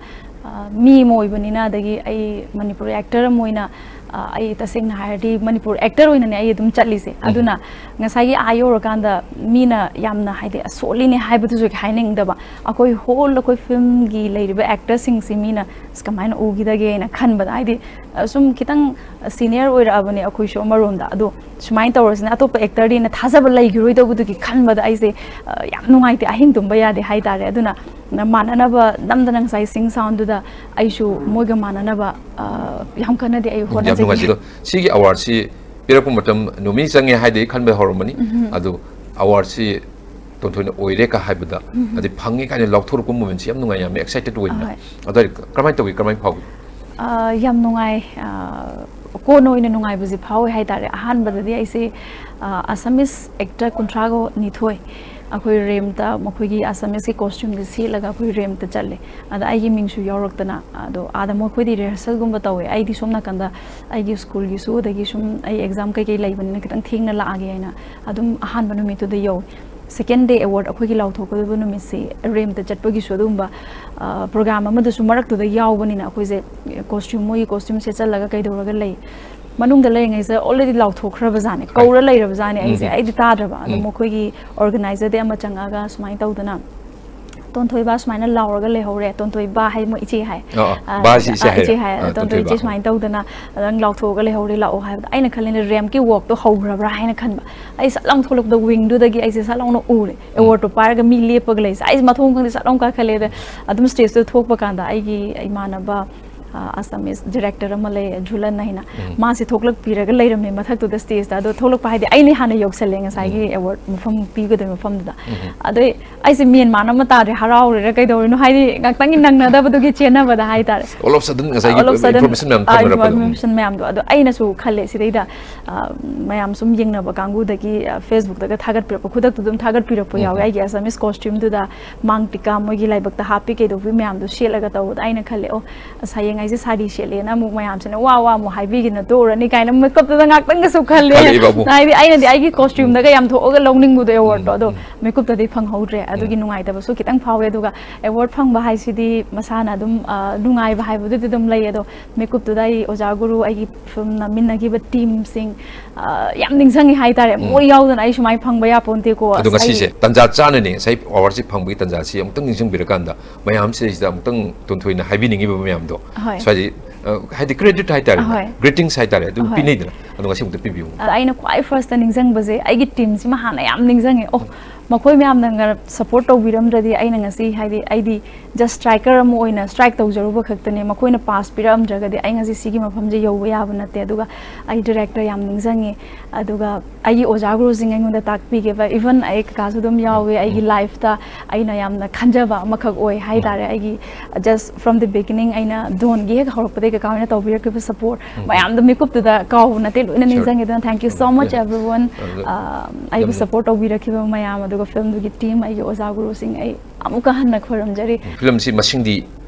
ꯑ, ꯃꯤ ꯑꯃ ꯑꯣꯏꯕꯅꯤꯅ, ꯑꯗꯒꯤ ꯑꯩ ꯃꯅꯤꯄꯨꯔꯤ ꯑꯦꯛꯇꯔ ꯑꯃ ꯑꯣꯏꯅ, ꯑ, ꯑꯩ ꯇꯁꯦꯡꯅ ꯍꯥꯏꯔꯗꯤ ꯃꯅꯤꯄꯨꯔ ꯑꯦꯛꯇꯔ ꯑꯣꯏꯅꯅꯦ ꯑꯩ ꯑꯗꯨꯝ ꯆꯠꯂꯤꯁꯦ꯫ ꯑꯗꯨꯅ ꯉꯁꯥꯏꯒꯤ ꯑꯥ ꯌꯧꯔꯀꯥꯟꯗ ꯃꯤꯅ ꯌꯥꯝꯅ, ꯍꯥꯏꯗꯤ, "ꯑꯁ, ꯁꯣꯜꯂꯤꯅꯦ" ꯍꯥꯏꯕꯗꯨꯁꯨ ꯍꯦꯛ ꯍꯥꯏꯅꯤꯡꯗꯕ꯫ ꯑꯩꯈꯣꯏ ꯍꯣꯜ ꯑꯩꯈꯣꯏ ꯐꯤꯂꯝꯒꯤ ꯂꯩꯔꯤꯕ ꯑꯦꯛꯇꯔꯁꯤꯡꯁꯤ ꯃꯤꯅ ꯑꯁ ꯀꯃꯥꯏꯅ ꯎꯈꯤꯗꯒꯦꯅ ꯈꯟꯕꯗ, ꯍꯥꯏꯗꯤ, ꯑ, ꯁꯨꯝ ꯈꯤꯇꯪ ꯁꯤꯅꯤꯌꯔ ꯑꯣꯏꯔꯛꯑꯕꯅꯦ ꯑꯩꯈꯣꯏꯁꯨ ꯑꯃꯔꯣꯝꯗ꯫ ꯑꯗꯣ ꯁꯨꯃꯥꯏꯅ ꯇꯧꯔꯁꯤꯅ ꯑꯇꯣꯞꯄ ꯑꯦꯛꯇꯔꯗꯤꯅ ꯊꯥꯖꯕ ꯂꯩꯈꯤꯔꯣꯏꯗꯧꯕꯗꯨꯒꯤ ꯈꯟꯕꯗ ꯑꯩꯁꯦ, ꯑ, ꯌꯥꯝ ꯅꯨꯡꯉꯥꯏꯇꯦ, ꯑꯍꯤꯡ ꯇꯨꯝꯕ ꯌꯥꯗꯦ ꯍꯥꯏꯇꯥꯔꯦ꯫ ꯑꯗꯨꯅ ꯃꯥꯟꯅꯅꯕ ꯅꯝꯗꯅ ꯉꯁꯥꯏ ꯁꯤꯡ ꯁꯥꯎꯟꯗꯨꯗ ꯑꯩꯁꯨ ꯃꯣꯏꯒ ꯃꯥꯟꯅꯅꯕ, ꯑ, ꯌꯥꯝ ꯀꯟꯅꯗꯤ ꯑꯩ ꯌꯥꯝ ꯍꯣꯠꯅꯖꯒꯦ꯫ ꯅꯨꯡꯉꯥꯏꯖꯩ꯫ ꯑꯗꯣ ꯁꯤꯒꯤ ꯑꯦꯋꯥꯔꯗꯁꯤ ꯄꯤꯔꯛꯄ ꯃꯇꯝ ꯅꯨꯃꯤꯠ ꯆꯪꯉꯦ ꯍꯥꯏꯗꯤ ꯈꯟꯕ ꯍꯧꯔꯝꯕꯅꯤ꯫ ꯑꯗꯣ ꯑꯦꯋꯥꯔꯗꯁꯤ ꯇꯣꯟꯊꯣꯏꯅ ꯑꯣꯏꯔꯦ ꯀ ꯍꯥꯏꯕꯗ, ꯑꯗꯩ ꯐꯪꯉꯦ ꯀꯥꯏꯅ ꯂꯥꯎꯊꯣꯔꯛꯄ ꯃꯣꯃꯦꯟꯁꯤ ꯌꯥꯝ ꯅꯨꯡꯉꯥꯏ, ꯌꯥꯝ ꯑꯦꯛꯁꯥꯏꯇꯦꯠ ꯑꯣꯏꯅ꯫ ꯑꯍꯣꯏ꯫ ꯑꯗꯨꯋꯥꯏꯗ ꯀꯔꯝꯍꯥꯏꯅ ꯇꯧꯏ, ꯀꯔꯝꯍꯥꯏꯅ ꯐꯥꯎꯏ? ꯑ, ꯌꯥꯝ ꯅꯨꯡꯉꯥꯏ꯫ ꯑ, ꯀꯣꯟꯅ ꯑꯣꯏꯅ ꯅꯨꯡꯉꯥꯏꯕꯁꯦ ꯐꯥꯎꯋꯦ ꯍꯥꯏꯇꯥꯔꯦ꯫ ꯑꯍꯥꯟꯕꯗꯗꯤ ꯑꯩꯁꯦ, ꯑ, ꯑꯁꯥꯃꯤꯁ ꯑꯦꯛꯇꯔ ꯀꯨꯟꯊ꯭ꯔꯥꯒ ꯅꯤꯊꯣꯏ ꯑꯩꯈꯣꯏ ꯔꯦꯝꯞꯇ ꯃꯈꯣꯏꯒꯤ ꯑꯁꯥꯃꯤꯁꯀꯤ ꯀꯣꯁꯇ꯭ꯌꯨꯝꯁꯦ ꯁꯦꯠꯂꯒ ꯑꯩꯈꯣꯏ ꯔꯦꯝꯞꯇ ꯆꯠꯂꯦ꯫ ꯑꯗ ꯑꯩꯒꯤ ꯃꯤꯡꯁꯨ ꯌꯥꯎꯔꯛꯇꯅ, ꯑꯗꯣ ꯑꯥꯗ ꯃꯈꯣꯏꯗꯤ ꯔꯤꯍꯔꯁꯦꯜꯒꯨꯝꯕ ꯇꯧꯋꯦ, ꯑꯩꯗꯤ ꯁꯣꯝ ꯅꯥꯀꯟꯗ ꯑꯩꯒꯤ ꯁ꯭ꯀꯨꯜꯒꯤꯁꯨ, ꯑꯗꯒꯤ ꯁꯨꯝ ꯑꯩ ꯑꯦꯛꯖꯥꯝ ꯀꯩꯀꯩ ꯂꯩꯕꯅꯤꯅ ꯈꯤꯇꯪ ꯊꯦꯡꯅ ꯂꯥꯛꯑꯒꯦ ꯍꯥꯏꯅ ꯑꯗꯨꯝ ꯑꯍꯥꯟꯕ ꯅꯨꯃꯤꯠꯇꯨꯗ ꯌꯧꯋꯦ꯫ ꯁꯦꯀꯦꯟ ꯗꯦ ꯑꯦꯋꯥꯔꯗ ꯑꯩꯈꯣꯏꯒꯤ ꯂꯥꯎꯊꯣꯛꯀꯗꯕ ꯅꯨꯃꯤꯠꯁꯤ ꯔꯦꯝꯞꯇ ꯆꯠꯄꯒꯤꯁꯨ ꯑꯗꯨꯒꯨꯝꯕ, ꯑ, ꯄ꯭ꯔꯣꯒ꯭ꯔꯥꯝ ꯑꯃꯗꯁꯨ ꯃꯔꯛꯇꯨꯗ ꯌꯥꯎꯕꯅꯤꯅ ꯑꯩꯈꯣꯏꯁꯦ ꯀꯣꯁꯇ꯭ꯌꯨꯝ, ꯃꯣꯏꯒꯤ ꯀꯣꯁꯇ꯭ꯌꯨꯝ ꯁꯦꯠꯆꯜꯂꯒ ꯀꯩꯗꯧꯔꯒ ꯂꯩ꯫ ꯃꯅꯨꯡꯗ ꯂꯩꯔꯤꯉꯩꯁꯤꯗ ꯑꯣꯜꯔꯦꯗꯤ ꯂꯥꯎꯊꯣꯛꯈ꯭ꯔꯕꯖꯥꯠꯅꯦ, ꯀꯧꯔ ꯂꯩꯔꯕꯖꯥꯠꯅꯦ ꯑꯩꯁꯦ꯫ ꯑꯩꯗꯤ ꯇꯥꯗ꯭ꯔꯕ꯫ ꯑꯗꯣ ꯃꯈꯣꯏꯒꯤ ꯑꯣꯔꯒꯅꯥꯏꯖꯔꯗꯤ ꯑꯃ ꯆꯪꯉꯛꯑꯒ ꯁꯨꯃꯥꯏꯅ ꯇꯧꯗꯅ, "ꯇꯣꯟꯊꯣꯏꯕ ꯁꯨꯃꯥꯏꯅ ꯂꯥꯎꯔꯒ ꯂꯩꯍꯧꯔꯦ", ꯇꯣꯟꯊꯣꯏꯕ ꯍꯥꯏ ꯃꯣꯏ ꯏꯆꯦ ꯍꯥꯏ꯫ ꯑ, ꯑ, ꯕꯥꯁꯤ ꯏꯆꯦ ꯑ, ꯍꯥꯏꯔꯦ꯫ ꯏꯆꯦ ꯍꯥꯏ, ꯑ, "ꯇꯣꯟꯊꯣꯏ ꯏꯆꯦ ꯇꯣꯟꯊꯣꯏꯕ꯫ ꯁꯨꯃꯥꯏꯅ ꯇꯧꯗꯅ ꯅꯪ ꯂꯥꯎꯊꯣꯛꯑꯒ ꯂꯩꯍꯧꯔꯦ, ꯂꯥꯛꯑꯣ" ꯍꯥꯏꯕꯗ ꯑꯩꯅ ꯈꯜꯂꯤꯅ ꯔꯦꯝꯞꯀꯤ ꯋꯥꯛꯇꯣ ꯍꯧꯈ꯭ꯔꯕ꯭ꯔꯥ ꯍꯥꯏꯅ ꯈꯟꯕ꯫ ꯑꯩ ꯁꯠ ꯂꯥꯎꯅ ꯊꯣꯛꯂꯛꯄꯗ ꯋꯤꯡꯗꯨꯗꯒꯤ ꯑꯩꯁꯦ ꯁꯠ ꯂꯥꯎꯅ ꯎꯔꯦ꯫ ꯑꯦꯋꯥꯔꯗꯇꯣ ꯄꯥꯏꯔꯒ ꯃꯤ ꯂꯦꯞꯄꯒ ꯂꯩꯁꯦ꯫ ꯑꯩꯁꯦ ꯃꯊꯣꯡ ꯈꯪꯗꯦ, ꯁꯠ ꯂꯥꯎꯅ ꯀꯥꯈꯠꯂꯦ꯫ ꯑꯗ ꯑꯗꯨꯝ ꯁ꯭ꯇꯦꯖꯇꯨꯗ ꯊꯣꯛꯄ ꯀꯥꯟꯗ ꯑꯩꯒꯤ ꯏꯃꯥꯟꯅꯕ, ꯑ, ꯑꯁꯥꯃꯤꯁ ꯗꯤꯔꯦꯛꯇꯔ ꯑꯃ ꯂꯩ, ꯖꯨꯂꯟ ꯍꯥꯏꯅ꯫ ꯃꯥꯁꯦ ꯊꯣꯛꯂꯛꯄꯤꯔꯒ ꯂꯩꯔꯝꯃꯦ ꯃꯊꯛꯇꯨꯗ ꯁ꯭ꯇꯦꯖꯇ꯫ ꯑꯗꯣ ꯊꯣꯛꯂꯛꯄ ꯍꯥꯏꯗꯤ ꯑꯩꯅ ꯍꯥꯟꯅ ꯌꯧꯁꯜꯂꯦ ꯉꯁꯥꯏꯒꯤ ꯑꯦꯋꯥꯔꯗ ꯃꯐꯝ ꯄꯤꯒꯗꯕ ꯃꯐꯝꯗꯨꯗ꯫ ꯑꯗꯩ ꯑꯩꯁꯦ ꯃꯦꯟ ꯃꯥꯟ ꯑꯃ ꯇꯥꯗ꯭ꯔꯦ, ꯍꯔꯥꯎꯔꯤꯔꯥ ꯀꯩꯗꯧꯔꯤꯅꯣ, ꯍꯥꯏꯗꯤ ꯉꯥꯛꯇꯪꯒꯤ ꯅꯪꯅꯗꯕꯗꯨꯒꯤ ꯆꯦꯟꯅꯕꯗ ꯍꯥꯏꯇꯥꯔꯦ꯫ All of sudden ꯉꯁꯥꯏꯒꯤ All of sudden, information ꯃꯌꯥꯝ ꯑ, ꯊꯝꯅꯔꯛꯄꯗꯣ꯫ Information ꯃꯌꯥꯝꯗꯣ꯫ ꯑꯗꯣ ꯑꯩꯅꯁꯨ ꯈꯜꯂꯦ ꯁꯤꯗꯩꯗ, ꯑ, ꯃꯌꯥꯝ ꯁꯨꯝ ꯌꯦꯡꯅꯕ ꯀꯥꯡꯕꯨꯗꯒꯤ, ꯑ, ꯐꯦꯁꯕꯨꯛꯇꯒ ꯊꯥꯒꯠꯄꯤꯔꯛꯄ, ꯈꯨꯗꯛꯇ ꯑꯗꯨꯝ ꯊꯥꯒꯠꯄꯤꯔꯛꯄ ꯌꯥꯎꯋꯦ꯫ ꯑꯩꯒꯤ ꯑꯁꯥꯃꯤꯁ ꯀꯣꯁꯇ꯭ꯌꯨꯝꯗꯨꯗ ꯃꯥꯡ ꯇꯤꯀꯥ ꯃꯣꯏꯒꯤ ꯂꯥꯏꯕꯛꯇ ꯍꯥꯞꯄꯤ ꯀꯩꯗꯧꯕꯤ ꯃꯌꯥꯝꯗꯣ ꯁꯦꯠꯂꯒ ꯇꯧꯕꯗ ꯑꯩꯅ ꯈꯜꯂꯦ, "ꯑꯣ, ꯑꯁ ꯍꯌꯦꯡ ꯑꯩꯁꯦ ꯁꯥꯔꯤ ꯁꯦꯠꯂꯦꯅ ꯑꯃꯨꯛ ꯃꯌꯥꯝꯁꯤꯅ ꯋꯥ ꯋꯥ ꯑꯃꯨꯛ ꯍꯥꯏꯕꯤꯒꯤꯅ ꯇꯣꯛꯎꯔꯅꯤ ꯀꯥꯏꯅ ꯃꯦꯀꯞꯇꯨꯗ ꯉꯥꯛꯇꯪꯒꯁꯨ ꯈꯜꯂꯦ꯫ ꯈꯜꯂꯛꯏꯕ ꯑꯃꯨꯛ꯫ ꯍꯥꯏꯗꯤ ꯑꯩꯅꯗꯤ ꯑꯩꯒꯤ ꯀꯣꯁꯇ꯭ꯌꯨꯝꯗꯒ ꯌꯥꯝ ꯊꯣꯛꯑꯒ ꯂꯧꯅꯤꯡꯕꯗꯣ ꯑꯦꯋꯥꯔꯗꯇꯣ, ꯑꯗꯣ ꯃꯦꯀꯞꯇꯗꯤ ꯐꯪꯍꯧꯗ꯭ꯔꯦ꯫ ꯑꯗꯨꯒꯤ ꯅꯨꯡꯉꯥꯏꯇꯕꯁꯨ ꯈꯤꯇꯪ ꯐꯥꯎꯋꯦ꯫ ꯑꯗꯨꯒ ꯑꯦꯋꯥꯔꯗ ꯐꯪꯕ ꯍꯥꯏꯁꯤꯗꯤ ꯃꯁꯥꯅ ꯑꯗꯨꯝ ꯑ, ꯅꯨꯡꯉꯥꯏꯕ ꯍꯥꯏꯕꯗꯨꯗꯤ ꯑꯗꯨꯝ ꯂꯩ꯫ ꯑꯗꯣ ꯃꯦꯀꯞꯇꯨꯗ ꯑꯩ ꯑꯣꯖꯥ ꯒꯨꯔꯨ, ꯑꯩꯒꯤ ꯐꯤꯂꯝ ꯅꯝꯃꯤꯟꯅꯈꯤꯕ ꯇꯤꯝꯁꯤꯡ, ꯑ, ꯌꯥꯝ ꯅꯤꯡꯁꯤꯡꯉꯤ ꯍꯥꯏꯇꯥꯔꯦ꯫ ꯃꯣꯏ ꯌꯥꯎꯗꯅ ꯑꯩ ꯁꯨꯃꯥꯏꯅ ꯐꯪꯕ ꯌꯥꯄꯣꯟꯇꯦꯀꯣ꯫ ꯑꯗꯣ ꯑꯁ, ꯑꯩ ꯉꯁꯤꯁꯦ ꯇꯟꯖꯥ ꯆꯥꯅꯅꯦ ꯉꯁꯥꯏ ꯑꯦꯋꯥꯔꯗꯁꯤ ꯐꯪꯕꯒꯤ ꯇꯟꯖꯥꯁꯤ ꯑꯃꯨꯛꯇꯪ ꯅꯤꯡꯁꯤꯡꯕꯤꯔꯀꯥꯟꯗ ꯃꯌꯥꯝꯁꯤꯗꯩꯁꯤꯗ ꯑꯃꯨꯛꯇꯪ ꯇꯣꯟꯊꯣꯏꯅ ꯍꯥꯏꯕꯤꯅꯤꯡꯉꯤꯕ ꯃꯌꯥꯝꯗꯣ ꯍꯣꯏ꯫ ꯁ꯭ꯋꯥꯏꯗꯤ, ꯑ, ꯍꯥꯏꯗꯤ ꯀ꯭ꯔꯦꯗꯤꯠ ꯍꯥꯏꯇꯥꯔꯦ, ꯍꯣꯏ꯫ ꯒ꯭ꯔꯤꯇꯤꯡꯁ ꯍꯥꯏꯇꯥꯔꯦ, ꯑꯗꯨ ꯍꯣꯏ꯫ ꯄꯤꯅꯩꯗꯅ꯫ ꯑꯗꯣ ꯉꯁꯤ ꯑꯃꯨꯛꯇ ꯄꯤꯕꯤꯌꯨ꯫ ꯑꯗ ꯑꯩꯅ ꯈ꯭ꯋꯥꯏ ꯐꯥꯔꯁꯇ ꯅꯤꯡꯁꯤꯡꯕꯁꯦ ꯑꯩꯒꯤ ꯇꯤꯝꯁꯤꯃ ꯍꯥꯟꯅ ꯌꯥꯝ ꯅꯤꯡꯁꯤꯡꯉꯦ꯫ ꯑꯣ, ꯃꯈꯣꯏ ꯃꯌꯥꯝꯅ ꯁꯞꯄꯣꯔꯠ ꯇꯧꯕꯤꯔꯝꯗ꯭ꯔꯗꯤ ꯑꯩꯅ ꯉꯁꯤ, ꯍꯥꯏꯗꯤ, ꯑꯩꯗꯤ ꯖꯁ ꯁ꯭ꯇ꯭ꯔꯥꯏꯀꯔ ꯑꯃ ꯑꯣꯏꯅ ꯁ꯭ꯇ꯭ꯔꯥꯏꯛ ꯇꯧꯖꯔꯨꯕ ꯈꯛꯇꯅꯦ꯫ ꯃꯈꯣꯏꯅ ꯄꯥꯁ ꯄꯤꯔꯛꯑꯝꯗ꯭ꯔꯒꯗꯤ ꯑꯩ ꯉꯁꯤ ꯁꯤꯒꯤ ꯃꯐꯝꯁꯦ ꯌꯧꯕ ꯌꯥꯕ ꯅꯠꯇꯦ꯫ ꯑꯗꯨꯒ ꯑꯩ ꯗꯤꯔꯦꯛꯇꯔ ꯌꯥꯝ ꯅꯤꯡꯁꯤꯡꯉꯦ꯫ ꯑꯗꯨꯒ ꯑꯩꯒꯤ ꯑꯣꯖꯥ ꯒꯨꯔꯨꯁꯤꯡ ꯑꯩꯉꯣꯟꯗ ꯇꯥꯛꯄꯤꯈꯤꯕ, ꯏꯚꯟ ꯑꯩ ꯀꯀꯥꯁꯨ ꯑꯗꯨꯝ ꯌꯥꯎꯋꯦ꯫ ꯑꯩꯒꯤ ꯂꯥꯏꯐꯇ ꯑꯩꯅ ꯌꯥꯝꯅ ꯈꯟꯖꯕ ꯑꯃꯈꯛ ꯑꯣꯏ ꯍꯥꯏꯇꯥꯔꯦ꯫ ꯑꯩꯒꯤ just from the beginning ꯑꯩꯅ ꯗꯣꯟꯒꯤ ꯍꯦꯛ ꯍꯧꯔꯛꯄꯗꯒꯤ ꯀꯀꯥ ꯍꯣꯏꯅ ꯇꯧꯕꯤꯔꯛꯈꯤꯕ ꯁꯞꯄꯣꯔꯠ ꯃꯌꯥꯝꯗꯣ ꯃꯤꯀꯨꯞꯇꯨꯗ ꯀꯥꯎꯕ ꯅꯠꯇꯦ, ꯂꯣꯏꯅ Sure. ꯅꯤꯡꯁꯤꯡꯉꯦ꯫ ꯑꯗꯨꯅ thank you so much everyone꯫ ꯑꯗꯨ ꯑ, ꯑꯩꯕꯨ ꯌꯥꯝꯅ ꯁꯞꯄꯣꯔꯠ ꯇꯧꯕꯤꯔꯛꯈꯤꯕ ꯃꯌꯥꯝ, ꯑꯗꯨꯒ ꯐꯤꯂꯝꯗꯨꯒꯤ ꯇꯤꯝ, ꯑꯩꯒꯤ ꯑꯣꯖꯥ ꯒꯨꯔꯨꯁꯤꯡ, ꯑꯩ ꯑꯃꯨꯛꯀ ꯍꯟꯅ ꯈꯣꯏꯔꯝꯖꯔꯤ꯫ ꯐꯤꯂꯝꯁꯤ ꯃꯁꯤꯡꯗꯤ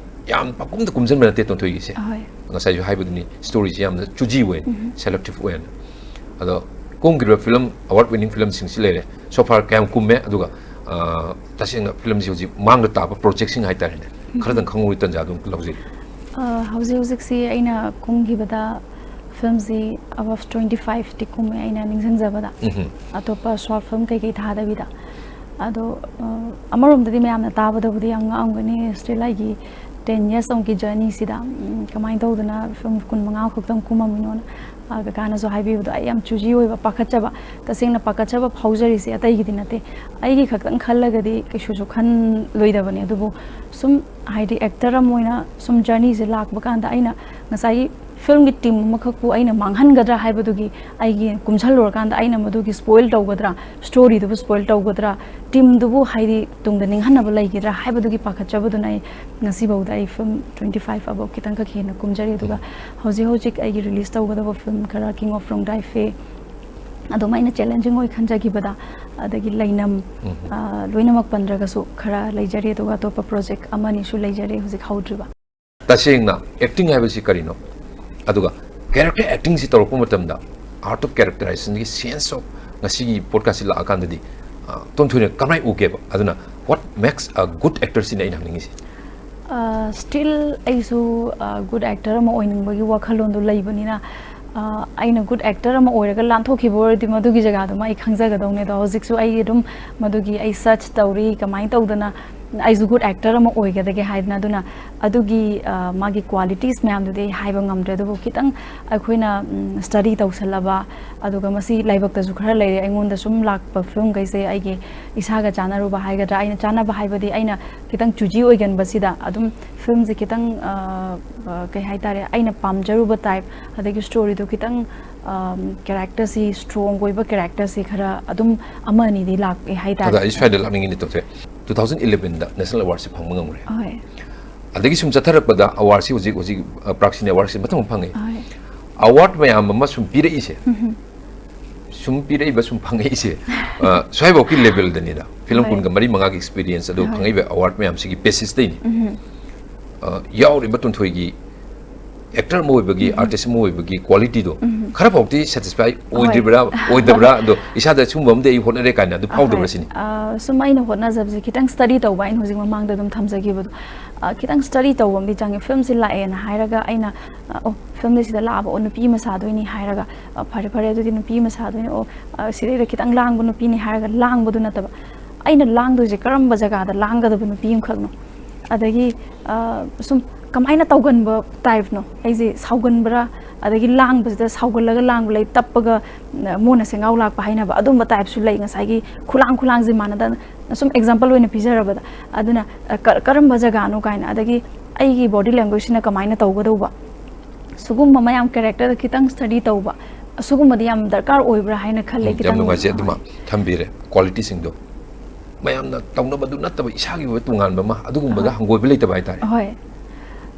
ꯌꯥꯝ ꯄꯪꯀꯨꯝꯗ ꯀꯨꯝꯁꯤꯟꯕ ꯅꯠꯇꯦ ꯇꯣꯟꯊꯣꯏꯒꯤꯁꯦ꯫ ꯍꯣꯏ꯫ ꯉꯁꯥꯏꯁꯨ ꯍꯥꯏꯕꯗꯨꯅꯤ, ꯁ꯭ꯇꯣꯔꯤꯁꯤ ꯌꯥꯝꯅ ꯆꯨꯖꯤ ꯑꯣꯏ, ꯁꯦꯂꯦꯛꯇꯤꯞ ꯑꯣꯏꯅ꯫ ꯑꯗꯣ ꯀꯨꯝꯈ꯭ꯔꯤꯕ ꯐꯤꯂꯝ, ꯑꯦꯋꯥꯔꯗ ꯋꯤꯅꯤꯡ ꯐꯤꯂꯝꯁꯤꯡꯁꯤ ꯂꯩꯔꯦ, ꯁꯣꯐꯥꯔ ꯀꯌꯥꯝ ꯀꯨꯝꯃꯦ, ꯑꯗꯨꯒ, ꯑ, ꯇꯁꯦꯡꯅ ꯐꯤꯂꯝꯁꯤ ꯍꯧꯖꯤꯛ ꯃꯥꯡꯗ ꯇꯥꯕ ꯄ꯭ꯔꯣꯖꯦꯛꯁꯤꯡ ꯍꯥꯏꯇꯥꯔꯦꯅꯦ, ꯈꯔꯗꯪ ꯈꯪꯍꯧꯕꯒꯤ ꯇꯟꯖꯥꯗꯨ ꯑꯃꯨꯛ ꯂꯧꯖꯩ꯫ ꯑ, ꯍꯧꯖꯤꯛ ꯍꯧꯖꯤꯛꯁꯤ ꯑꯩꯅ ꯀꯨꯝꯈꯤꯕꯗ ꯐꯤꯂꯝꯁꯤ above twenty fiveꯇꯤ ꯀꯨꯝꯃꯦ ꯑꯩꯅ ꯅꯤꯡꯁꯤꯡꯖꯕꯗ꯫ ꯎꯝꯍꯨꯝ꯫ ꯑꯇꯣꯞꯄ ꯁꯣꯔꯠ ꯐꯤꯂꯝ ꯀꯩꯀꯩ ꯊꯥꯗꯕꯤꯗ꯫ ꯑꯗꯣ, ꯑ, ꯑꯃꯔꯣꯝꯗꯗꯤ ꯃꯌꯥꯝꯅ ꯇꯥꯕꯗꯕꯨꯗꯤ ꯌꯥꯝ ꯉꯛꯑꯝꯒꯅꯤ, ꯁ꯭ꯇꯤꯜ ꯑꯩꯒꯤ ꯇꯦꯟ ꯌꯔꯁ ꯑꯃꯨꯛꯀꯤ ꯖꯔꯅꯤꯁꯤꯗ, ꯎꯝ, ꯀꯃꯥꯏꯅ ꯇꯧꯗꯅ ꯐꯤꯂꯝ ꯀꯨꯟ ꯃꯉꯥ ꯈꯛꯇꯪ ꯀꯨꯝꯃꯝꯃꯤꯅꯣꯅ꯫ ꯑ, ꯀꯀꯥꯅꯁꯨ ꯍꯥꯏꯕꯤꯕꯗꯣ ꯑꯩ ꯌꯥꯝ ꯆꯨꯖꯤ ꯑꯣꯏꯕ, ꯄꯥꯈꯠꯆꯕ, ꯇꯁꯦꯡꯅ ꯄꯥꯈꯠꯆꯕ ꯐꯥꯎꯖꯔꯤꯁꯦ ꯑꯇꯩꯒꯤꯗꯤ ꯅꯠꯇꯦ꯫ ꯑꯩꯒꯤ ꯈꯛꯇꯪ ꯈꯜꯂꯒꯗꯤ ꯀꯩꯁꯨꯁꯨ ꯈꯜꯂꯣꯏꯗꯕꯅꯦ꯫ ꯑꯗꯨꯕꯨ ꯁꯨꯝ, ꯍꯥꯏꯗꯤ, ꯑꯦꯛꯇꯔ ꯑꯃ ꯑꯣꯏꯅ ꯁꯨꯝ ꯖꯔꯅꯤꯁꯦ ꯂꯥꯛꯄ ꯀꯥꯟꯗ ꯑꯩꯅ ꯉꯁꯥꯏꯒꯤ ꯐꯤꯂꯝꯒꯤ ꯇꯤꯝ ꯑꯃꯈꯛꯄꯨ ꯑꯩꯅ ꯃꯥꯡꯍꯟꯒꯗ꯭ꯔꯥ ꯍꯥꯏꯕꯗꯨꯒꯤ ꯑꯩꯒꯤ ꯀꯨꯝꯁꯜꯂꯨꯔꯀꯥꯟꯗ ꯑꯩꯅ ꯃꯗꯨꯒꯤ ꯁ꯭ꯄꯣꯏꯜ ꯇꯧꯒꯗ꯭ꯔꯥ, ꯁ꯭ꯇꯣꯔꯤꯗꯨꯕꯨ ꯁ꯭ꯄꯣꯏꯜ ꯇꯧꯒꯗ꯭ꯔꯥ, ꯇꯤꯝꯗꯨꯕꯨ, ꯍꯥꯏꯗꯤ, ꯇꯨꯡꯗ ꯅꯤꯡꯍꯟꯅꯕ ꯂꯩꯒꯗ꯭ꯔꯥ ꯍꯥꯏꯕꯗꯨꯒꯤ ꯄꯥꯈꯠꯆꯕꯗꯨꯅ ꯑꯩ ꯉꯁꯤꯐꯥꯎꯗ ꯑꯩ ꯐꯤꯂꯝ twenty five ꯑꯕꯥꯎ ꯈꯤꯇꯪꯈꯛ ꯍꯦꯟꯅ ꯀꯨꯝꯖꯔꯤ꯫ ꯑꯗꯨꯒ ꯍꯧꯖꯤꯛ ꯍꯧꯖꯤꯛ ꯑꯩꯒꯤ ꯔꯤꯂꯤꯁ ꯇꯧꯒꯗꯕ ꯐꯤꯂꯝ ꯈꯔ, King of Rongdaifei, ꯑꯗꯨꯝ ꯑꯩꯅ ꯆꯦꯂꯦꯟꯖꯤꯡ ꯑꯣꯏ ꯈꯟꯖꯈꯤꯕꯗ, ꯑꯗꯒꯤ ꯂꯩꯅꯝ, ꯑ, ꯂꯣꯏꯅꯃꯛ ꯄꯟꯗ꯭ꯔꯒꯁꯨ ꯈꯔ ꯂꯩꯖꯔꯤ꯫ ꯑꯗꯨꯒ ꯑꯇꯣꯞꯄ ꯄ꯭ꯔꯣꯖꯦꯛ ꯑꯃꯅꯤꯁꯨ ꯂꯩꯖꯔꯤ ꯍꯧꯖꯤꯛ ꯍꯧꯗ꯭ꯔꯤꯕ꯫ ꯇꯁꯦꯡꯅ ꯑꯦꯛꯇꯤꯡ ꯍꯥꯏꯕꯁꯤ ꯀꯔꯤꯅꯣ, ꯑꯗꯨꯒ ꯀꯦꯔꯦꯛꯇꯔ ꯑꯦꯛꯇꯤꯡꯁꯤ ꯇꯧꯔꯛꯄ ꯃꯇꯝꯗ art of characterization ꯒꯤ sense of ꯉꯁꯤꯒꯤ ꯄꯣꯠꯀꯥꯁꯤ ꯂꯥꯛꯑꯀꯥꯟꯗꯗꯤ, ꯑ, ꯇꯣꯟꯊꯣꯏꯅ ꯀꯃꯥꯏꯅ ꯎꯒꯦꯕ? ꯑꯗꯨꯅ what makes a good actor ꯁꯤꯅ ꯑꯩꯅ ꯍꯪꯅꯤꯡꯉꯤꯁꯦ꯫ ꯁ꯭ꯇꯤꯜ ꯑꯩꯁꯨ ꯒꯨꯗ ꯑꯦꯛꯇꯔ ꯑꯃ ꯑꯣꯏꯅꯤꯡꯕꯒꯤ ꯋꯥꯈꯜꯂꯣꯟꯗꯣ ꯂꯩꯕꯅꯤꯅ, ꯑ, ꯑꯩꯅ ꯒꯨꯗ ꯑꯦꯛꯇꯔ ꯑꯃ ꯑꯣꯏꯔꯒ ꯂꯥꯟꯊꯣꯛꯈꯤꯕ ꯑꯣꯏꯔꯗꯤ ꯃꯗꯨꯒꯤ ꯖꯒꯥꯗꯨꯃ ꯑꯩ ꯈꯪꯖꯒꯗꯧꯅꯦ꯫ ꯑꯗꯣ ꯍꯧꯖꯤꯛꯁꯨ ꯑꯩ ꯑꯗꯨꯝ ꯃꯗꯨꯒꯤ ꯑꯩ ꯁꯔꯆ ꯇꯧꯔꯤ, ꯀꯃꯥꯏꯅ ꯇꯧꯗꯅ ꯑꯩꯁꯨ ꯒꯨꯗ ꯑꯦꯛꯇꯔ ꯑꯃ ꯑꯣꯏꯒꯗꯒꯦ ꯍꯥꯏꯗꯅ꯫ ꯑꯗꯨꯅ ꯑꯗꯨꯒꯤ, ꯑ, ꯃꯥꯒꯤ ꯀ꯭ꯋꯥꯂꯤꯇꯤꯁ ꯃꯌꯥꯝꯗꯨꯗꯤ ꯑꯩ ꯍꯥꯏꯕ ꯉꯝꯗ꯭ꯔꯦ꯫ ꯑꯗꯨꯕꯨ ꯈꯤꯇꯪ ꯑꯩꯈꯣꯏꯅ ꯁ꯭ꯇꯗꯤ ꯇꯧꯁꯜꯂꯕ, ꯑꯗꯨꯒ ꯃꯁꯤ ꯂꯥꯏꯕꯛꯇꯁꯨ ꯈꯔ ꯂꯩꯔꯦ, ꯑꯩꯉꯣꯟꯗ ꯁꯨꯝ ꯂꯥꯛꯄ ꯐꯤꯂꯝꯈꯩꯁꯦ ꯑꯩꯒꯤ ꯏꯁꯥꯒ ꯆꯥꯟꯅꯔꯨꯕ ꯍꯥꯏꯒꯗ꯭ꯔꯥ, ꯑꯩꯅ ꯆꯥꯟꯅꯕ ꯍꯥꯏꯕꯗꯤ ꯑꯩꯅ ꯈꯤꯇꯪ ꯆꯨꯖꯤ ꯑꯣꯏꯒꯟꯕꯁꯤꯗ ꯑꯗꯨꯝ ꯐꯤꯂꯝꯁꯦ ꯈꯤꯇꯪ, ꯑ, ꯑ, ꯀꯩ ꯍꯥꯏꯇꯥꯔꯦ, ꯑꯩꯅ ꯄꯥꯝꯖꯔꯨꯕ ꯇꯥꯏꯞ, ꯑꯗꯒꯤ ꯁ꯭ꯇꯣꯔꯤꯗꯣ ꯈꯤꯇꯪ ꯀꯦꯔꯦꯛꯇꯔꯁꯤ ꯁ꯭ꯇ꯭ꯔꯣꯡ ꯑꯣꯏꯕ ꯀꯦꯔꯦꯛꯇꯔꯁꯤ ꯈꯔ ꯑꯗꯨꯝ ꯑꯃ ꯑꯅꯤꯗꯤ ꯂꯥꯛꯑꯦ ꯍꯥꯏꯇꯥꯔꯦ꯫ ꯑꯗ ꯑꯩ ꯁ꯭ꯋꯥꯏꯗ ꯂꯥꯛꯅꯤꯡꯉꯤꯅꯦ, ꯇꯣꯊꯣꯏ꯫ Two thousand eleven ꯗ ꯅꯦꯁꯅꯦꯜ ꯑꯦꯋꯥꯔꯗꯁꯦ ꯐꯪꯕ ꯉꯝꯈ꯭ꯔꯦ꯫ ꯍꯣꯏ꯫ ꯑꯗꯒꯤ ꯁꯨꯝ ꯆꯠꯊꯔꯛꯄꯗ ꯑꯦꯋꯥꯔꯗꯁꯤ ꯍꯧꯖꯤꯛ, ꯍꯧꯖꯤꯛ, ꯑ, ꯄ꯭ꯔꯥꯛꯁꯤꯅ ꯑꯦꯋꯥꯔꯗꯁꯤ ꯃꯊꯪ ꯃꯊꯪ ꯐꯪꯉꯦ꯫ ꯍꯣꯏ꯫ ꯑꯦꯋꯥꯔꯗ ꯃꯌꯥꯝ ꯑꯃ ꯁꯨꯝ ꯄꯤꯔꯛꯏꯁꯦ, ꯁꯨꯝ ꯄꯤꯔꯛꯏꯕ, ꯁꯨꯝ ꯐꯪꯉꯛꯏꯁꯦ, ꯑ, ꯁ꯭ꯋꯥꯏꯐꯥꯎꯀꯤ ꯂꯦꯚꯦꯜꯗꯅꯤꯗ꯫ ꯐꯤꯂꯝ ꯍꯣꯏ꯫ ꯀꯨꯟꯒ ꯃꯔꯤ ꯃꯉꯥꯒꯤ ꯑꯦꯛꯁꯄꯤꯔꯤꯌꯦꯟꯁ ꯑꯗꯨ ꯍꯣꯏ꯫ ꯐꯪꯉꯛꯏꯕ ꯑꯦꯋꯥꯔꯗ ꯃꯌꯥꯝꯁꯤꯒꯤ ꯕꯦꯁꯤꯁꯇꯩꯅꯤ꯫ ꯎꯝ꯫ ꯑ, ꯌꯥꯎꯔꯤꯕ ꯇꯣꯟꯊꯣꯏꯒꯤ ꯑꯦꯛꯇꯔ ꯑꯃ ꯑꯣꯏꯕꯒꯤ, ꯑꯥꯔꯇꯤꯁ ꯑꯃ ꯑꯣꯏꯕꯒꯤ ꯀ꯭ꯋꯥꯂꯤꯇꯤꯗꯣ ꯈꯔꯐꯥꯎꯗꯤ ꯁꯦꯇꯤꯁꯐꯥꯏ ꯑꯣꯏꯗ꯭ꯔꯤꯕ꯭ꯔꯥ, ꯑꯣꯏꯗꯕ꯭ꯔꯥ? ꯑꯗꯣ ꯏꯁꯥꯗ ꯁꯨꯝꯕ ꯑꯃꯗꯤ ꯑꯩ ꯍꯣꯠꯅꯔꯦ ꯀꯥꯏꯅ ꯑꯗꯨ ꯐꯥꯎꯗꯕ꯭ꯔꯥ ꯁꯤꯅꯤ? ꯑ, ꯁꯨꯝ ꯑꯩꯅ ꯍꯣꯠꯅꯖꯕꯁꯦ ꯈꯤꯇꯪ ꯁ꯭ꯇꯗꯤ ꯇꯧꯕ, ꯑꯩꯅ ꯍꯧꯖꯤꯛ ꯃꯃꯥꯡꯗ ꯑꯗꯨꯝ ꯊꯝꯖꯈꯤꯕꯗꯣ, ꯑ, ꯈꯤꯇꯪ ꯁ꯭ꯇꯗꯤ ꯇꯧꯕ ꯑꯃꯗꯤ ꯆꯪꯉꯦ꯫ ꯐꯤꯂꯝꯁꯦ ꯂꯥꯛꯑꯦꯅ ꯍꯥꯏꯔꯒ ꯑꯩꯅ, ꯑ, "ꯑꯣ, ꯐꯤꯂꯝꯁꯦ ꯁꯤꯗ ꯂꯥꯛꯑꯕ, ꯑꯣ, ꯅꯨꯄꯤ ꯑꯃ ꯁꯥꯗꯣꯏꯅꯤ" ꯍꯥꯏꯔꯒ, "ꯑ, ꯐꯔꯦ, ꯐꯔꯦ, ꯑꯗꯨꯗꯤ ꯅꯨꯄꯤ ꯑꯃ ꯁꯥꯗꯣꯏꯅꯤ, ꯑꯣ, ꯑ, ꯁꯤꯗꯩꯗ ꯈꯤꯇꯪ ꯂꯥꯡꯕ ꯅꯨꯄꯤꯅꯤ" ꯍꯥꯏꯔꯒ ꯂꯥꯡꯕꯗꯨ ꯅꯠꯇꯕ, ꯑꯩꯅ ꯂꯥꯡꯗꯣꯏꯁꯦ ꯀꯔꯝꯕ ꯖꯒꯥꯗ ꯂꯥꯡꯒꯗꯕ ꯅꯨꯄꯤ ꯑꯃꯈꯛꯅꯣ? ꯑꯗꯒꯤ, ꯑ, ꯁꯨꯝ ꯀꯃꯥꯏꯅ ꯇꯧꯒꯟꯕ ꯇꯥꯏꯞꯅꯣ? ꯑꯩꯁꯦ ꯁꯥꯎꯒꯟꯕ꯭ꯔꯥ? ꯑꯗꯒꯤ ꯂꯥꯡꯕꯁꯤꯗ ꯁꯥꯎꯒꯜꯂꯒ ꯂꯥꯡꯕ ꯂꯩ, ꯇꯞꯄꯒ, ꯑ, ꯃꯣꯟꯅ ꯁꯦꯡꯒꯥꯎ ꯂꯥꯛꯄ ꯍꯥꯏꯅꯕ ꯑꯗꯨꯝꯕ ꯇꯥꯏꯞꯁꯨ ꯂꯩ꯫ ꯉꯁꯥꯏꯒꯤ ꯈꯨꯂꯥꯡ, ꯈꯨꯂꯥꯡꯁꯦ ꯃꯥꯟꯅꯗꯅ, ꯁꯨꯝ ꯑꯦꯛꯖꯥꯝꯄꯜ ꯑꯣꯏꯅ ꯄꯤꯖꯔꯕꯗ, ꯑꯗꯨꯅ, ꯑ, ꯀ-, ꯀꯔꯝꯕ ꯖꯒꯥꯅꯣ ꯀꯥꯏꯅ, ꯑꯗꯒꯤ ꯑꯩꯒꯤ ꯕꯣꯗꯤ ꯂꯦꯡꯒ꯭ꯋꯦꯖꯁꯤꯅ ꯀꯃꯥꯏꯅ ꯇꯧꯒꯗꯧꯕ, ꯁꯤꯒꯨꯝꯕ ꯃꯌꯥꯝ ꯀꯦꯔꯦꯛꯇꯔꯗ ꯈꯤꯇꯪ ꯁ꯭ꯇꯗꯤ ꯇꯧꯕ, ꯑꯁꯤꯒꯨꯝꯕꯗꯤ ꯌꯥꯝ ꯗꯔꯀꯥꯔ ꯑꯣꯏꯕ꯭ꯔꯥ ꯍꯥꯏꯅ ꯈꯜꯂꯦ꯫ ꯎꯝ, ꯌꯥꯝ ꯈꯤꯇꯪ ꯅꯨꯡꯉꯥꯏꯖꯩ꯫ ꯑꯗꯨꯃ ꯊꯝꯕꯤꯔꯦ, ꯀ꯭ꯋꯥꯂꯤꯇꯤꯁꯤꯡꯗꯣ꯫ ꯃꯌꯥꯝꯅ ꯇꯧꯅꯕꯗꯨ ꯅꯠꯇꯕ ꯏꯁꯥꯒꯤ ꯑꯣꯏꯕ ꯇꯣꯉꯥꯟꯕ ꯑꯃ, ꯑꯗꯨꯒꯨꯝꯕꯗ ꯍꯣꯏ꯫ ꯍꯪꯒꯣꯏꯕ ꯂꯩꯇꯕ ꯍꯥꯏꯇꯥꯔꯦ꯫ ꯍꯣꯏ꯫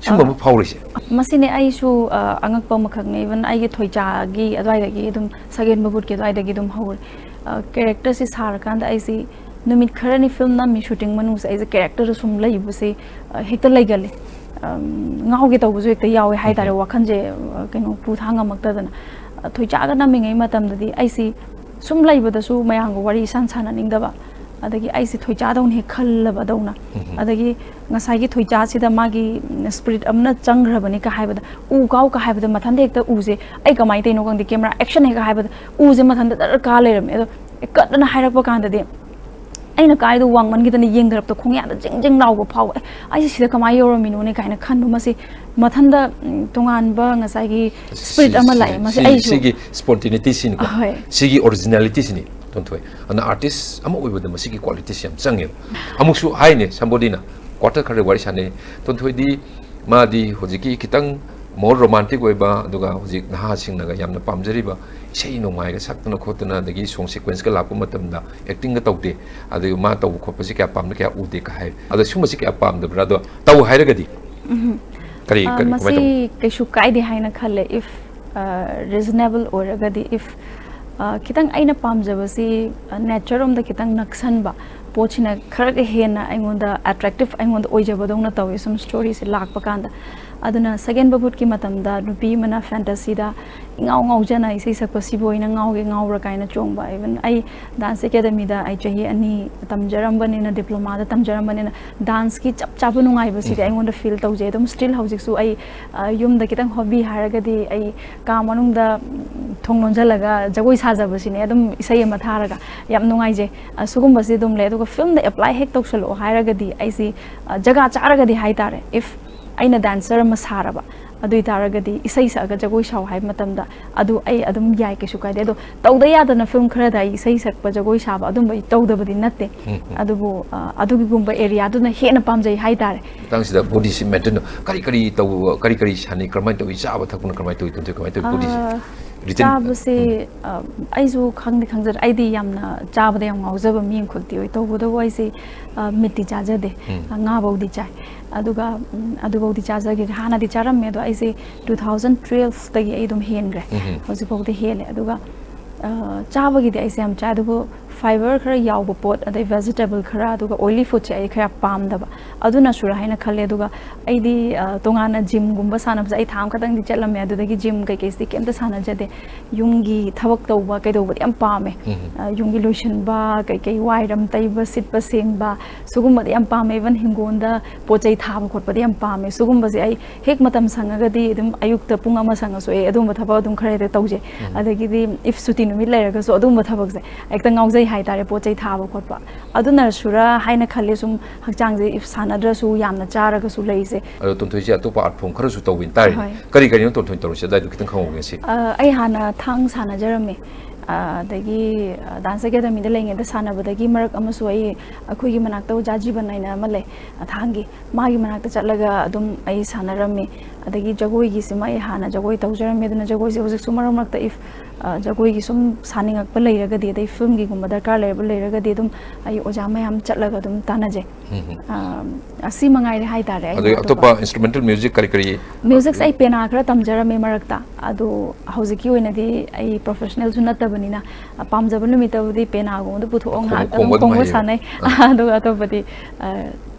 ꯁꯨꯝꯕ ꯑꯃ ꯐꯥꯎꯔꯤꯁꯦ꯫ ꯃꯁꯤꯅꯦ ꯑꯩꯁꯨ, ꯑ, ꯑꯉꯛꯄ ꯑꯃꯈꯛꯅꯦ꯫ Even ꯑꯩꯒꯤ ꯊꯣꯏꯆꯥꯒꯤ ꯑꯗꯨꯋꯥꯏꯗꯒꯤ ꯑꯗꯨꯝ, ꯁꯒꯦꯟ ꯃꯕꯨꯠꯀꯤ ꯑꯗꯨꯋꯥꯏꯗꯒꯤ ꯑꯗꯨꯝ ꯍꯧꯔꯦ꯫ ꯑ, ꯀꯦꯔꯦꯛꯇꯔꯁꯤ ꯁꯥꯔꯀꯥꯟꯗ ꯑꯩꯁꯤ ꯅꯨꯃꯤꯠ ꯈꯔꯅꯤ ꯐꯤꯂꯝ ꯅꯝꯃꯤ, ꯁꯨꯇꯤꯡ ꯃꯅꯨꯡꯁꯦ ꯑꯩꯁꯦ ꯀꯦꯔꯦꯛꯇꯔꯗ ꯁꯨꯝ ꯂꯩꯕꯁꯦ, ꯑ, ꯍꯦꯛꯇ ꯂꯩꯒꯜꯂꯤ꯫ ꯉꯥꯎꯒꯦ ꯇꯧꯕꯁꯨ ꯍꯦꯛꯇ ꯌꯥꯎꯋꯦ ꯍꯥꯏꯇꯥꯔꯦ꯫ ꯋꯥꯈꯜꯁꯦ ꯀꯩꯅꯣ ꯄꯨ ꯊꯥꯡ ꯉꯝꯃꯛꯇꯗꯅ꯫ ꯊꯣꯏꯆꯥꯒ ꯅꯝꯃꯤꯉꯩ ꯃꯇꯝꯗꯗꯤ ꯑꯩꯁꯤ ꯁꯨꯝ ꯂꯩꯕꯗꯁꯨ ꯃꯌꯥꯝꯒ ꯋꯥꯔꯤ ꯏꯁꯥꯟ ꯁꯥꯟꯅꯅꯤꯡꯗꯕ, ꯑꯗꯒꯤ ꯑꯩꯁꯦ ꯊꯣꯏꯆꯥꯗꯧꯅ ꯍꯦꯛ ꯈꯜꯂꯕꯗꯧꯅ꯫ ꯑꯗꯒꯤ ꯉꯁꯥꯏꯒꯤ ꯊꯣꯏꯆꯥꯁꯤꯗ ꯃꯥꯒꯤ ꯁ꯭ꯄꯤꯔꯤꯠ ꯑꯃꯅ ꯆꯪꯈ꯭ꯔꯕꯅꯤꯒ ꯍꯥꯏꯕꯗ, "ꯎ ꯀꯥꯎꯒ" ꯍꯥꯏꯕꯗ ꯃꯊꯟꯇ ꯍꯦꯛꯇ ꯎꯁꯦ, ꯑꯩ ꯀꯃꯥꯏꯅ ꯇꯧꯔꯤꯅꯣ ꯈꯪꯗꯦ, ꯀꯦꯃꯦꯔꯥ ꯑꯦꯛꯁꯟ ꯍꯦꯛ ꯍꯥꯏꯕꯗ ꯎꯁꯦ ꯃꯊꯟꯇ ꯗꯔꯀꯥꯔ ꯂꯩꯔꯝꯃꯦ꯫ ꯑꯗꯣ ꯀꯠꯅ ꯍꯥꯏꯔꯛꯄ ꯀꯥꯟꯗꯗꯤ ꯑꯩꯅ ꯀꯥꯏꯗꯣ ꯋꯥꯡꯃꯟꯈꯤꯗꯅ ꯌꯦꯡꯊꯔꯛꯇ ꯈꯣꯡꯌꯥꯗ ꯖꯤꯡ ꯖꯤꯡ ꯂꯥꯎꯕ ꯐꯥꯎꯕ, "ꯑꯦ, ꯑꯩꯁꯦ ꯁꯤꯗ ꯀꯃꯥꯏꯅ ꯌꯧꯔꯝꯃꯤꯅꯣꯅꯦ" ꯀꯥꯏꯅ ꯈꯟꯕ꯫ ꯃꯁꯤ ꯃꯊꯟꯇ ꯇꯣꯉꯥꯟꯕ ꯉꯁꯥꯏꯒꯤ ꯁ꯭ꯄꯤꯔꯤꯠ ꯑꯃ ꯂꯥꯛꯑꯦ꯫ ꯃꯁꯤ ꯑꯩꯁꯨ ꯁꯤꯒꯤ ꯁ꯭ꯄꯣꯟꯇꯦꯅꯤꯇꯤꯁꯤꯅꯤꯀꯣ꯫ ꯁꯤꯒꯤ ꯑꯣꯔꯤꯖꯤꯅꯦꯂꯤꯇꯤꯁꯤꯅꯤ꯫ ꯇꯣꯟꯊꯣꯏ, ꯑꯗꯨꯅ ꯑꯥꯔꯇꯤꯁ ꯑꯃ ꯑꯣꯏꯕꯗ ꯃꯁꯤꯒꯤ ꯀ꯭ꯋꯥꯂꯤꯇꯤꯁꯤ ꯌꯥꯝ ꯆꯪꯉꯦꯕ꯫ ꯑꯃꯨꯛꯁꯨ ꯍꯥꯏꯅꯦ ꯁꯝꯕꯣꯗꯤꯅ, ꯀ꯭ꯋꯥꯇꯔ ꯈꯔ ꯋꯥꯔꯤ ꯁꯥꯟꯅꯩ, ꯇꯣꯟꯊꯣꯏꯗꯤ ꯃꯥꯗꯤ ꯍꯧꯖꯤꯛꯀꯤ ꯈꯤꯇꯪ ꯃꯣꯔ ꯔꯣꯃꯥꯟꯇꯤꯛ ꯑꯣꯏꯕ, ꯑꯗꯨꯒ ꯍꯧꯖꯤꯛ ꯅꯍꯥꯁꯤꯡꯅꯒ ꯌꯥꯝꯅ ꯄꯥꯝꯖꯔꯤꯕ ꯏꯁꯩ ꯅꯣꯡꯃꯥꯏꯒ ꯁꯛꯇꯅ ꯈꯣꯠꯇꯅ, ꯑꯗꯒꯤ ꯁꯣꯡ ꯁꯤꯀ꯭ꯋꯦꯟꯁꯀ ꯂꯥꯛꯄ ꯃꯇꯝꯗ ꯑꯦꯛꯇꯤꯡꯒ ꯇꯧꯗꯦ, ꯑꯗꯒꯤ ꯃꯥ ꯇꯧꯕ ꯈꯣꯠꯄꯁꯤ ꯀꯌꯥ ꯄꯥꯝꯅ ꯀꯌꯥ ꯎꯗꯦ ꯀ ꯍꯥꯏ꯫ ꯑꯗꯣ ꯁꯨꯝꯕꯁꯤ ꯀꯌꯥ ꯄꯥꯝꯗꯕ꯭ꯔꯥ? ꯑꯗꯣ ꯇꯧ ꯍꯥꯏꯔꯒꯗꯤ ꯀꯔꯤ, ꯀꯔꯤ, ꯀꯃꯥꯏꯅ ꯃꯁꯤ ꯇꯧꯕ? ꯀꯩꯁꯨ ꯀꯥꯏꯗꯦ ꯍꯥꯏꯅ ꯈꯜꯂꯦ, if ꯔꯤꯖꯅꯦꯕꯜ ꯑꯣꯏꯔꯒꯗꯤ꯫ If ꯈꯤꯇꯪ ꯑꯩꯅ ꯄꯥꯝꯖꯕꯁꯤ ꯅꯦꯆꯔ ꯔꯣꯝꯗ ꯈꯤꯇꯪ ꯅꯛꯁꯟꯕ ꯄꯣꯠꯁꯤꯅ ꯈꯔꯒ ꯍꯦꯟꯅ ꯑꯩꯉꯣꯟꯗ ꯑꯦꯇ꯭ꯔꯦꯛꯇꯤꯞ ꯑꯩꯉꯣꯟꯗ ꯑꯣꯏꯖꯕꯗꯧꯅ ꯇꯧꯋꯤ ꯁꯨꯝ ꯁ꯭ꯇꯣꯔꯤꯁꯦ ꯂꯥꯛꯄ ꯀꯥꯟꯗ꯫ ꯑꯗꯨꯅ ꯁꯦꯀꯦꯟ ꯕꯕꯨꯠꯀꯤ ꯃꯇꯝꯗ ꯅꯨꯄꯤ ꯑꯃꯅ ꯐꯦꯟꯇꯁꯤꯗ ꯏꯉꯥꯎ ꯉꯥꯎꯖꯅ ꯏꯁꯩ ꯁꯛꯄ ꯁꯤꯕꯨ ꯑꯣꯏꯅ ꯉꯥꯎꯒꯦ ꯉꯥꯎꯔ ꯀꯥꯏꯅ ꯆꯣꯡꯕ꯫ Even ꯑꯩ ꯗꯥꯟꯁ ꯑꯦꯀꯥꯗꯃꯤꯗ ꯑꯩ ꯆꯍꯤ ꯑꯅꯤ ꯇꯝꯖꯔꯝꯕꯅꯤꯅ, ꯗꯤꯄ꯭ꯂꯣꯃꯥꯗ ꯇꯝꯖꯔꯝꯕꯅꯤꯅ, ꯗꯥꯟꯁꯀꯤ ꯆꯞ ꯆꯥꯕ ꯅꯨꯡꯉꯥꯏꯕꯁꯤꯗꯤ ꯑꯩꯉꯣꯟꯗ ꯐꯤꯜ ꯇꯧꯖꯩ꯫ ꯑꯗꯨꯝ ꯁ꯭ꯇꯤꯜ ꯍꯧꯖꯤꯛꯁꯨ ꯑꯩ ꯌꯨꯝꯗ ꯈꯤꯇꯪ ꯍꯣꯕꯤ ꯍꯥꯏꯔꯒꯗꯤ ꯑꯩ ꯀꯥ ꯃꯅꯨꯡꯗ ꯊꯣꯡ ꯂꯣꯟꯁꯤꯜꯂꯒ ꯖꯒꯣꯏ ꯁꯥꯖꯕꯁꯤꯅꯦ꯫ ꯑꯗꯨꯝ ꯏꯁꯩ ꯑꯃ ꯊꯥꯔꯒ ꯌꯥꯝ ꯅꯨꯡꯉꯥꯏꯖꯩ꯫ ꯁꯤꯒꯨꯝꯕꯁꯤ ꯑꯗꯨꯝ ꯂꯩ꯫ ꯑꯗꯨꯒ ꯐꯤꯂꯝꯗ ꯑꯦꯄ꯭ꯂꯥꯏ ꯍꯦꯛ ꯇꯧꯁꯜꯂꯛꯑꯣ ꯍꯥꯏꯔꯒꯗꯤ ꯑꯩꯁꯤ ꯖꯒꯥ ꯆꯥꯔꯒꯗꯤ ꯍꯥꯏꯇꯥꯔꯦ, if ꯑꯩꯅ ꯗꯥꯟꯁꯔ ꯑꯃ ꯁꯥꯔꯕ, ꯑꯗꯨ ꯑꯣꯏꯇꯥꯔꯒꯗꯤ ꯏꯁꯩ ꯁꯛꯑꯒ ꯖꯒꯣꯏ ꯁꯥꯎ ꯍꯥꯏꯕ ꯃꯇꯝꯗ ꯑꯗꯨ ꯑꯩ ꯑꯗꯨꯝ ꯌꯥꯏ, ꯀꯩꯁꯨ ꯀꯥꯏꯗꯦ꯫ ꯑꯗꯣ ꯇꯧꯗ ꯌꯥꯗꯅ ꯐꯤꯂꯝ ꯈꯔꯗ ꯑꯩ ꯏꯁꯩ ꯁꯛꯄ, ꯖꯒꯣꯏ ꯁꯥꯕ ꯑꯗꯨꯝꯕ ꯑꯩ ꯇꯧꯗꯕꯗꯤ ꯅꯠꯇꯦ꯫ ꯑꯗꯨꯕꯨ ꯑꯗꯨꯒꯤꯒꯨꯝꯕ ꯑꯦꯔꯤꯌꯥꯗꯨꯅ ꯍꯦꯟꯅ ꯄꯥꯝꯖꯩ ꯍꯥꯏꯇꯥꯔꯦ꯫ ꯃꯇꯥꯡꯁꯤꯗ ꯕꯣꯗꯤꯁꯤ ꯃꯦꯟꯇꯦꯟ ꯀꯔꯤ ꯀꯔꯤ ꯇꯧꯕ, ꯀꯔꯤ ꯀꯔꯤ ꯁꯥꯟꯅꯩ, ꯀꯔꯝꯍꯥꯏꯅ ꯇꯧꯏ, ꯆꯥꯕ ꯊꯛꯄꯅ ꯀꯔꯝꯍꯥꯏꯅ ꯇꯧꯏ, ꯇꯣꯟꯊꯣꯏ, ꯀꯃꯥꯏꯅ ꯇꯧꯏ ꯕꯣꯗꯤꯁꯦ? ꯆꯥꯕꯁꯤ ꯑꯩꯁꯨ ꯈꯪꯗꯤ ꯈꯪꯖꯗ꯭ꯔꯦ꯫ ꯑꯩꯗꯤ ꯌꯥꯝꯅ ꯆꯥꯕꯗ ꯌꯥꯝ ꯉꯥꯎꯖꯕ ꯃꯤ ꯑꯃꯈꯛꯇꯤ ꯑꯣꯏ꯫ ꯇꯧꯕꯇꯕꯨ ꯑꯩꯁꯦ ꯃꯤꯠꯇꯤ ꯆꯥꯖꯗꯦ꯫ ꯉꯥꯐꯧꯗꯤ ꯆꯥꯏ꯫ ꯑꯗꯨꯒ ꯑꯗꯨꯐꯧꯗꯤ ꯆꯥꯖꯈꯤꯗ꯭ꯔꯦ꯫ ꯍꯥꯟꯅꯗꯤ ꯆꯥꯔꯝꯃꯦ, ꯑꯗꯣ ꯑꯩꯁꯦ ꯇꯨ ꯊꯥꯎꯖꯟ ꯇꯨꯋꯦꯜꯐꯇꯒꯤ ꯑꯩ ꯑꯗꯨꯝ ꯍꯦꯟꯈ꯭ꯔꯦ꯫ ꯍꯧꯖꯤꯛꯐꯥꯎꯗꯤ ꯍꯦꯜꯂꯦ꯫ ꯑꯗꯨꯒ ꯆꯥꯕꯒꯤꯗꯤ ꯑꯩꯁꯦ ꯌꯥꯝ ꯆꯥꯏ, ꯑꯗꯨꯕꯨ ꯐꯥꯏꯕꯔ ꯈꯔ ꯌꯥꯎꯕ ꯄꯣꯠ, ꯑꯗꯩ ꯚꯦꯖꯤꯇꯦꯕꯜ ꯈꯔ, ꯑꯗꯨꯒ ꯑꯣꯏꯂꯤ ꯐꯨꯗꯁꯦ ꯑꯩ ꯈꯔ ꯄꯥꯝꯗꯕ, ꯑꯗꯨꯅꯁꯨꯔꯥ ꯍꯥꯏꯅ ꯈꯜꯂꯦ꯫ ꯑꯗꯨꯒ ꯑꯩꯗꯤ ꯑ, ꯇꯣꯉꯥꯟꯅ ꯖꯤꯝꯒꯨꯝꯕ ꯁꯥꯟꯅꯕꯁꯦ ꯑꯩ ꯊꯥ ꯑꯃꯈꯛꯇꯪꯗꯤ ꯆꯠꯂꯝꯃꯦ꯫ ꯑꯗꯨꯗꯒꯤ ꯖꯤꯝ ꯀꯩꯀꯩꯁꯤꯗꯤ ꯀꯩꯝꯇ ꯁꯥꯟꯅꯖꯗꯦ꯫ ꯌꯨꯝꯒꯤ ꯊꯕꯛ ꯇꯧꯕ ꯀꯩꯗꯧꯕꯗꯤ ꯌꯥꯝ ꯄꯥꯝꯃꯦ꯫ ꯑ, ꯌꯨꯝꯒꯤ ꯂꯣꯏꯁꯤꯟꯕ, ꯀꯩꯀꯩ ꯋꯥꯏꯔꯝ ꯇꯩꯕ ꯁꯤꯠꯄ ꯁꯦꯡꯕ, ꯁꯤꯒꯨꯝꯕꯗꯤ ꯌꯥꯝ ꯄꯥꯝꯃꯦ꯫ ꯏꯚꯟ ꯍꯤꯡꯒꯣꯜꯗ ꯄꯣꯠ ꯆꯩ ꯊꯥꯕ ꯈꯣꯠꯄꯗꯤ ꯌꯥꯝ ꯄꯥꯝꯃꯦ꯫ ꯁꯤꯒꯨꯝꯕꯁꯦ ꯑꯩ ꯍꯦꯛ ꯃꯇꯝ ꯁꯪꯉꯒꯗꯤ ꯑꯗꯨꯝ ꯑꯌꯨꯛꯇ ꯄꯨꯡ ꯑꯃ ꯁꯪꯉꯁꯨ ꯑꯩ ꯑꯗꯨꯝꯕ ꯊꯕꯛ ꯑꯗꯨꯝ ꯈꯔ ꯍꯦꯛꯇ ꯇꯧꯖꯩ꯫ ꯑꯗꯒꯤꯗꯤ ꯏꯐ ꯁꯨꯇꯤ ꯅꯨꯃꯤꯠ ꯂꯩꯔꯒꯁꯨ ꯑꯗꯨꯝꯕ ꯊꯕꯛꯁꯦ ꯍꯦꯛꯇ ꯉꯥꯎꯖꯩ ꯍꯥꯏꯇꯥꯔꯦ, ꯄꯣꯠ ꯆꯩ ꯊꯥꯕ ꯈꯣꯠꯄ꯫ ꯑꯗꯨꯅꯁꯨꯔꯥ ꯍꯥꯏꯅ ꯈꯜꯂꯦ, ꯁꯨꯝ ꯍꯛꯆꯥꯡꯁꯦ ꯏꯐ ꯁꯥꯟꯅꯗ꯭ꯔꯁꯨ ꯌꯥꯝꯅ ꯆꯥꯔꯒꯁꯨ ꯂꯩꯁꯦ꯫ ꯑꯗꯣ ꯇꯣꯟꯊꯣꯏꯁꯦ ꯑꯇꯣꯞꯄ ꯑꯥꯔꯠ ꯐꯣꯝ ꯈꯔꯁꯨ ꯇꯧꯕꯤꯅ ꯇꯥꯔꯦ꯫ ꯍꯣꯏ꯫ ꯀꯔꯤ ꯀꯔꯤꯅꯣ ꯇꯣꯟꯊꯣꯏꯅ ꯇꯧꯔꯤꯁꯦ? ꯑꯗꯨꯋꯥꯏꯗꯣ ꯈꯤꯇꯪ ꯈꯪꯍꯧꯒꯦ ꯁꯤ꯫ ꯑ, ꯑꯩ ꯍꯥꯟꯅ ꯊꯥꯡ ꯁꯥꯟꯅꯖꯔꯝꯃꯦ꯫ ꯑ, ꯑꯗꯒꯤ, ꯑ, ꯗꯥꯟꯁ ꯑꯦꯀꯥꯗꯃꯤꯗ ꯂꯩꯉꯩꯗ ꯁꯥꯟꯅꯕꯗꯒꯤ ꯃꯔꯛ ꯑꯃꯁꯨ ꯑꯩ, ꯑꯩꯈꯣꯏꯒꯤ ꯃꯅꯥꯛꯇ ꯑꯣꯖꯥ ꯖꯤꯕꯟ ꯍꯥꯏꯅ ꯑꯃ ꯂꯩ, ꯑ, ꯊꯥꯡꯒꯤ, ꯃꯥꯒꯤ ꯃꯅꯥꯛꯇ ꯆꯠꯂꯒ ꯑꯗꯨꯝ ꯑꯩ ꯁꯥꯟꯅꯔꯝꯃꯤ꯫ ꯑꯗꯒꯤ ꯖꯒꯣꯏꯒꯤꯁꯤꯃ ꯑꯩ ꯍꯥꯟꯅ ꯖꯒꯣꯏ ꯇꯧꯖꯔꯝꯃꯤ, ꯑꯗꯨꯅ ꯖꯒꯣꯏꯁꯦ ꯍꯧꯖꯤꯛꯁꯨ ꯃꯔꯛ ꯃꯔꯛꯇ ꯏꯐ, ꯑ, ꯖꯒꯣꯏꯒꯤ ꯁꯨꯝ ꯁꯥꯅꯤꯡꯉꯛꯄ ꯂꯩꯔꯒꯗꯤ, ꯑꯗꯩ ꯐꯤꯂꯝꯒꯤꯒꯨꯝꯕ ꯗꯔꯀꯥꯔ ꯂꯩꯔꯕ ꯂꯩꯔꯒꯗꯤ ꯑꯗꯨꯝ ꯑꯩ ꯑꯣꯖꯥ ꯃꯌꯥꯝ ꯆꯠꯂꯒ ꯑꯗꯨꯝ ꯇꯥꯟꯅꯖꯩ꯫ ꯑ, ꯑꯁꯤ ꯃꯉꯥꯏꯔꯦ ꯍꯥꯏꯇꯥꯔꯦ ꯑꯩꯅ ꯑꯗꯩ ꯑꯇꯣꯞꯄ ꯑꯇꯣꯞꯄ ꯏꯟꯁꯇ꯭ꯔꯨꯃꯦꯟꯇꯦꯜ ꯃ꯭ꯌꯨꯖꯤꯛ ꯀꯔꯤ ꯀꯔꯤ? ꯃ꯭ꯌꯨꯖꯤꯛꯁꯦ ꯑꯩ ꯄꯦꯅꯥ ꯈꯔ ꯇꯝꯖꯔꯝꯃꯦ ꯃꯔꯛꯇ, ꯑꯗꯣ ꯍꯧꯖꯤꯛꯀꯤ ꯑꯣꯏꯅꯗꯤ ꯑꯩ ꯄ꯭ꯔꯣꯐꯦꯁꯅꯦꯜꯁꯨ ꯅꯠꯇꯕꯅꯤꯅ, ꯑ, ꯄꯥꯝꯖꯕ ꯅꯨꯃꯤꯠꯇꯕꯨꯗꯤ ꯄꯦꯅꯥꯒꯨꯝꯕꯗ ꯄꯨꯊꯣꯛꯑꯒ ꯈꯣꯡ-, ꯉꯥꯏꯍꯥꯛꯇ ꯑꯗꯨꯝ ꯈꯣꯡꯕ ꯑꯗꯨꯝ ꯈꯣꯡꯕ ꯍꯩꯌꯦꯕ꯫ ꯁꯥꯟꯅꯩ꯫ ꯑꯥ꯫ ꯑꯗꯨꯒ ꯑꯇꯣꯞꯄꯗꯤ, ꯑ,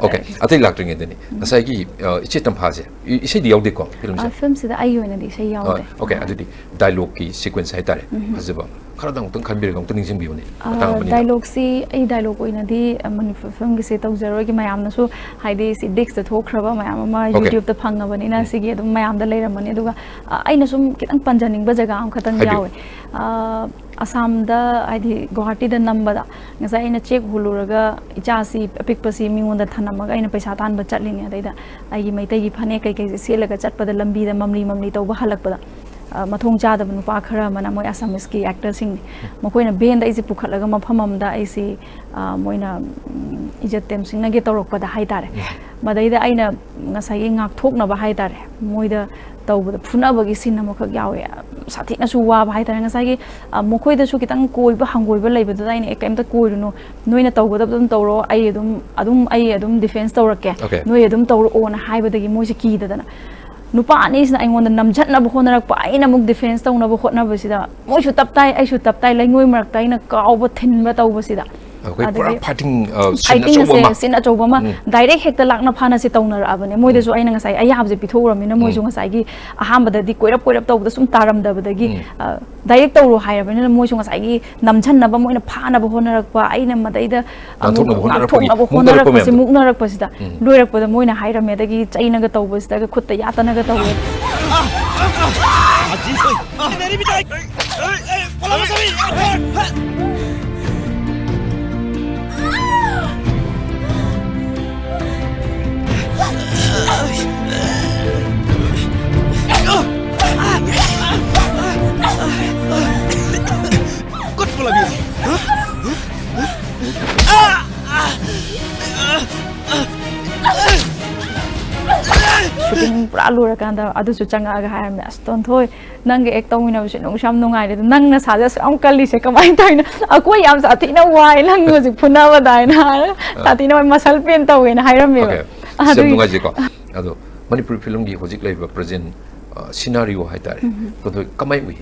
ꯑꯣꯀꯦ, ꯑꯇꯩ ꯂꯥꯛꯇ꯭ꯔꯤꯉꯩꯗꯅꯤ꯫ ꯎꯝ꯫ ꯉꯁꯥꯏꯒꯤ, ꯑ, ꯏꯆꯦ ꯇꯝꯐꯥꯁꯦ, ꯏ-, ꯏꯁꯩꯗꯤ ꯌꯥꯎꯗꯦꯀꯣ ꯐꯤꯂꯝꯁꯦ? ꯑ, ꯐꯤꯂꯝꯁꯤꯗ ꯑꯩꯒꯤ ꯑꯣꯏꯅꯗꯤ ꯏꯁꯩ ꯌꯥꯎꯗꯦ꯫ ꯑ, ꯑꯣꯀꯦ, ꯑꯗꯨꯗꯤ ꯗꯥꯏꯂꯣꯒꯀꯤ ꯁꯤꯀ꯭ꯋꯦꯟꯁ ꯍꯥꯏꯇꯥꯔꯦ, ꯎꯝ꯫ ꯐꯖꯕ ꯈꯔꯗꯪ ꯑꯃꯨꯛꯇꯪ ꯈꯟꯕꯤꯔꯒ ꯑꯃꯨꯛꯇ ꯅꯤꯡꯁꯤꯡꯕꯤꯌꯨꯅꯦ, ꯑ, ꯃꯇꯥꯡ ꯑꯃꯅꯤꯗ꯫ ꯗꯥꯏꯂꯣꯒꯁꯤ, ꯑꯩ ꯗꯥꯏꯂꯣꯒ ꯑꯣꯏꯅꯗꯤ, ꯑ, ꯃꯅꯤꯄꯨꯔ ꯐꯤꯂꯝꯒꯤꯁꯦ ꯇꯧꯖꯔꯣꯏꯒꯦ꯫ ꯃꯌꯥꯝꯅꯁꯨ, ꯍꯥꯏꯗꯤ, ꯁꯤ ꯗꯤꯛꯁꯇ ꯊꯣꯛꯈ꯭ꯔꯕ ꯃꯌꯥꯝ ꯑꯃ ꯑꯣꯀꯦ꯫ ꯌꯨꯇ꯭ꯌꯨꯕꯇ ꯐꯪꯉꯕꯅꯤꯅ, ꯎꯝ꯫ ꯁꯤꯒꯤ ꯑꯗꯨꯝ ꯃꯌꯥꯝꯗ ꯂꯩꯔꯝꯃꯅꯤ꯫ ꯑꯗꯨꯒ, ꯑ, ꯑꯩꯅ ꯁꯨꯝ ꯈꯤꯇꯪ ꯄꯟꯖꯅꯤꯡꯕ ꯖꯒꯥ ꯑꯃꯈꯛꯇꯪ ꯍꯥꯏꯕꯤꯌꯨ꯫ ꯌꯥꯎꯋꯦ꯫ ꯑ, ꯑꯁꯥꯝꯗ, ꯍꯥꯏꯗꯤ, ꯒꯨꯋꯥꯍꯥꯇꯤꯗ ꯅꯝꯕꯗ, ꯉꯁꯥꯏ ꯑꯩꯅ ꯆꯦꯛ ꯍꯨꯜꯂꯨꯔꯒ ꯏꯆꯥꯁꯤ ꯑꯄꯤꯛꯄꯁꯤ ꯃꯤꯉꯣꯟꯗ ꯊꯅꯝꯃꯒ ꯑꯩꯅ ꯄꯩꯁꯥ ꯇꯥꯟꯕ ꯆꯠꯂꯤꯅꯦ꯫ ꯑꯗꯩꯗ ꯑꯩꯒꯤ ꯃꯩꯇꯩꯒꯤ ꯐꯅꯦꯛ ꯀꯩꯀꯩꯁꯦ ꯁꯦꯠꯂꯒ ꯆꯠꯄꯗ, ꯂꯝꯕꯤꯗ ꯃꯝꯂꯤ ꯃꯝꯂꯤ ꯇꯧꯕ ꯍꯜꯂꯛꯄꯗ, ꯑ, ꯃꯊꯣꯡ ꯆꯥꯗꯕ ꯅꯨꯄꯥ ꯈꯔ ꯑꯃꯅ, ꯃꯣꯏ ꯑꯁꯥꯃꯤꯁꯀꯤ ꯑꯦꯛꯇꯔꯁꯤꯡꯅꯤ, ꯃꯈꯣꯏꯅ ꯚꯦꯟꯗ ꯑꯩꯁꯦ ꯄꯨꯈꯠꯂꯒ ꯃꯐꯝ ꯑꯃꯗ ꯑꯩꯁꯤ, ꯑ, ꯃꯣꯏꯅ, ꯎꯝ, ꯏꯖꯠ ꯇꯦꯝꯁꯤꯡꯅꯒꯦ ꯇꯧꯔꯛꯄꯗ ꯍꯥꯏꯇꯥꯔꯦ, ꯎꯝ꯫ ꯃꯗꯩꯗ ꯑꯩꯅ ꯉꯁꯥꯏꯒꯤ ꯉꯥꯛꯊꯣꯛꯅꯕ ꯍꯥꯏꯇꯥꯔꯦ, ꯃꯣꯏꯗ ꯇꯧꯕꯗ ꯐꯨꯅꯕꯒꯤ ꯁꯤꯟ ꯑꯃꯈꯛ ꯌꯥꯎꯋꯦ꯫ ꯌꯥꯝ ꯁꯥꯊꯤꯅꯁꯨ ꯋꯥꯕ ꯍꯥꯏꯇꯥꯔꯦ꯫ ꯉꯁꯥꯏꯒꯤ, ꯑ, ꯃꯈꯣꯏꯗꯁꯨ ꯈꯤꯇꯪ ꯀꯣꯏꯕ ꯍꯪꯒꯣꯏꯕ ꯂꯩꯕꯗꯨꯗ ꯑꯩꯅ, "ꯑꯦ, ꯀꯩꯝꯇ ꯀꯣꯏꯔꯨꯅꯨ, ꯅꯣꯏꯅ ꯇꯧꯒꯗꯕ ꯑꯗꯨꯝ ꯇꯧꯔꯣ, ꯑꯩ ꯑꯗꯨꯝ, ꯑꯗꯨꯝ ꯑꯩ ꯑꯗꯨꯝ ꯗꯤꯐꯦꯟꯁ ꯇꯧꯔꯛꯀꯦ, ꯑꯣꯀꯦ꯫ ꯅꯣꯏ ꯑꯗꯨꯝ ꯇꯧꯔꯛꯑꯣꯅ" ꯍꯥꯏꯕꯗꯒꯤ ꯃꯣꯏꯁꯦ ꯀꯤꯗꯗꯅ ꯅꯨꯄꯥ ꯑꯅꯤꯁꯤꯅ ꯑꯩꯉꯣꯟꯗ ꯅꯝꯖꯠꯅꯕ ꯍꯣꯠꯅꯔꯛꯄ, ꯑꯩꯅ ꯑꯃꯨꯛ ꯗꯤꯐꯦꯟꯁ ꯇꯧꯅꯕ ꯍꯣꯠꯅꯕꯁꯤꯗ, ꯃꯣꯏꯁꯨ ꯇꯞ ꯇꯥꯏ, ꯑꯩꯁꯨ ꯇꯞ ꯇꯥꯏ, ꯂꯩꯉꯣꯏ ꯃꯔꯛꯇ ꯑꯩꯅ ꯀꯥꯎꯕ ꯊꯤꯟꯕ ꯇꯧꯕꯁꯤꯗ꯫ ꯑꯩꯈꯣꯏ ꯄꯨꯔꯥ ꯑꯗꯒꯤ ꯐꯥꯏꯇꯤꯡ ꯁꯤꯟ ꯐꯥꯏꯇꯤꯡꯁꯦ ꯑꯆꯧꯕ ꯑꯃ ꯁꯤꯟ ꯑꯆꯧꯕ ꯑꯃ ꯎꯝ. ꯗꯥꯏꯔꯦꯛ ꯍꯦꯛꯇ ꯂꯥꯛꯅ ꯐꯥꯅꯁꯦ ꯇꯧꯅꯔꯛꯑꯕꯅꯦ꯫ ꯃꯣꯏꯗꯁꯨ ꯑꯩꯅ ꯉꯁꯥꯏ ꯑꯌꯥꯕꯁꯦ ꯄꯤꯊꯣꯛꯎꯔꯕꯅꯤꯅ, ꯃꯣꯏꯁꯨ ꯎꯝ. ꯉꯁꯥꯏꯒꯤ ꯑꯍꯥꯟꯕꯗꯗꯤ ꯀꯣꯏꯔꯞ ꯀꯣꯏꯔꯞ ꯇꯧꯕꯗ ꯁꯨꯝ ꯇꯥꯔꯝꯗꯕꯗꯒꯤ ꯎꯝ. ꯑ, ꯗꯥꯏꯔꯦꯛ ꯇꯧꯔꯣ ꯍꯥꯏꯔꯕꯅꯤꯅ, ꯃꯣꯏꯁꯨ ꯉꯁꯥꯏꯒꯤ ꯅꯝꯁꯤꯟꯅꯕ, ꯃꯣꯏꯅ ꯐꯥꯅꯕ ꯍꯣꯠꯅꯔꯛꯄ, ꯑꯩꯅ ꯃꯗꯩꯗ ꯑꯃꯨꯛ ꯅꯥꯟꯊꯣꯛꯅꯕ ꯍꯣꯠꯅꯔꯛꯄꯒꯤ ꯅꯥꯟꯊꯣꯛꯅꯕ ꯃꯨꯛꯅꯔꯛꯄ ꯍꯣꯠꯅꯔꯛꯄꯁꯦ, ꯃꯌꯥꯝꯗꯣ. ꯃꯨꯛꯅꯔꯛꯄꯁꯤꯗ ꯎꯝ. ꯂꯣꯏꯔꯛꯄꯗ ꯃꯣꯏꯅ ꯍꯥꯏꯔꯝꯃꯦ, ꯑꯗꯒꯤ ꯆꯩꯅꯒ ꯇꯧꯕꯁꯤꯗꯒ ꯈꯨꯠꯇ ꯌꯥꯠꯇꯅꯒ ꯇꯧꯋꯦ꯫ ꯁꯨꯇꯤꯡ ꯄꯨꯔꯥ ꯂꯣꯏꯔꯀꯥꯟꯗ ꯑꯗꯨꯁꯨ ꯆꯪꯉꯛꯑꯒ ꯍꯥꯏꯔꯝꯃꯦ, "ꯑꯁ, ꯇꯣꯟꯊꯣꯏ, ꯅꯪꯒ ꯑꯦꯛ ꯇꯧꯃꯤꯟꯅꯕꯁꯦ ꯅꯨꯡꯁꯨ ꯌꯥꯝ ꯅꯨꯡꯉꯥꯏꯔꯦ, ꯑꯗꯣ ꯅꯪ ꯅꯁꯥꯁꯦ ꯑꯁꯨꯛ ꯌꯥꯝ ꯀꯜꯂꯤꯁꯦ ꯀꯃꯥꯏꯅ ꯇꯧꯔꯤꯅꯣ? ꯑꯩꯈꯣꯏ ꯌꯥꯝ ꯁꯥꯊꯤꯅ ꯋꯥꯏ ꯅꯪ ꯍꯧꯖꯤꯛ ꯐꯨꯅꯕꯗ" ꯍꯥꯏꯅ ꯍꯥꯏꯔꯒ ꯁꯥꯊꯤꯅ ꯋꯥꯏ, ꯃꯁꯜ ꯄꯦꯟ ꯇꯧꯋꯦꯅ ꯍꯥꯏꯔꯝꯃꯦꯕ꯫ Okay. ꯁꯤ ꯌꯥꯝ ꯑꯗꯨꯒꯤ ꯅꯨꯡꯉꯥꯏꯖꯩꯀꯣ. ꯑꯗꯣ ꯃꯅꯤꯄꯨꯔꯤ ꯐꯤꯂꯝꯒꯤ ꯍꯧꯖꯤꯛ ꯂꯩꯔꯤꯕ ꯄ꯭ꯔꯖꯦꯟ ꯁꯤꯅꯥꯔꯤꯑꯣ ꯍꯥꯏꯇꯥꯔꯦ, ꯇꯣꯟꯊꯣꯏ, ꯀꯃꯥꯏ ꯎꯏ?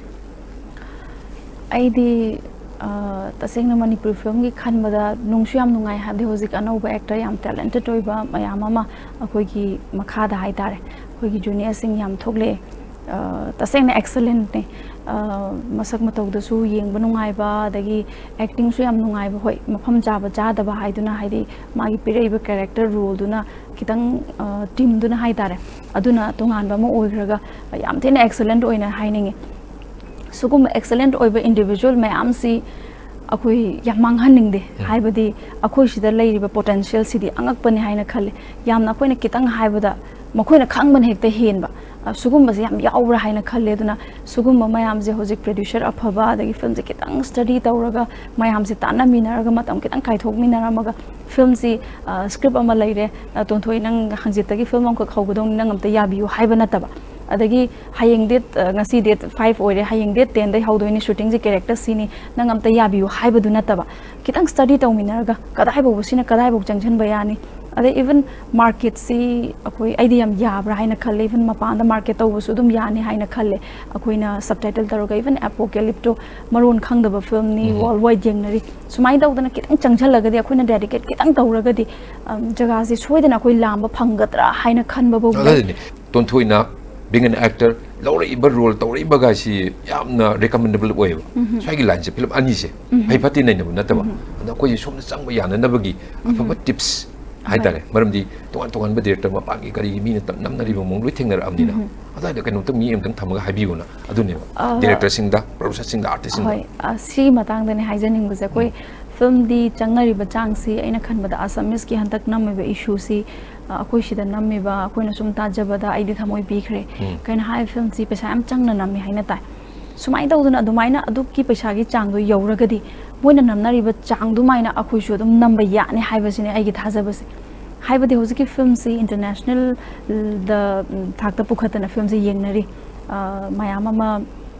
ꯑꯩꯗꯤ ꯑ, ꯇꯁꯦꯡꯅ ꯃꯅꯤꯄꯨꯔꯤ ꯐꯤꯂꯝꯒꯤ ꯈꯟꯕꯗ ꯅꯨꯡꯁꯨ ꯌꯥꯝ ꯅꯨꯡꯉꯥꯏ, ꯍꯥꯏꯕꯗꯤ ꯍꯧꯖꯤꯛ ꯑꯅꯧꯕ ꯑꯦꯛꯇꯔ ꯌꯥꯝ ꯇꯦꯂꯦꯟꯇꯦꯠ ꯑꯣꯏꯕ ꯃꯌꯥꯝ ꯑꯃ ꯑꯩꯈꯣꯏꯒꯤ ꯃꯈꯥꯗ ꯍꯥꯏꯇꯥꯔꯦ, ꯑꯩꯈꯣꯏꯒꯤ ꯖꯨꯅꯤꯌꯔꯁꯤꯡ ꯌꯥꯝ ꯊꯣꯛꯂꯛꯑꯦ꯫ ꯑ, ꯇꯁꯦꯡꯅ ꯑꯦꯛꯁꯂꯦꯟꯠꯅꯦ꯫ ꯑ, ꯃꯁꯛ ꯃꯇꯧꯗꯁꯨ ꯌꯦꯡꯕ ꯅꯨꯡꯉꯥꯏꯕ, ꯑꯗꯒꯤ ꯑꯦꯛꯇꯤꯡꯁꯨ ꯌꯥꯝ ꯅꯨꯡꯉꯥꯏꯕ꯫ ꯍꯣꯏ, ꯃꯐꯝ ꯆꯥꯕ ꯆꯥꯗꯕ ꯍꯥꯏꯗꯨꯅ, ꯍꯥꯏꯗꯤ ꯃꯥꯒꯤ ꯄꯤꯔꯛꯏꯕ ꯀꯦꯔꯦꯛꯇꯔ ꯔꯣꯜꯗꯨꯅ ꯈꯤꯇꯪ, ꯑ, ꯇꯤꯝꯗꯨꯅ ꯍꯥꯏꯇꯥꯔꯦ, ꯑꯗꯨꯅ ꯇꯣꯉꯥꯟꯕ ꯑꯃ ꯑꯣꯏꯈ꯭ꯔꯒ ꯌꯥꯝ ꯊꯤꯅ ꯑꯦꯛꯁꯂꯦꯟꯠ ꯑꯣꯏꯅ ꯍꯥꯏꯅꯤꯡꯉꯤ꯫ ꯁꯤꯒꯨꯝꯕ ꯑꯦꯛꯁꯂꯦꯟꯠ ꯑꯣꯏꯕ ꯏꯟꯗꯤꯕꯤꯖꯨꯋꯦꯜ ꯃꯌꯥꯝꯁꯤ ꯑꯩꯈꯣꯏ ꯌꯥꯝ ꯃꯥꯡꯍꯟꯅꯤꯡꯗꯦ꯫ ꯍꯥꯏꯕꯗꯤ ꯑꯩꯈꯣꯏ ꯁꯤꯗ ꯂꯩꯔꯤꯕ ꯄꯣꯇꯦꯟꯁꯤꯌꯦꯜꯁꯤꯗꯤ ꯑꯉꯛꯄꯅꯤ ꯍꯥꯏꯅ ꯈꯜꯂꯤ꯫ ꯌꯥꯝꯅ ꯑꯩꯈꯣꯏꯅ ꯈꯤꯇꯪ ꯍꯥꯏꯕꯗ ꯃꯈꯣꯏꯅ ꯈꯪꯕꯅ ꯍꯦꯛꯇ ꯍꯦꯟꯕ꯫ ꯑ, ꯁꯤꯒꯨꯝꯕꯁꯦ ꯌꯥꯝ ꯌꯥꯎꯕ꯭ꯔꯥ ꯍꯥꯏꯅ ꯈꯜꯂꯦ꯫ ꯑꯗꯨꯅ ꯁꯤꯒꯨꯝꯕ ꯃꯌꯥꯝꯁꯦ ꯍꯧꯖꯤꯛ ꯄ꯭ꯔꯗ꯭ꯌꯨꯁꯔ ꯑꯐꯕ, ꯑꯗꯒꯤ ꯐꯤꯂꯝꯁꯦ ꯈꯤꯇꯪ ꯁ꯭ꯇꯗꯤ ꯇꯧꯔꯒ, ꯃꯌꯥꯝꯁꯦ ꯇꯥꯟꯅꯃꯤꯟꯅꯔꯒ, ꯃꯇꯝ ꯈꯤꯇꯪ ꯀꯥꯏꯊꯣꯛꯃꯤꯟꯅꯔꯝꯃꯒ, ꯐꯤꯂꯝꯁꯤ, ꯑ, ꯁ꯭ꯀ꯭ꯔꯤꯞ ꯑꯃ ꯂꯩꯔꯦ, ꯑ, "ꯇꯣꯟꯊꯣꯏ, ꯅꯪ ꯍꯪꯆꯤꯠꯇꯒꯤ ꯐꯤꯂꯝ ꯑꯃꯈꯛ ꯍꯧꯒꯗꯧꯅꯤ, ꯅꯪ ꯑꯝꯇ ꯌꯥꯕꯤꯌꯨ" ꯍꯥꯏꯕ ꯅꯠꯇꯕ꯫ ꯑꯗꯒꯤ ꯍꯌꯦꯡ ꯗꯦꯠ, ꯑ, ꯉꯁꯤ ꯗꯦꯠ ꯐꯥꯏꯚ ꯑꯣꯏꯔꯦ, ꯍꯌꯦꯡ ꯗꯦꯠ ꯇꯦꯟꯗꯩ ꯍꯧꯗꯣꯏꯅꯤ ꯁꯨꯇꯤꯡꯁꯦ, ꯀꯦꯔꯦꯛꯇꯔ ꯁꯤꯅꯤ, ꯅꯪ ꯑꯝꯇ ꯌꯥꯕꯤꯌꯨ ꯍꯥꯏꯕꯗꯨ ꯅꯠꯇꯕ, ꯈꯤꯇꯪ ꯁ꯭ꯇꯗꯤ ꯇꯧꯃꯤꯟꯅꯔꯒ ꯀꯗꯥꯏꯐꯥꯎꯕ ꯁꯤꯅ ꯀꯗꯥꯏꯐꯥꯎ ꯆꯪꯁꯤꯟꯕ ꯌꯥꯅꯤ, ꯑꯗꯩ ꯏꯚꯟ ꯃꯥꯔꯀꯦꯠꯁꯤ ꯑꯩꯈꯣꯏ, ꯑꯩꯗꯤ ꯌꯥꯝ ꯌꯥꯕ꯭ꯔꯥ ꯍꯥꯏꯅ ꯈꯜꯂꯦ꯫ ꯏꯚꯟ ꯃꯄꯥꯟꯗ ꯃꯥꯔꯀꯦꯠ ꯇꯧꯕꯁꯨ ꯑꯗꯨꯝ ꯌꯥꯅꯤ ꯍꯥꯏꯅ ꯈꯜꯂꯦ꯫ ꯑꯩꯈꯣꯏꯅ ꯁꯕꯇꯥꯏꯇꯜ ꯇꯧꯔꯒ, ꯏꯚꯟ ꯑꯦꯄꯣꯀꯦꯂꯤꯞꯇꯣ ꯃꯔꯣꯟ ꯈꯪꯗꯕ ꯐꯤꯂꯝꯅꯤ, ꯎꯝ꯫ ꯋꯥꯔꯜ ꯋꯥꯏꯗ ꯌꯦꯡꯅꯔꯤ꯫ ꯁꯨꯃꯥꯏꯅ ꯇꯧꯗꯅ ꯈꯤꯇꯪ ꯆꯪꯁꯤꯜꯂꯒꯗꯤ, ꯑꯩꯈꯣꯏꯅ ꯗꯦꯗꯤꯀꯦꯠ ꯈꯤꯇꯪ ꯇꯧꯔꯒꯗꯤ, ꯑꯝ, ꯖꯒꯥꯁꯦ ꯁꯣꯏꯗꯅ ꯑꯩꯈꯣꯏ ꯂꯥꯝꯕ ꯐꯪꯒꯗ꯭ꯔꯥ ꯍꯥꯏꯅ ꯈꯟꯕ ꯐꯥꯎꯕ ꯂꯩ꯫ ꯑꯗꯨꯅꯤ, ꯇꯣꯟꯊꯣꯏꯅ being an actor, ꯂꯧꯔꯛꯏꯕ ꯔꯣꯜ ꯇꯧꯔꯛꯏꯕꯒꯥꯏꯁꯤ ꯌꯥꯝꯅ ꯔꯤꯀꯃꯦꯟꯗꯦꯕꯜ ꯑꯣꯏꯌꯦꯕ꯫ ꯎꯝ꯫ ꯁ꯭ꯋꯥꯏꯒꯤ ꯂꯥꯏꯟꯁꯦ ꯐꯤꯂꯝ ꯑꯅꯤꯁꯦ ꯎꯝ꯫ ꯐꯩ ꯐꯠꯇꯦ ꯅꯩꯅꯕ ꯅꯠꯇꯕ, ꯎꯝ꯫ ꯑꯗ ꯑꯩꯈꯣꯏꯁꯦ ꯁꯣꯝꯗ ꯆꯪꯕ ꯌꯥꯅꯅꯕꯒꯤ ꯑꯐꯕ ꯎꯝ꯫ ꯇꯤꯞꯁ ꯍꯣꯏ꯫ ꯍꯥꯏꯇꯥꯔꯦ꯫ ꯃꯔꯝꯗꯤ ꯇꯣꯉꯥꯟ ꯇꯣꯉꯥꯟꯕ ꯗꯤꯔꯦꯛꯇꯔ ꯃꯄꯥꯟꯒꯤ ꯀꯔꯤꯒꯤ ꯃꯤꯅ ꯇꯝ-, ꯅꯝꯅꯔꯤꯕ ꯃꯑꯣꯡ ꯂꯣꯏ ꯊꯦꯡꯅꯔꯛꯑꯕꯅꯤꯅ꯫ ꯎꯝ꯫ ꯑꯗꯨꯋꯥꯏꯗ ꯀꯩꯅꯣꯝꯇ ꯃꯤ ꯑꯃꯇꯪ ꯊꯝꯃꯒ ꯍꯥꯏꯕꯤꯌꯨꯅ ꯑꯗꯨꯅꯦꯕ꯫ ꯑ, ꯗꯤꯔꯦꯛꯇꯔꯁꯤꯡꯗ, ꯄ꯭ꯔꯣꯗ꯭ꯌꯨꯁꯔꯁꯤꯡꯗ, ꯑꯥꯔꯇꯤꯁꯁꯤꯡꯗ꯫ ꯍꯣꯏ, ꯑ, ꯁꯤ ꯃꯇꯥꯡꯗꯅꯦ ꯍꯥꯏꯖꯅꯤꯡꯕꯁꯦ꯫ ꯑꯩꯈꯣꯏ ꯎꯝ꯫ ꯐꯤꯂꯝꯗꯤ ꯆꯪꯅꯔꯤꯕ ꯆꯥꯡꯁꯤ ꯑꯩꯅ ꯈꯟꯕꯗ ꯑꯁꯥꯃꯤꯁꯀꯤ ꯍꯟꯗꯛ ꯅꯝꯃꯤꯕ ꯏꯁꯨꯁꯤ, ꯑ, ꯑꯩꯈꯣꯏ ꯁꯤꯗ ꯅꯝꯃꯤꯕ, ꯑꯩꯈꯣꯏꯅ ꯁꯨꯝ ꯇꯥꯖꯕꯗ ꯑꯩꯗꯤ ꯊꯃꯣꯏ ꯄꯤꯈ꯭ꯔꯦ꯫ ꯎꯝ꯫ ꯀꯩꯅꯣ ꯍꯥꯏ, ꯐꯤꯂꯝꯁꯤ ꯄꯩꯁꯥ ꯌꯥꯝ ꯆꯪꯅ ꯅꯝꯃꯤ ꯍꯥꯏꯅ ꯇꯥꯏ꯫ ꯁꯨꯃꯥꯏꯅ ꯇꯧꯗꯅ ꯑꯗꯨꯃꯥꯏꯅ ꯑꯗꯨꯒꯤ ꯄꯩꯁꯥꯒꯤ ꯆꯥꯡꯗꯣ ꯌꯧꯔꯒꯗꯤ ꯃꯣꯏꯅ ꯅꯝꯅꯔꯤꯕ ꯆꯥꯡꯗꯨꯃꯥꯏꯅ ꯑꯩꯈꯣꯏꯁꯨ ꯑꯗꯨꯝ ꯅꯝꯕ ꯌꯥꯅꯤ ꯍꯥꯏꯕꯁꯤꯅꯦ ꯑꯩꯒꯤ ꯊꯥꯖꯕꯁꯦ꯫ ꯍꯥꯏꯕꯗꯤ ꯍꯧꯖꯤꯛꯀꯤ ꯐꯤꯂꯝꯁꯤ ꯏꯟꯇꯔꯅꯦꯁꯅꯦꯜꯗ, ꯎꯝ, ꯊꯥꯛꯇ ꯄꯨꯈꯠꯇꯅ ꯐꯤꯂꯝꯁꯤ ꯌꯦꯡꯅꯔꯤ꯫ ꯑ, ꯃꯌꯥꯝ ꯑꯃ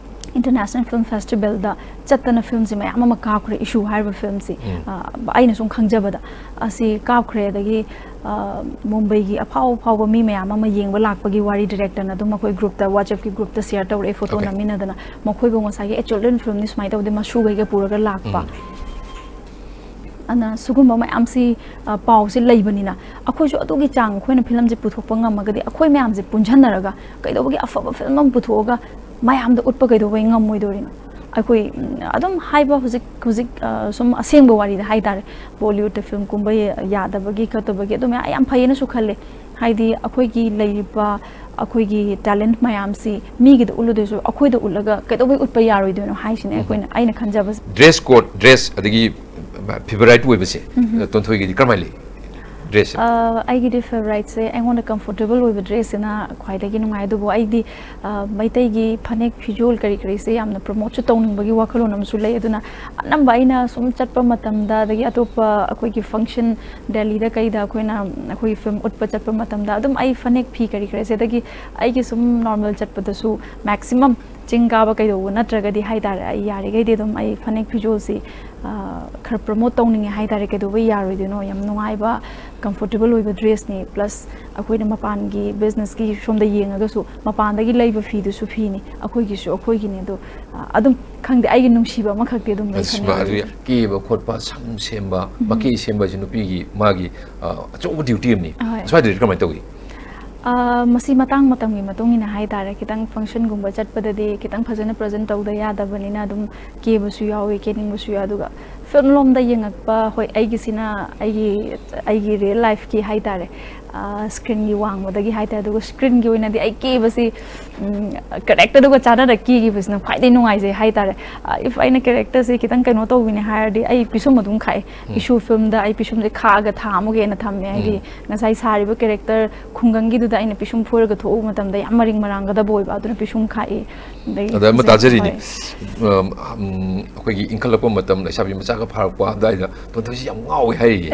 ꯏꯟꯇꯔꯅꯦꯁꯅꯦꯜ ꯐꯤꯂꯝ ꯐꯦꯁꯇꯤꯚꯦꯜꯗ ꯆꯠꯇꯅ ꯐꯤꯂꯝꯁꯤ ꯃꯌꯥꯝ ꯑꯃ ꯀꯥꯞꯈ꯭ꯔꯦ, ꯏꯁꯨ ꯍꯥꯏꯔꯤꯕ ꯐꯤꯂꯝꯁꯤ꯫ ꯎꯝ꯫ ꯑ, ꯑꯩꯅ ꯁꯨꯝ ꯈꯪꯖꯕꯗ ꯑꯁꯤ ꯀꯥꯞꯈ꯭ꯔꯦ꯫ ꯑꯗꯒꯤ, ꯑ, ꯃꯨꯝꯕꯩꯒꯤ ꯑꯐꯥꯎ ꯑꯐꯥꯎꯕ ꯃꯤ ꯃꯌꯥꯝ ꯑꯃ ꯌꯦꯡꯕ ꯂꯥꯛꯄꯒꯤ ꯋꯥꯔꯤ ꯗꯤꯔꯦꯛꯇꯔꯅ ꯑꯗꯨꯝ ꯑꯩꯈꯣꯏ ꯒ꯭ꯔꯨꯞꯇ, WhatsApp-ꯀꯤ ꯒ꯭ꯔꯨꯞꯇ ꯁꯤꯌꯔ ꯇꯧꯔꯛꯑꯦ, ꯐꯣꯇꯣ ꯑꯣꯀꯦ꯫ ꯅꯝꯃꯤꯟꯅꯗꯅ꯫ ꯃꯈꯣꯏꯕꯨ ꯉꯁꯥꯏꯒꯤ A Children film-ꯅꯤ ꯁꯨꯃꯥꯏꯅ ꯇꯧꯗꯦ, ꯃꯁꯨꯈꯩꯒ ꯄꯨꯔꯒ ꯂꯥꯛꯄ꯫ ꯎꯝ꯫ ꯑꯗꯨꯅ ꯁꯤꯒꯨꯝꯕ ꯃꯌꯥꯝꯁꯤ, ꯑ, ꯄꯥꯎꯁꯤ ꯂꯩꯕꯅꯤꯅ ꯑꯩꯈꯣꯏꯁꯨ ꯑꯗꯨꯒꯤ ꯆꯥꯡ ꯑꯩꯈꯣꯏꯅ ꯐꯤꯂꯝꯁꯦ ꯄꯨꯊꯣꯛꯄ ꯉꯝꯃꯒꯗꯤ, ꯑꯩꯈꯣꯏ ꯃꯌꯥꯝꯁꯦ ꯄꯨꯟꯁꯤꯟꯅꯔꯒ ꯀꯩꯗꯧꯕꯒꯤ ꯑꯐꯕ ꯐꯤꯂꯝ ꯑꯃ ꯄꯨꯊꯣꯛꯑꯒ ꯃꯌꯥꯝꯗ ꯎꯠꯄ ꯀꯩꯗꯧꯕꯩ ꯉꯝꯃꯣꯏꯗꯣꯔꯤꯅꯣ? ꯑꯩꯈꯣꯏ, ꯎꯝ, ꯑꯗꯨꯝ ꯍꯥꯏꯕ ꯍꯧꯖꯤꯛ, ꯍꯧꯖꯤꯛ, ꯑ, ꯁꯨꯝ ꯑꯁꯦꯡꯕ ꯋꯥꯔꯤꯗ ꯍꯥꯏꯇꯥꯔꯦ, ꯕꯣꯂꯤꯋꯨꯗꯇ ꯐꯤꯂꯝ ꯀꯨꯝꯕ ꯌꯥ-, ꯌꯥꯗꯕꯒꯤ ꯈꯣꯠꯇꯕꯒꯤ ꯑꯗꯨ ꯃꯌꯥꯝ ꯌꯥꯝ ꯐꯩꯌꯦꯅꯁꯨ ꯈꯜꯂꯦ꯫ ꯍꯥꯏꯗꯤ ꯑꯩꯈꯣꯏꯒꯤ ꯂꯩꯔꯤꯕ ꯑꯩꯈꯣꯏꯒꯤ ꯇꯦꯂꯦꯟꯠ ꯃꯌꯥꯝꯁꯤ ꯃꯤꯒꯤꯗ ꯎꯠꯂꯨꯗꯣꯏꯁꯨ ꯑꯩꯈꯣꯏꯗ ꯎꯠꯂꯒ ꯀꯩꯗꯧꯕꯩ ꯎꯠꯄ ꯌꯥꯔꯣꯏꯗꯣꯏꯅꯣ ꯍꯥꯏꯁꯤꯅꯦ ꯎꯝ꯫ ꯑꯩꯈꯣꯏꯅ, ꯑꯩꯅ ꯈꯟꯖꯕꯁꯦ꯫ ꯗ꯭ꯔꯦꯁ ꯀꯣꯗ, ꯗ꯭ꯔꯦꯁ ꯑꯗꯒꯤ ꯐꯦꯚꯔꯥꯏꯠ ꯑꯣꯏꯕꯁꯦ, ꯎꯝ꯫ ꯇꯣꯟꯊꯣꯏꯒꯤꯗꯤ ꯀꯔꯝꯍꯥꯏꯅ ꯂꯩ? ꯗ꯭ꯔꯦꯁꯁꯦ? ꯑ, ꯑꯩꯒꯤꯗꯤ ꯐꯦꯚꯔꯥꯏꯠꯁꯦ, ꯑꯩꯉꯣꯟꯗ ꯀꯝꯐꯣꯔꯇꯦꯕꯜ ꯑꯣꯏꯕ ꯗ꯭ꯔꯦꯁꯁꯤꯅ ꯈ꯭ꯋꯥꯏꯗꯒꯤ ꯅꯨꯡꯉꯥꯏ꯫ ꯑꯗꯨꯕꯨ ꯑꯩꯗꯤ, ꯑ, ꯃꯩꯇꯩꯒꯤ ꯐꯅꯦꯛ ꯐꯤꯖꯣꯜ ꯀꯔꯤ ꯀꯔꯤꯁꯦ ꯌꯥꯝꯅ ꯄ꯭ꯔꯃꯣꯠꯁꯨ ꯇꯧꯅꯤꯡꯕꯒꯤ ꯋꯥꯈꯜꯂꯣꯟ ꯑꯃꯁꯨ ꯂꯩ꯫ ꯑꯗꯨꯅ ꯑꯅꯝꯕ ꯑꯩꯅ ꯁꯨꯝ ꯆꯠꯄ ꯃꯇꯝꯗ, ꯑꯗꯒꯤ ꯑꯇꯣꯞꯄ ꯑꯩꯈꯣꯏꯒꯤ ꯐꯪꯁꯟ, ꯗꯦꯜꯂꯤꯗ ꯀꯩꯗ ꯑꯩꯈꯣꯏꯅ ꯑꯩꯈꯣꯏꯒꯤ ꯐꯤꯂꯝ ꯎꯠꯄ ꯆꯠꯄ ꯃꯇꯝꯗ ꯑꯗꯨꯝ ꯑꯩ ꯐꯅꯦꯛ ꯐꯤ ꯀꯔꯤ ꯀꯔꯤꯁꯦ, ꯑꯗꯒꯤ ꯑꯩꯒꯤ ꯁꯨꯝ ꯅꯣꯔꯃꯦꯜ ꯆꯠꯄꯗꯁꯨ ꯃꯦꯛꯁꯤꯃꯝ ꯆꯤꯡ ꯀꯥꯕ ꯀꯩꯗꯧꯕ ꯅꯠꯇ꯭ꯔꯒꯗꯤ ꯍꯥꯏꯇꯥꯔꯦ, ꯑꯩ ꯌꯥꯔꯤꯈꯩꯗꯤ ꯑꯗꯨꯝ ꯑꯩ ꯐꯅꯦꯛ ꯐꯤꯖꯣꯜꯁꯤ, ꯑ, ꯈꯔ ꯄ꯭ꯔꯃꯣꯠ ꯇꯧꯅꯤꯡꯉꯦ ꯍꯥꯏꯇꯥꯔꯦ꯫ ꯀꯩꯗꯧꯕꯩ ꯌꯥꯔꯣꯏꯗꯣꯏꯅꯣ? ꯌꯥꯝ ꯅꯨꯡꯉꯥꯏꯕ, ꯀꯝꯐꯣꯔꯇꯦꯕꯜ ꯑꯣꯏꯕ ꯗ꯭ꯔꯦꯁꯅꯤ, ꯄ꯭ꯂꯁ ꯑꯩꯈꯣꯏꯅ ꯃꯄꯥꯟꯒꯤ ꯕꯤꯖꯤꯅꯦꯁꯀꯤ ꯁꯣꯝꯗ ꯌꯦꯡꯉꯒꯁꯨ ꯃꯄꯥꯟꯗꯒꯤ ꯂꯩꯕ ꯐꯤꯗꯨꯁꯨ ꯐꯤꯅꯤ, ꯑꯩꯈꯣꯏꯒꯤꯁꯨ ꯑꯩꯈꯣꯏꯒꯤꯅꯤ꯫ ꯑꯗꯣ ꯑ, ꯑꯗꯨꯝ ꯈꯪꯗꯦ, ꯑꯩꯒꯤ ꯅꯨꯡꯁꯤꯕ ꯑꯃꯈꯛꯇꯤ ꯑꯗꯨꯝ ꯂꯩ ꯑꯁ, ꯈꯟꯖꯩ꯫ ꯑꯗꯨ ꯀꯦꯕ ꯈꯣꯠꯄ, ꯁꯝ ꯁꯦꯝꯕ, ꯎꯝ꯫ ꯃꯀꯦ ꯁꯦꯝꯕ ꯍꯥꯏꯁꯤ ꯅꯨꯄꯤꯒꯤ ꯃꯥꯒꯤ, ꯑ, ꯑꯆꯧꯕ ꯗ꯭ꯌꯨꯇꯤ ꯑꯃꯅꯤ꯫ ꯍꯣꯏ꯫ ꯁ꯭ꯋꯥꯏꯗꯗꯤ ꯀꯃꯥꯏꯅ ꯇꯧꯏ? ꯑ, ꯃꯁꯤ ꯃꯇꯥꯡ ꯃꯇꯝꯒꯤ ꯃꯇꯨꯡ ꯏꯟꯅ ꯍꯥꯏꯇꯥꯔꯦ, ꯈꯤꯇꯪ ꯐꯪꯁꯟꯒꯨꯝꯕ ꯆꯠꯄꯗꯗꯤ ꯈꯤꯇꯪ ꯐꯖꯅ ꯄ꯭ꯔꯖꯦꯟ ꯇꯧꯗ ꯌꯥꯗꯕꯅꯤꯅ ꯑꯗꯨꯝ ꯀꯦꯕꯁꯨ ꯌꯥꯎꯏ, ꯀꯦꯅꯤꯡꯕꯁꯨ ꯌꯥꯎꯏ꯫ ꯑꯗꯨꯒ ꯐꯤꯂꯝ ꯂꯣꯝꯗ ꯌꯦꯡꯉꯛꯄ, ꯍꯣꯏ, ꯑꯩꯒꯤꯁꯤꯅ ꯑꯩꯒꯤ, ꯑꯩꯒꯤ ꯔꯤꯌꯦꯜ ꯂꯥꯏꯐꯀꯤ ꯍꯥꯏꯇꯥꯔꯦ, ꯑ, ꯁ꯭ꯀ꯭ꯔꯤꯟꯒꯤ ꯋꯥꯡꯃꯗꯒꯤ ꯍꯥꯏꯇꯥꯔꯦ꯫ ꯑꯗꯨꯒ ꯁ꯭ꯀ꯭ꯔꯤꯟꯒꯤ ꯑꯣꯏꯅꯗꯤ ꯑꯩ ꯀꯦꯕꯁꯤ, ꯎꯝ, ꯀꯦꯔꯦꯛꯇꯔꯗꯨꯒ ꯆꯥꯟꯅꯅ ꯀꯦꯈꯤꯕꯁꯤꯅ ꯈ꯭ꯋꯥꯏꯗꯒꯤ ꯅꯨꯡꯉꯥꯏꯖꯩ ꯍꯥꯏꯇꯥꯔꯦ꯫ ꯑ, if ꯑꯩꯅ ꯀꯦꯔꯦꯛꯇꯔꯁꯦ ꯈꯤꯇꯪ ꯀꯩꯅꯣ ꯇꯧꯕꯤꯅꯦ ꯍꯥꯏꯔꯗꯤ ꯑꯩ ꯄꯤꯁꯨꯝ ꯑꯗꯨꯝ ꯈꯥꯛꯑꯦ꯫ ꯎꯝ꯫ ꯏꯁꯨ ꯐꯤꯂꯝꯗ ꯑꯩ ꯄꯤꯁꯨꯝꯁꯦ ꯈꯥꯛꯑꯒ ꯊꯥ ꯑꯃꯨꯛ ꯍꯦꯟꯅ ꯊꯝꯃꯦ꯫ ꯍꯥꯏꯗꯤ ꯎꯝ꯫ ꯉꯁꯥꯏ ꯁꯥꯔꯤꯕ ꯀꯦꯔꯦꯛꯇꯔ ꯈꯨꯡꯒꯪꯒꯤꯗꯨꯗ ꯑꯩꯅ ꯄꯤꯁꯨꯝ ꯐꯣꯏꯔꯒ ꯊꯣꯛꯎꯕ ꯃꯇꯝꯗ ꯌꯥꯝ ꯃꯔꯤꯡ ꯃꯔꯥꯡꯒꯗꯕ ꯑꯣꯏꯕ, ꯑꯗꯨꯅ ꯄꯤꯁꯨꯝ ꯈꯥꯛꯏ꯫ ꯑꯗꯒꯤ ꯑꯗ ꯑꯃ ꯍꯧꯖꯤꯛ, ꯇꯥꯖꯔꯤꯅꯦ꯫ ꯍꯣꯏ꯫ ꯎꯝ, ꯎꯝ, ꯑꯩꯈꯣꯏꯒꯤ ꯏꯟꯈꯠꯂꯛꯄ ꯃꯇꯝ, ꯂꯩꯁꯥꯕꯤ ꯃꯆꯥꯒ ꯐꯥꯔꯛꯄ ꯑꯗꯨꯋꯥꯏꯗ ꯇꯣꯟꯊꯣꯏꯁꯤ ꯌꯥꯝ ꯉꯥꯎꯋꯦ ꯍꯥꯏꯔꯤꯌꯦ꯫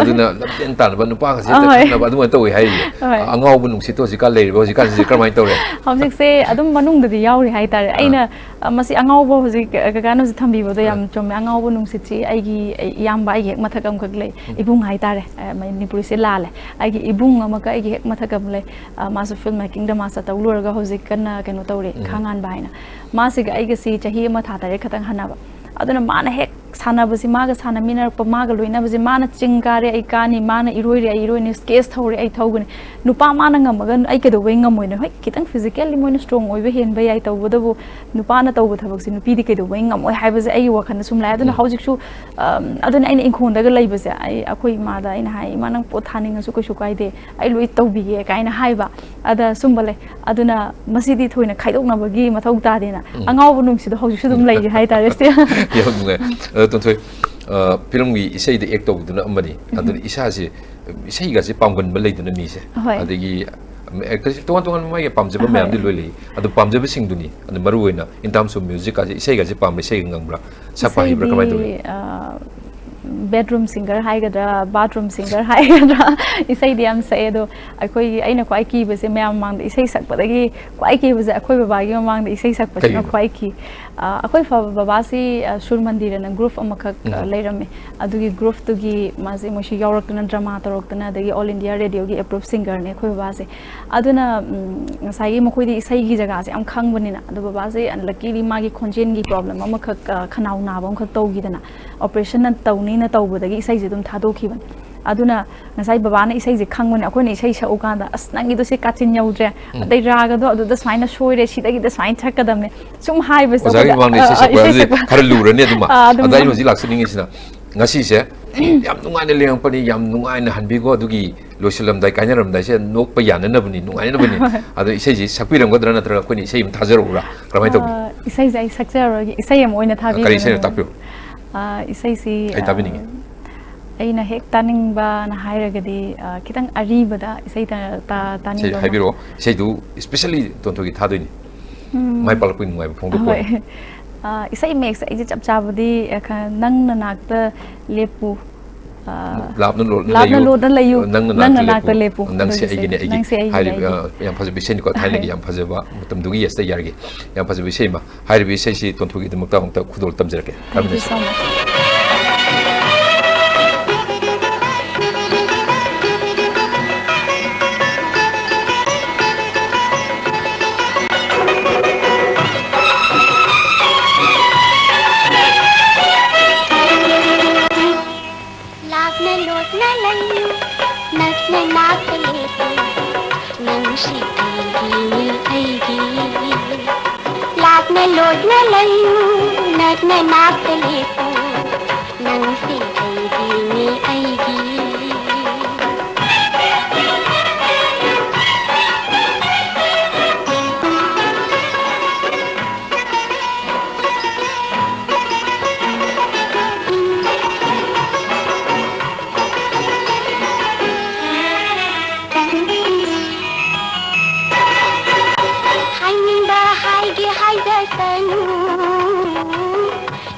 ꯑꯗꯨꯅ ꯂꯝꯖꯦꯟ ꯇꯥꯟꯅꯕ, ꯅꯨꯄꯥꯒꯁꯦ ꯍꯦꯛꯇ ꯑꯍꯣꯏ꯫ ꯈꯪꯅꯕ ꯑꯗꯨꯃꯥꯏꯅ ꯇꯧꯋꯦ ꯍꯥꯏꯔꯤꯌꯦ꯫ ꯍꯣꯏ꯫ ꯑ-, ꯑꯉꯥꯎꯕ ꯅꯨꯡꯁꯤꯠꯇꯣ ꯍꯧꯖꯤꯛꯀꯥꯟ ꯂꯩꯔꯤꯕ, ꯍꯧꯖꯤꯛꯀꯥꯟꯁꯤꯗꯤ ꯀꯔꯝꯍꯥꯏꯅ ꯇꯧꯔꯦ? ꯍꯧꯖꯤꯛꯁꯦ ꯑꯗꯨꯝ ꯃꯅꯨꯡꯗꯗꯤ ꯌꯥꯎꯔꯤ ꯍꯥꯏꯇꯥꯔꯦ꯫ ꯑꯥ꯫ ꯑꯩꯅ, ꯑ, ꯃꯁꯤ ꯑꯉꯥꯎꯕ ꯍꯧꯖꯤꯛ, ꯑ, ꯀꯀꯥꯅ ꯍꯧꯖꯤꯛ ꯊꯝꯕꯤꯕꯗꯣ ꯌꯥꯝ ꯑꯥ꯫ ꯆꯨꯝꯃꯦ꯫ ꯑꯉꯥꯎꯕ ꯅꯨꯡꯁꯤꯠꯁꯤ ꯑꯩꯒꯤ, ꯑꯩ ꯏꯌꯥꯝꯕ ꯑꯩꯒꯤ ꯍꯦꯛ ꯃꯊꯛ ꯑꯃꯈꯛ ꯂꯩ꯫ ꯎꯝ꯫ ꯏꯕꯨꯡ ꯍꯥꯏꯇꯥꯔꯦ꯫ ꯑ, ꯃꯅꯤꯄꯨꯔꯤꯁꯦ ꯂꯥꯜꯂꯦ꯫ ꯑꯩꯒꯤ ꯏꯕꯨꯡ ꯑꯃꯒ ꯑꯩꯒꯤ ꯍꯦꯛ ꯃꯊꯛ ꯑꯃ ꯂꯩ꯫ ꯑ, ꯃꯥꯁꯨ ꯐꯤꯜꯝ ꯃꯦꯀꯤꯡꯗ ꯃꯥꯁꯇꯔ ꯇꯧ ꯂꯣꯏꯔꯒ ꯍꯧꯖꯤꯛ ꯀꯟꯅ ꯀꯩꯅꯣ ꯇꯧꯔꯤ, ꯎꯝ꯫ ꯈꯥꯉꯥꯟꯕ ꯍꯥꯏꯅ꯫ ꯃꯥꯁꯤꯒ ꯑꯩꯒꯁꯤ ꯆꯍꯤ ꯑꯃ ꯊꯥ ꯇꯔꯦꯠ ꯈꯛꯇꯪ ꯍꯟꯅꯕ꯫ ꯑꯗꯨꯅ ꯃꯥꯅ ꯍꯦꯛ ꯁꯥꯟꯅꯕꯁꯤ, ꯃꯥꯒ ꯁꯥꯟꯅꯃꯤꯟꯅꯔꯛꯄ, ꯃꯥꯒ ꯂꯣꯏꯅꯕꯁꯤ, ꯃꯥꯅ ꯆꯤꯡ ꯀꯥꯔꯦ ꯑꯩ ꯀꯥꯅꯤ, ꯃꯥꯅ ꯏꯔꯣꯏꯔꯦ ꯑꯩ ꯏꯔꯣꯏꯅꯤ, ꯁ꯭ꯀꯦꯠꯁ ꯊꯧꯔꯦ ꯑꯩ ꯊꯧꯒꯅꯤ꯫ ꯅꯨꯄꯥ ꯃꯥꯅ ꯉꯝꯃꯒ ꯑꯩ ꯀꯩꯗꯧꯕꯩ ꯉꯝꯃꯣꯏꯅꯣ? ꯍꯣꯏ, ꯈꯤꯇꯪ ꯐꯤꯖꯤꯀꯦꯜꯂꯤ ꯃꯣꯏꯅ ꯁ꯭ꯇꯔꯣꯡ ꯑꯣꯏꯕ ꯍꯦꯟꯕ ꯌꯥꯏ, ꯇꯧꯕꯇꯕꯨ ꯅꯨꯄꯥꯅ ꯇꯧꯕ ꯊꯕꯛꯁꯤ ꯅꯨꯄꯤꯗꯤ ꯀꯩꯗꯧꯕꯩ ꯉꯝꯃꯣꯏ ꯍꯥꯏꯕꯁꯦ ꯑꯩꯒꯤ ꯋꯥꯈꯜꯗ ꯁꯨꯝ ꯂꯥꯛꯑꯦ꯫ ꯑꯗꯨꯅ ꯎꯝ꯫ ꯍꯧꯖꯤꯛꯁꯨ, ꯑꯝ, ꯑꯗꯨꯅ ꯑꯩꯅ ꯏꯪꯈꯣꯜꯗꯒ ꯂꯩꯕꯁꯦ, ꯑꯩ, ꯑꯩꯈꯣꯏ ꯏꯃꯥꯗ ꯑꯩꯅ ꯍꯥꯏ, "ꯏꯃꯥ, ꯅꯪ ꯄꯣꯠ ꯊꯥꯅꯤꯡꯉꯁꯨ ꯀꯩꯁꯨ ꯀꯥꯏꯗꯦ, ꯑꯩ ꯂꯣꯏ ꯇꯧꯕꯤꯒꯦ" ꯀꯥꯏꯅ ꯍꯥꯏꯕ꯫ ꯑꯗ ꯁꯨꯝꯕ ꯂꯩ꯫ ꯑꯗꯨꯅ ꯃꯁꯤꯗꯤ ꯊꯣꯏꯅ ꯈꯥꯏꯗꯣꯛꯅꯕꯒꯤ ꯃꯊꯧ ꯇꯥꯗꯦꯅ꯫ ꯎꯝ꯫ ꯑꯉꯥꯎꯕ ꯅꯨꯡꯁꯤꯗꯣ ꯍꯧꯖꯤꯛꯁꯨ ꯑꯗꯨꯝ ꯂꯩꯔꯤ ꯍꯥꯏꯇꯥꯔꯦ, still꯫ ꯌꯥꯝ ꯅꯨꯡꯉꯥꯏ꯫ ꯑꯗꯣ ꯇꯣꯟꯊꯣꯏ, ꯑ, ꯐꯤꯂꯝꯒꯤ ꯏꯁꯩꯗ ꯑꯦꯛ ꯇꯧꯕꯗꯨꯅ ꯑꯃꯅꯤ꯫ ꯎꯝ꯫ ꯑꯗꯨꯅ ꯏꯁꯥꯁꯦ, ꯏꯁꯩꯒꯁꯦ ꯄꯥꯝꯒꯟꯕ ꯂꯩꯗꯅ ꯃꯤꯁꯦ꯫ ꯍꯣꯏ꯫ ꯑꯗꯒꯤ, ꯎꯝ, ꯑꯦꯛꯇꯔꯁꯦ ꯇꯣꯉꯥꯟ ꯇꯣꯉꯥꯟꯕ ꯃꯥꯒꯤ ꯄꯥꯝꯖꯕ ꯍꯣꯏ꯫ ꯃꯌꯥꯝꯗꯤ ꯂꯣꯏ ꯂꯩ꯫ ꯑꯗꯣ ꯄꯥꯝꯖꯕꯁꯤꯡꯗꯨꯅꯤ꯫ ꯑꯗꯣ ꯃꯔꯨ ꯑꯣꯏꯅ in terms of music ꯀꯥꯁꯦ ꯏꯁꯩꯒꯁꯦ ꯄꯥꯝꯕ꯭ꯔꯥ, ꯏꯁꯩꯒ ꯉꯪꯕ꯭ꯔꯥ? ꯁꯛꯄ ꯍꯩꯕ꯭ꯔꯥ? ꯀꯃꯥꯏꯅ ꯇꯧꯏ? ꯏꯁꯩꯗꯤ, ꯑ, ꯕꯦꯗꯔꯨꯝ ꯁꯤꯡꯒꯔ ꯍꯥꯏꯒꯗ꯭ꯔꯥ, ꯕꯥꯠꯔꯨꯝ ꯁꯤꯡꯒꯔ ꯍꯥꯏꯒꯗ꯭ꯔꯥ, ꯏꯁꯩꯗꯤ ꯌꯥꯝ ꯁꯛꯑꯦ꯫ ꯑꯗꯣ ꯑꯩꯈꯣꯏꯒꯤ, ꯑꯩꯅ ꯈ꯭ꯋꯥꯏ ꯀꯤꯕꯁꯦ ꯃꯌꯥꯝ ꯃꯃꯥꯡꯗ ꯏꯁꯩ ꯁꯛꯄꯗꯒꯤ ꯈ꯭ꯋꯥꯏ ꯀꯤꯕꯁꯦ ꯑꯩꯈꯣꯏ ꯕꯕꯥꯒꯤ ꯃꯃꯥꯡꯗ ꯏꯁꯩ ꯁꯛꯄꯁꯤꯅ ꯀꯩꯒꯤꯅꯣ? ꯈ꯭ꯋꯥꯏ ꯀꯤ꯫ ꯑ, ꯑꯩꯈꯣꯏ ꯐ-, ꯕꯕꯥꯁꯤ, ꯑ, ꯁꯨꯔ ꯃꯟꯗꯤꯔ ꯑꯅ group ꯑꯃꯈꯛ, ꯑ, ꯎꯝ꯫ ꯂꯩꯔꯝꯃꯦ꯫ ꯑꯗꯨꯒꯤ group ꯇꯨꯒꯤ ꯃꯥꯁꯦ, ꯃꯣꯏꯁꯨ ꯌꯥꯎꯔꯛꯇꯅ, drama ꯇꯧꯔꯛꯇꯅ, ꯑꯗꯒꯤ All India Radio ꯒꯤ approved singer ꯅꯦ ꯑꯩꯈꯣꯏ ꯕꯕꯥꯁꯦ꯫ ꯑꯗꯨꯅ, ꯎꯝ, ꯉꯁꯥꯏꯒꯤ ꯃꯈꯣꯏꯗꯤ ꯏꯁꯩꯒꯤ ꯖꯒꯥꯁꯦ ꯌꯥꯝ ꯈꯪꯕꯅꯤꯅ, ꯑꯗꯣ ꯕꯕꯥꯁꯦ luckily ꯃꯥꯒꯤ ꯈꯣꯟꯖꯦꯜꯒꯤ problem ꯑꯃꯈꯛ, ꯑ, ꯈꯅꯥꯎ ꯅꯥꯕ ꯑꯃꯈꯛ ꯇꯧꯈꯤꯗꯅ, operation ꯅ ꯇꯧꯅꯤꯅ ꯇꯧꯕꯗꯒꯤ ꯏꯁꯩꯁꯦ ꯑꯗꯨꯝ ꯊꯥꯗꯣꯛꯈꯤꯕꯅꯤ꯫ ꯑꯗꯨꯅ ꯉꯁꯥꯏ ꯕꯕꯥꯅ ꯏꯁꯩꯁꯦ ꯈꯪꯕꯅꯦ, ꯑꯩꯈꯣꯏꯅ ꯏꯁꯩ ꯁꯛꯎ ꯀꯥꯟꯗ, "ꯑꯁ, ꯅꯪꯒꯤꯗꯣ ꯁꯤ ꯀꯥꯆꯤꯟ ꯌꯧꯗ꯭ꯔꯦ, ꯎꯝ꯫ ꯑꯗꯩ ꯔꯥꯒꯗꯣ ꯑꯗꯨꯗ ꯁꯨꯃꯥꯏꯅ ꯁꯣꯏꯔꯦ, ꯁꯤꯗꯒꯤꯗ ꯁꯨꯃꯥꯏꯅ ꯁꯛꯀꯗꯕꯅꯦ", ꯁꯨꯝ ꯍꯥꯏꯕꯁꯦ ꯑꯣꯖꯥꯒꯤ ꯑꯩꯈꯣꯏꯗ, ꯃꯃꯥꯡꯗ ꯏꯁꯩ ꯑ, ꯑ, ꯁꯛꯄ ꯏꯁꯩ ꯍꯥꯏꯕꯁꯤꯗꯤ ꯁꯛꯄ꯫ ꯈꯔ ꯂꯨꯔꯅꯤ ꯑꯗꯨꯃ꯫ ꯑꯥ, ꯑꯗꯨꯝ ꯑꯗ ꯑꯩꯅ ꯍꯧꯖꯤꯛ ꯂꯥꯛꯆꯅꯤꯡꯉꯤꯁꯤꯅ, ꯉꯁꯤꯁꯦ ꯌꯥꯝ ꯅꯨꯡꯉꯥꯏꯅ ꯂꯦꯡꯉꯛꯄꯅꯤ, ꯌꯥꯝ ꯅꯨꯡꯉꯥꯏꯅ ꯍꯟꯕꯤꯈꯣ, ꯑꯗꯨꯒꯤ ꯂꯣꯏꯁꯤꯜꯂꯝꯗꯥꯏ ꯀꯥꯏꯅꯔꯝꯗꯥꯏꯁꯦ ꯅꯣꯛꯄ ꯌꯥꯅꯅꯕꯅꯤ, ꯅꯣꯛꯄ ꯌꯥꯅꯅꯕꯅꯤ, ꯅꯨꯡꯉꯥꯏꯅꯅꯕꯅꯤ꯫ ꯍꯣꯏ꯫ ꯑꯗꯣ ꯏꯁꯩꯁꯤ ꯁꯛꯄꯤꯔꯝꯒꯗ꯭ꯔꯥ, ꯅꯠꯇ꯭ꯔꯒ ꯑꯩꯈꯣꯏꯅ ꯏꯁꯩ ꯑꯃ ꯊꯥꯖꯔꯛꯎꯔꯥ? ꯀꯔꯝꯍꯥꯏꯅ ꯇꯧꯅꯤ? ꯑ, ꯏꯁꯩꯁꯦ ꯑꯩ ꯁꯛꯆꯔꯔꯣꯏꯒꯦ, ꯏꯁꯩ ꯑꯃ ꯑꯣꯏꯅ ꯊꯥꯕꯤꯒꯦ꯫ ꯀꯔꯤ ꯏꯁꯩꯅꯣ? ꯇꯥꯛꯄꯤꯌꯨ꯫ ꯑ, ꯏꯁꯩꯁꯤ, ꯑꯩ ꯇꯥꯕꯤꯅꯤꯡꯉꯤ꯫ ꯑ, ꯑꯩꯅ ꯍꯦꯛ ꯇꯥꯅꯤꯡꯕꯅ ꯍꯥꯏꯔꯒꯗꯤ, ꯑ, ꯈꯤꯇꯪ ꯑꯔꯤꯕꯗ ꯏꯁꯩ ꯇ-, ꯇ-, ꯏꯁꯩ ꯇꯥꯅꯤꯡꯕ ꯑꯃ꯫ ꯍꯥꯏꯕꯤꯔꯛꯑꯣ꯫ ꯏꯁꯩꯗꯨ specially ꯇꯣꯟꯊꯣꯏꯒꯤ ꯊꯥꯗꯣꯏꯅꯤ꯫ ꯎꯝ꯫ ꯃꯥꯏ ꯄꯥꯛꯂꯛꯄꯒꯤ ꯅꯨꯡꯉꯥꯏꯕ ꯐꯣꯡꯗꯣꯛꯄ ꯍꯣꯏ꯫ ꯑꯣꯏꯅ꯫ ꯑ, ꯏꯁꯩ ꯃꯌꯦꯛꯁꯦ ꯑꯩꯁꯦ ꯆꯞ ꯆꯥꯕꯗꯤ, ꯑ, ꯈ-, "ꯅꯪ ꯅꯅꯥꯛꯇ ꯂꯦꯞꯄꯨ", ꯑ, ꯂꯥꯞꯅ ꯂꯣꯠꯅ "ꯂꯥꯞꯅ ꯂꯩꯌꯨ, ꯂꯣꯠꯅ ꯂꯩꯌꯨ, ꯅꯪ ꯅꯪ ꯅꯅꯥꯛꯇ ꯅꯅꯥꯛꯇ ꯂꯦꯞꯄꯨ", ꯂꯦꯞꯄꯨ", ꯅꯪꯁꯦ ꯑꯗꯨꯒꯤꯁꯦ, ꯑꯩꯒꯤꯅꯦ, ꯑꯩꯒꯤ꯫ "ꯅꯪꯁꯦ ꯑꯩꯒꯤꯅꯦ, ꯍꯥꯏꯔꯤꯕ, ꯑꯩꯒꯤ"꯫ ꯑ, ꯌꯥꯝ ꯐꯖꯕ ꯏꯁꯩꯅꯤꯀꯣ, ꯊꯥꯏꯅꯒꯤ ꯍꯣꯏ꯫ ꯌꯥꯝ ꯐꯖꯕ, ꯃꯇꯝꯗꯨꯒꯤ, yes, ꯌꯥꯔꯒꯦ꯫ ꯌꯥꯝ ꯐꯖꯕ ꯏꯁꯩ ꯑꯃ꯫ ꯍꯥꯏꯔꯤꯕ ꯏꯁꯩꯁꯤ ꯇꯣꯟꯊꯣꯏꯒꯤꯗꯃꯛꯇ ꯑꯃꯨꯛꯇ ꯈꯨꯗꯣꯜ ꯇꯝꯖꯔꯛꯀꯦ꯫ Thank you ꯇꯥꯃꯤꯟꯅꯁꯤ꯫ So much꯫ ꯂꯥꯞꯅ ꯂꯣꯠꯅ ꯂꯩꯌꯨ, ꯅꯛꯅ ꯅꯥꯛꯇ ꯂꯦꯞꯄꯨ, ꯅꯪꯁꯤ ꯑꯩꯒꯤꯅꯤ, ꯑꯩꯒꯤ꯫ ꯂꯥꯞꯅ ꯂꯣꯠꯅ ꯂꯩꯌꯨ, ꯅꯛꯅ ꯅꯥꯛꯇ ꯂꯦꯞꯄꯨ, ꯅꯪꯁꯤ ꯑꯩꯒꯤꯅꯤ, ꯑꯩꯒꯤ꯫ ꯍꯥꯏꯅꯤꯡꯕ ꯍꯥꯏꯒꯦ ꯍꯥꯏꯖꯁꯅꯨ,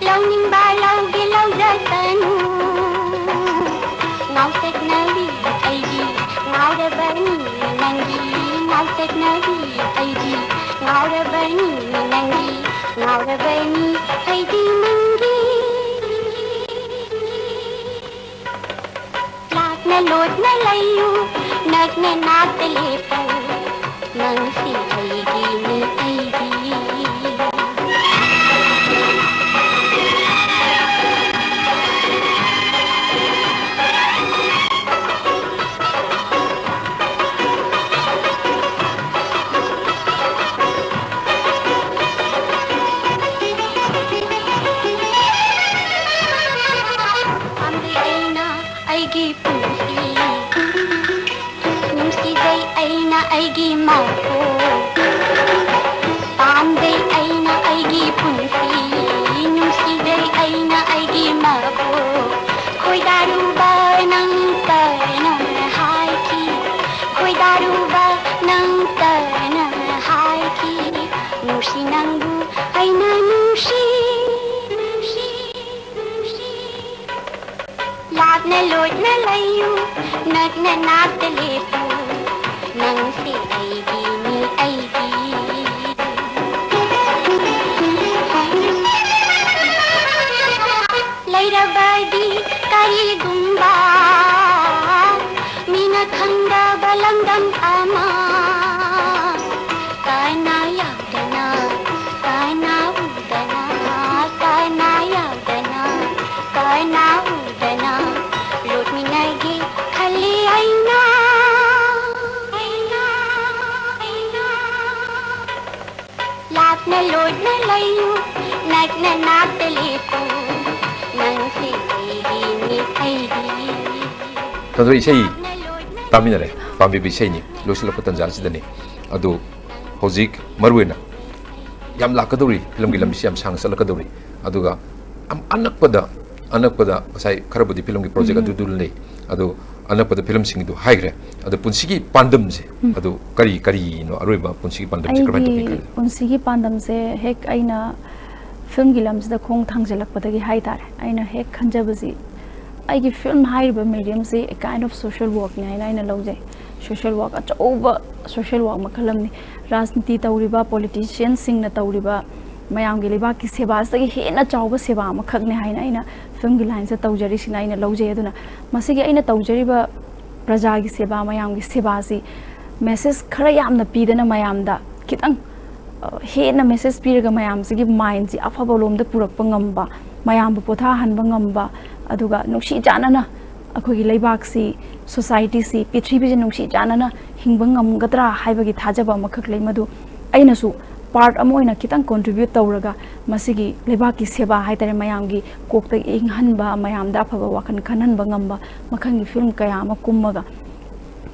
ꯂꯧꯅꯤꯡꯕ ꯂꯧꯒꯦ ꯂꯧꯖꯁꯅꯨ꯫ ꯉꯥꯎꯁꯦꯛꯅꯕꯤ ꯑꯩꯒꯤ ꯉꯥꯎꯔꯕꯅꯤ ꯅꯪꯒꯤ, ꯉꯥꯎꯁꯦꯛꯅꯕꯤ ꯑꯩꯒꯤ ꯉꯥꯎꯔꯕꯅꯤ ꯅꯪꯒꯤ꯫ ꯀꯥꯎꯔꯕꯅꯤ ꯑꯩꯗꯤ ꯅꯪꯒꯤ꯫ ꯂꯥꯞꯅ ꯂꯣꯠꯅ ꯂꯩꯌꯨ, ꯅꯛꯅ ꯅꯥꯛꯇ ꯂꯦꯞꯄꯨ꯫ ꯅꯪꯁꯤ ꯑꯩꯒꯤꯅꯤ, ꯑꯩꯒꯤ꯫ ꯄꯥꯝꯗꯦ ꯑꯩꯅ ꯑꯩꯒꯤ ꯄꯨꯟꯁꯤ, ꯅꯨꯡꯁꯤꯖꯩ ꯑꯩꯅ ꯑꯩꯒꯤ ꯃꯄꯨ꯫ ꯄꯥꯝꯖꯩ ꯑꯩꯅ ꯑꯩꯒꯤ ꯄꯨꯟꯁꯤ, ꯅꯨꯡꯁꯤꯖꯩ ꯑꯩꯅ ꯑꯩꯒꯤ ꯃꯄꯨ꯫ ꯈꯣꯏꯗꯥꯔꯨꯕ ꯅꯪ ꯀꯔꯤꯅ ꯍꯥꯏꯈꯤ? ꯈꯣꯏꯗꯥꯔꯨꯕ ꯅꯪ ꯀꯔꯤꯅ ꯍꯥꯏꯈꯤ? ꯅꯨꯡꯁꯤ ꯅꯪꯕꯨ ꯑꯩꯅ ꯅꯨꯡꯁꯤ, ꯅꯨꯡꯁꯤ, ꯅꯨꯡꯁꯤ꯫ ꯂꯥꯞꯅ ꯂꯣꯠꯅ ꯂꯩꯌꯨ, ꯅꯛꯅ ꯅꯥꯛꯇ ꯂꯦꯞꯄꯨ꯫ ꯅꯪꯁꯦ ꯑꯩꯒꯤꯅꯤ, ꯑꯩꯒꯤ꯫ ꯂꯩꯔꯕꯗꯤ ꯀꯔꯤꯒꯨꯝꯕ ꯃꯤꯅ ꯈꯪꯗꯕ ꯂꯝꯗꯝ ꯑꯃ꯫ ꯀꯅꯥ ꯌꯥꯎꯗꯅ, ꯀꯅꯥ ꯎꯗꯅ, ꯀꯅꯥ ꯌꯥꯎꯗꯅ, ꯀꯅꯥ ꯎꯗꯅ ꯂꯣꯠꯃꯤꯟꯅꯒꯦ ꯈꯜꯂꯤ ꯑꯩꯅ, ꯑꯩꯅ, ꯑꯩꯅ꯫ ꯂꯥꯞꯅ ꯂꯣꯠꯅ ꯂꯩꯌꯨ, ꯅꯛꯅ ꯅꯥꯛꯇ ꯂꯦꯞꯄꯨ꯫ ꯅꯪꯁꯤ ꯑꯩꯒꯤꯅꯤ, ꯑꯩꯒꯤ꯫ ꯇꯥꯗꯣꯏ ꯏꯁꯩ ꯇꯥꯃꯤꯟꯅꯔꯦ, ꯄꯥꯝꯕꯤꯕ ꯏꯁꯩꯅꯤ꯫ ꯂꯣꯏꯁꯤꯜꯂꯛꯄ ꯇꯥꯟꯖꯥ ꯑꯁꯤꯗꯅꯤ꯫ ꯑꯗꯨ ꯍꯧꯖꯤꯛ ꯃꯔꯨꯑꯣꯏꯅ ꯌꯥꯝ ꯂꯥꯛꯀꯗꯧꯔꯤ ꯐꯤꯂꯝꯒꯤ ꯂꯝꯕꯤꯁꯤ, ꯌꯥꯝ ꯁꯥꯡꯅ ꯆꯠꯂꯛꯀꯗꯧꯔꯤ꯫ ꯑꯗꯨꯒ ꯌꯥꯝ ꯑꯅꯛꯄꯗ, ꯑꯅꯛꯄꯗ ꯉꯁꯥꯏ ꯈꯔꯕꯨꯗꯤ ꯐꯤꯂꯝꯒꯤ ꯄ꯭ꯔꯣꯖꯦꯛ ꯑꯗꯨꯗꯨ ꯂꯩ, ꯑꯗꯣ ꯑꯅꯛꯄꯗ ꯐꯤꯂꯝꯁꯤꯡꯗꯨ ꯍꯥꯏꯈ꯭ꯔꯦ꯫ ꯑꯗꯣ ꯄꯨꯟꯁꯤꯒꯤ ꯄꯥꯟꯗꯝꯁꯦ ꯑꯗꯨ ꯀꯔꯤ, ꯀꯔꯤꯅꯣ? ꯑꯔꯣꯏꯕ ꯄꯨꯟꯁꯤꯒꯤ ꯄꯥꯟꯗꯝꯁꯦ ꯀꯔꯝꯍꯥꯏꯅ ꯇꯧꯒꯦ ꯑꯩꯒꯤ ꯈꯜꯂꯤ? ꯄꯨꯟꯁꯤꯒꯤ ꯄꯥꯟꯗꯝꯁꯦ ꯍꯦꯛ ꯑꯩꯅ ꯐꯤꯂꯝꯒꯤ ꯂꯝꯁꯤꯗ ꯈꯣꯡ ꯊꯥꯡꯖꯤꯜꯂꯛꯄꯗꯒꯤ ꯍꯥꯏꯇꯥꯔꯦ, ꯑꯩꯅ ꯍꯦꯛ ꯈꯟꯖꯕꯁꯤ ꯑꯩꯒꯤ ꯐꯤꯂꯝ ꯍꯥꯏꯔꯤꯕ ꯃꯦꯗꯤꯌꯝꯁꯤ a kind of social workꯅꯤ ꯍꯥꯏꯅ ꯑꯩꯅ ꯂꯧꯖꯩ꯫ ꯁꯣꯁꯤꯌꯦꯜ ꯋꯥꯔꯛ, ꯑꯆꯧꯕ ꯁꯣꯁꯤꯌꯦꯜ ꯋꯥꯔꯛ ꯃꯈꯜ ꯑꯃꯅꯤ꯫ ꯔꯥꯖꯅꯤꯇꯤ ꯇꯧꯔꯤꯕ, ꯄꯣꯂꯤꯇꯤꯁꯤꯌꯟꯁꯤꯡꯅ ꯇꯧꯔꯤꯕ, ꯃꯌꯥꯝꯒꯤ ꯂꯩꯕꯥꯛꯀꯤ ꯁꯦꯕꯥꯁꯤꯗꯒꯤ ꯍꯦꯟꯅ ꯆꯥꯎꯕ ꯁꯦꯕꯥ ꯑꯃꯈꯛꯅꯦ ꯍꯥꯏꯅ ꯑꯩꯅ ꯐꯤꯂꯝꯒꯤ ꯂꯥꯏꯟꯁꯦ ꯇꯧꯖꯔꯤꯁꯤꯅ ꯑꯩꯅ ꯂꯧꯖꯩ꯫ ꯑꯗꯨꯅ ꯃꯁꯤꯒꯤ ꯑꯩꯅ ꯇꯧꯖꯔꯤꯕ ꯄ꯭ꯔꯖꯥꯒꯤ ꯁꯦꯕꯥ, ꯃꯌꯥꯝꯒꯤ ꯁꯦꯕꯥꯁꯤ ꯃꯦꯁꯦꯖ ꯈꯔ ꯌꯥꯝꯅ ꯄꯤꯗꯅ ꯃꯌꯥꯝꯗ ꯈꯤꯇꯪ, ꯑ, ꯍꯦꯟꯅ ꯃꯦꯁꯦꯖ ꯄꯤꯔꯒ ꯃꯌꯥꯝꯁꯤꯒꯤ ꯃꯥꯏꯟꯁꯤ ꯑꯐꯕ ꯂꯣꯝꯗ ꯄꯨꯔꯛꯄ ꯉꯝꯕ, ꯃꯌꯥꯝꯕꯨ ꯄꯣꯊꯥꯍꯟꯕ ꯉꯝꯕ, ꯑꯗꯨꯒ ꯅꯨꯡꯁꯤ ꯆꯥꯟꯅꯅ ꯑꯩꯈꯣꯏꯒꯤ ꯂꯩꯕꯥꯛꯁꯤ, ꯁꯣꯁꯥꯏꯇꯤꯁꯤ, ꯄ꯭ꯔꯤꯊꯤꯕꯤꯁꯤ ꯅꯨꯡꯁꯤ ꯆꯥꯟꯅꯅ ꯍꯤꯡꯕ ꯉꯝꯒꯗ꯭ꯔꯥ ꯍꯥꯏꯕꯒꯤ ꯊꯥꯖꯕ ꯑꯃꯈꯛ ꯂꯩ꯫ ꯃꯗꯨ ꯑꯩꯅꯁꯨ ꯄꯥꯔꯠ ꯑꯃ ꯑꯣꯏꯅ ꯈꯤꯇꯪ ꯀꯣꯟꯇ꯭ꯔꯤꯕ꯭ꯌꯨꯠ ꯇꯧꯔꯒ ꯃꯁꯤꯒꯤ ꯂꯩꯕꯥꯛꯀꯤ ꯁꯦꯕꯥ ꯍꯥꯏꯇꯥꯔꯦ, ꯃꯌꯥꯝꯒꯤ ꯀꯣꯛꯇ ꯏꯪꯍꯟꯕ, ꯃꯌꯥꯝꯗ ꯑꯐꯕ ꯋꯥꯈꯜ ꯈꯟꯍꯟꯕ ꯉꯝꯕ ꯃꯈꯜꯒꯤ ꯐꯤꯂꯝ ꯀꯌꯥ ꯑꯃ ꯀꯨꯝꯃꯒ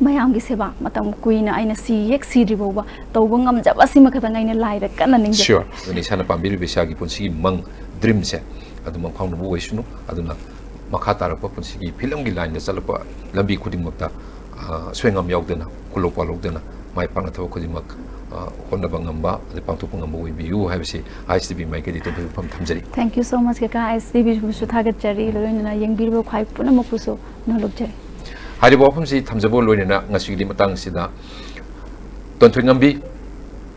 ꯃꯌꯥꯝꯒꯤ ꯁꯦꯕꯥ ꯃꯇꯝ ꯀꯨꯏꯅ ꯑꯩꯅ ꯁꯤ ꯍꯦꯛ ꯁꯤꯗ꯭ꯔꯤ ꯐꯥꯎꯕ ꯇꯧꯕ ꯉꯝꯖꯕ ꯑꯁꯤꯃꯈꯛꯇꯪ ꯑꯩꯅ ꯂꯥꯏꯗ ꯀꯟꯅ ꯅꯤꯡꯖꯩ꯫ ꯁꯤꯌꯣꯔ꯫ ꯑꯗꯨꯅ ꯏꯁꯥꯅ ꯄꯥꯝꯕꯤꯔꯤꯕ ꯏꯁꯥꯒꯤ ꯄꯨꯟꯁꯤꯒꯤ ꯃꯪ, ꯗ꯭ꯔꯤꯝꯁꯦ ꯑꯗꯨ ꯃꯪꯐꯥꯎꯅꯕ ꯑꯣꯏꯁꯅꯨ꯫ ꯑꯗꯨꯅ ꯃꯈꯥ ꯇꯥꯔꯛꯄ ꯄꯨꯟꯁꯤꯒꯤ ꯐꯤꯂꯝꯒꯤ ꯂꯥꯏꯟꯗ ꯆꯠꯂꯛꯄ ꯂꯝꯕꯤ ꯈꯨꯗꯤꯡꯃꯛꯇ, ꯑ, ꯑꯁꯣꯏ ꯑꯉꯥꯝ ꯌꯥꯎꯗꯅ, ꯈꯨꯂꯣꯛ ꯄꯥꯂꯣꯛꯇꯅ ꯃꯥꯏ ꯄꯥꯛꯅ ꯊꯕꯛ ꯈꯨꯗꯤꯡꯃꯛ, ꯑ, ꯍꯣꯠꯅꯕ ꯉꯝꯕ ꯑꯗꯩ ꯄꯥꯡꯊꯣꯛꯄ ꯉꯝꯕ ꯑꯣꯏꯕꯤꯌꯨ ꯍꯥꯏꯕꯁꯤ ꯑꯥꯏ ꯑꯦꯁ ꯇꯤ ꯚꯤ ꯃꯥꯏꯀꯩꯗꯒꯤ ꯇꯦꯟꯊꯣꯏ ꯋꯥꯐꯝ ꯊꯝꯖꯔꯤ꯫ Thank you so much ꯀꯀꯥ, ꯑꯥꯏ ꯑꯦꯁ ꯇꯤ ꯚꯤꯕꯨꯁꯨ ꯊꯥꯒꯠꯆꯔꯤ, ꯂꯣꯏꯅꯅ ꯌꯦꯡꯕꯤꯔꯤꯕ ꯈ꯭ꯋꯥꯏ ꯄꯨꯝꯅꯃꯛꯄꯨꯁꯨ ꯅꯣꯂꯨꯛꯆꯔꯤ꯫ ꯍꯥꯏꯔꯤꯕ ꯋꯥꯐꯝꯁꯤ ꯊꯝꯖꯕ ꯂꯣꯏꯅꯅ ꯉꯁꯤꯒꯤꯗꯤ ꯃꯇꯥꯡ ꯑꯁꯤꯗ ꯇꯣꯟꯊꯣꯏ ꯉꯝꯕꯤ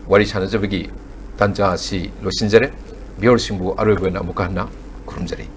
ꯋꯥꯔꯤ ꯁꯥꯟꯅꯖꯕꯒꯤ ꯇꯥꯟꯖꯥ ꯑꯁꯤ ꯂꯣꯏꯁꯤꯟꯖꯔꯦ꯫ ꯚꯤꯌꯣꯔꯁꯤꯡꯕꯨ ꯑꯔꯣꯏꯕ ꯑꯣꯏꯅ ꯑꯃꯨꯛꯀ ꯍꯟꯅ ꯈꯨꯔꯨꯝꯖꯔꯤ꯫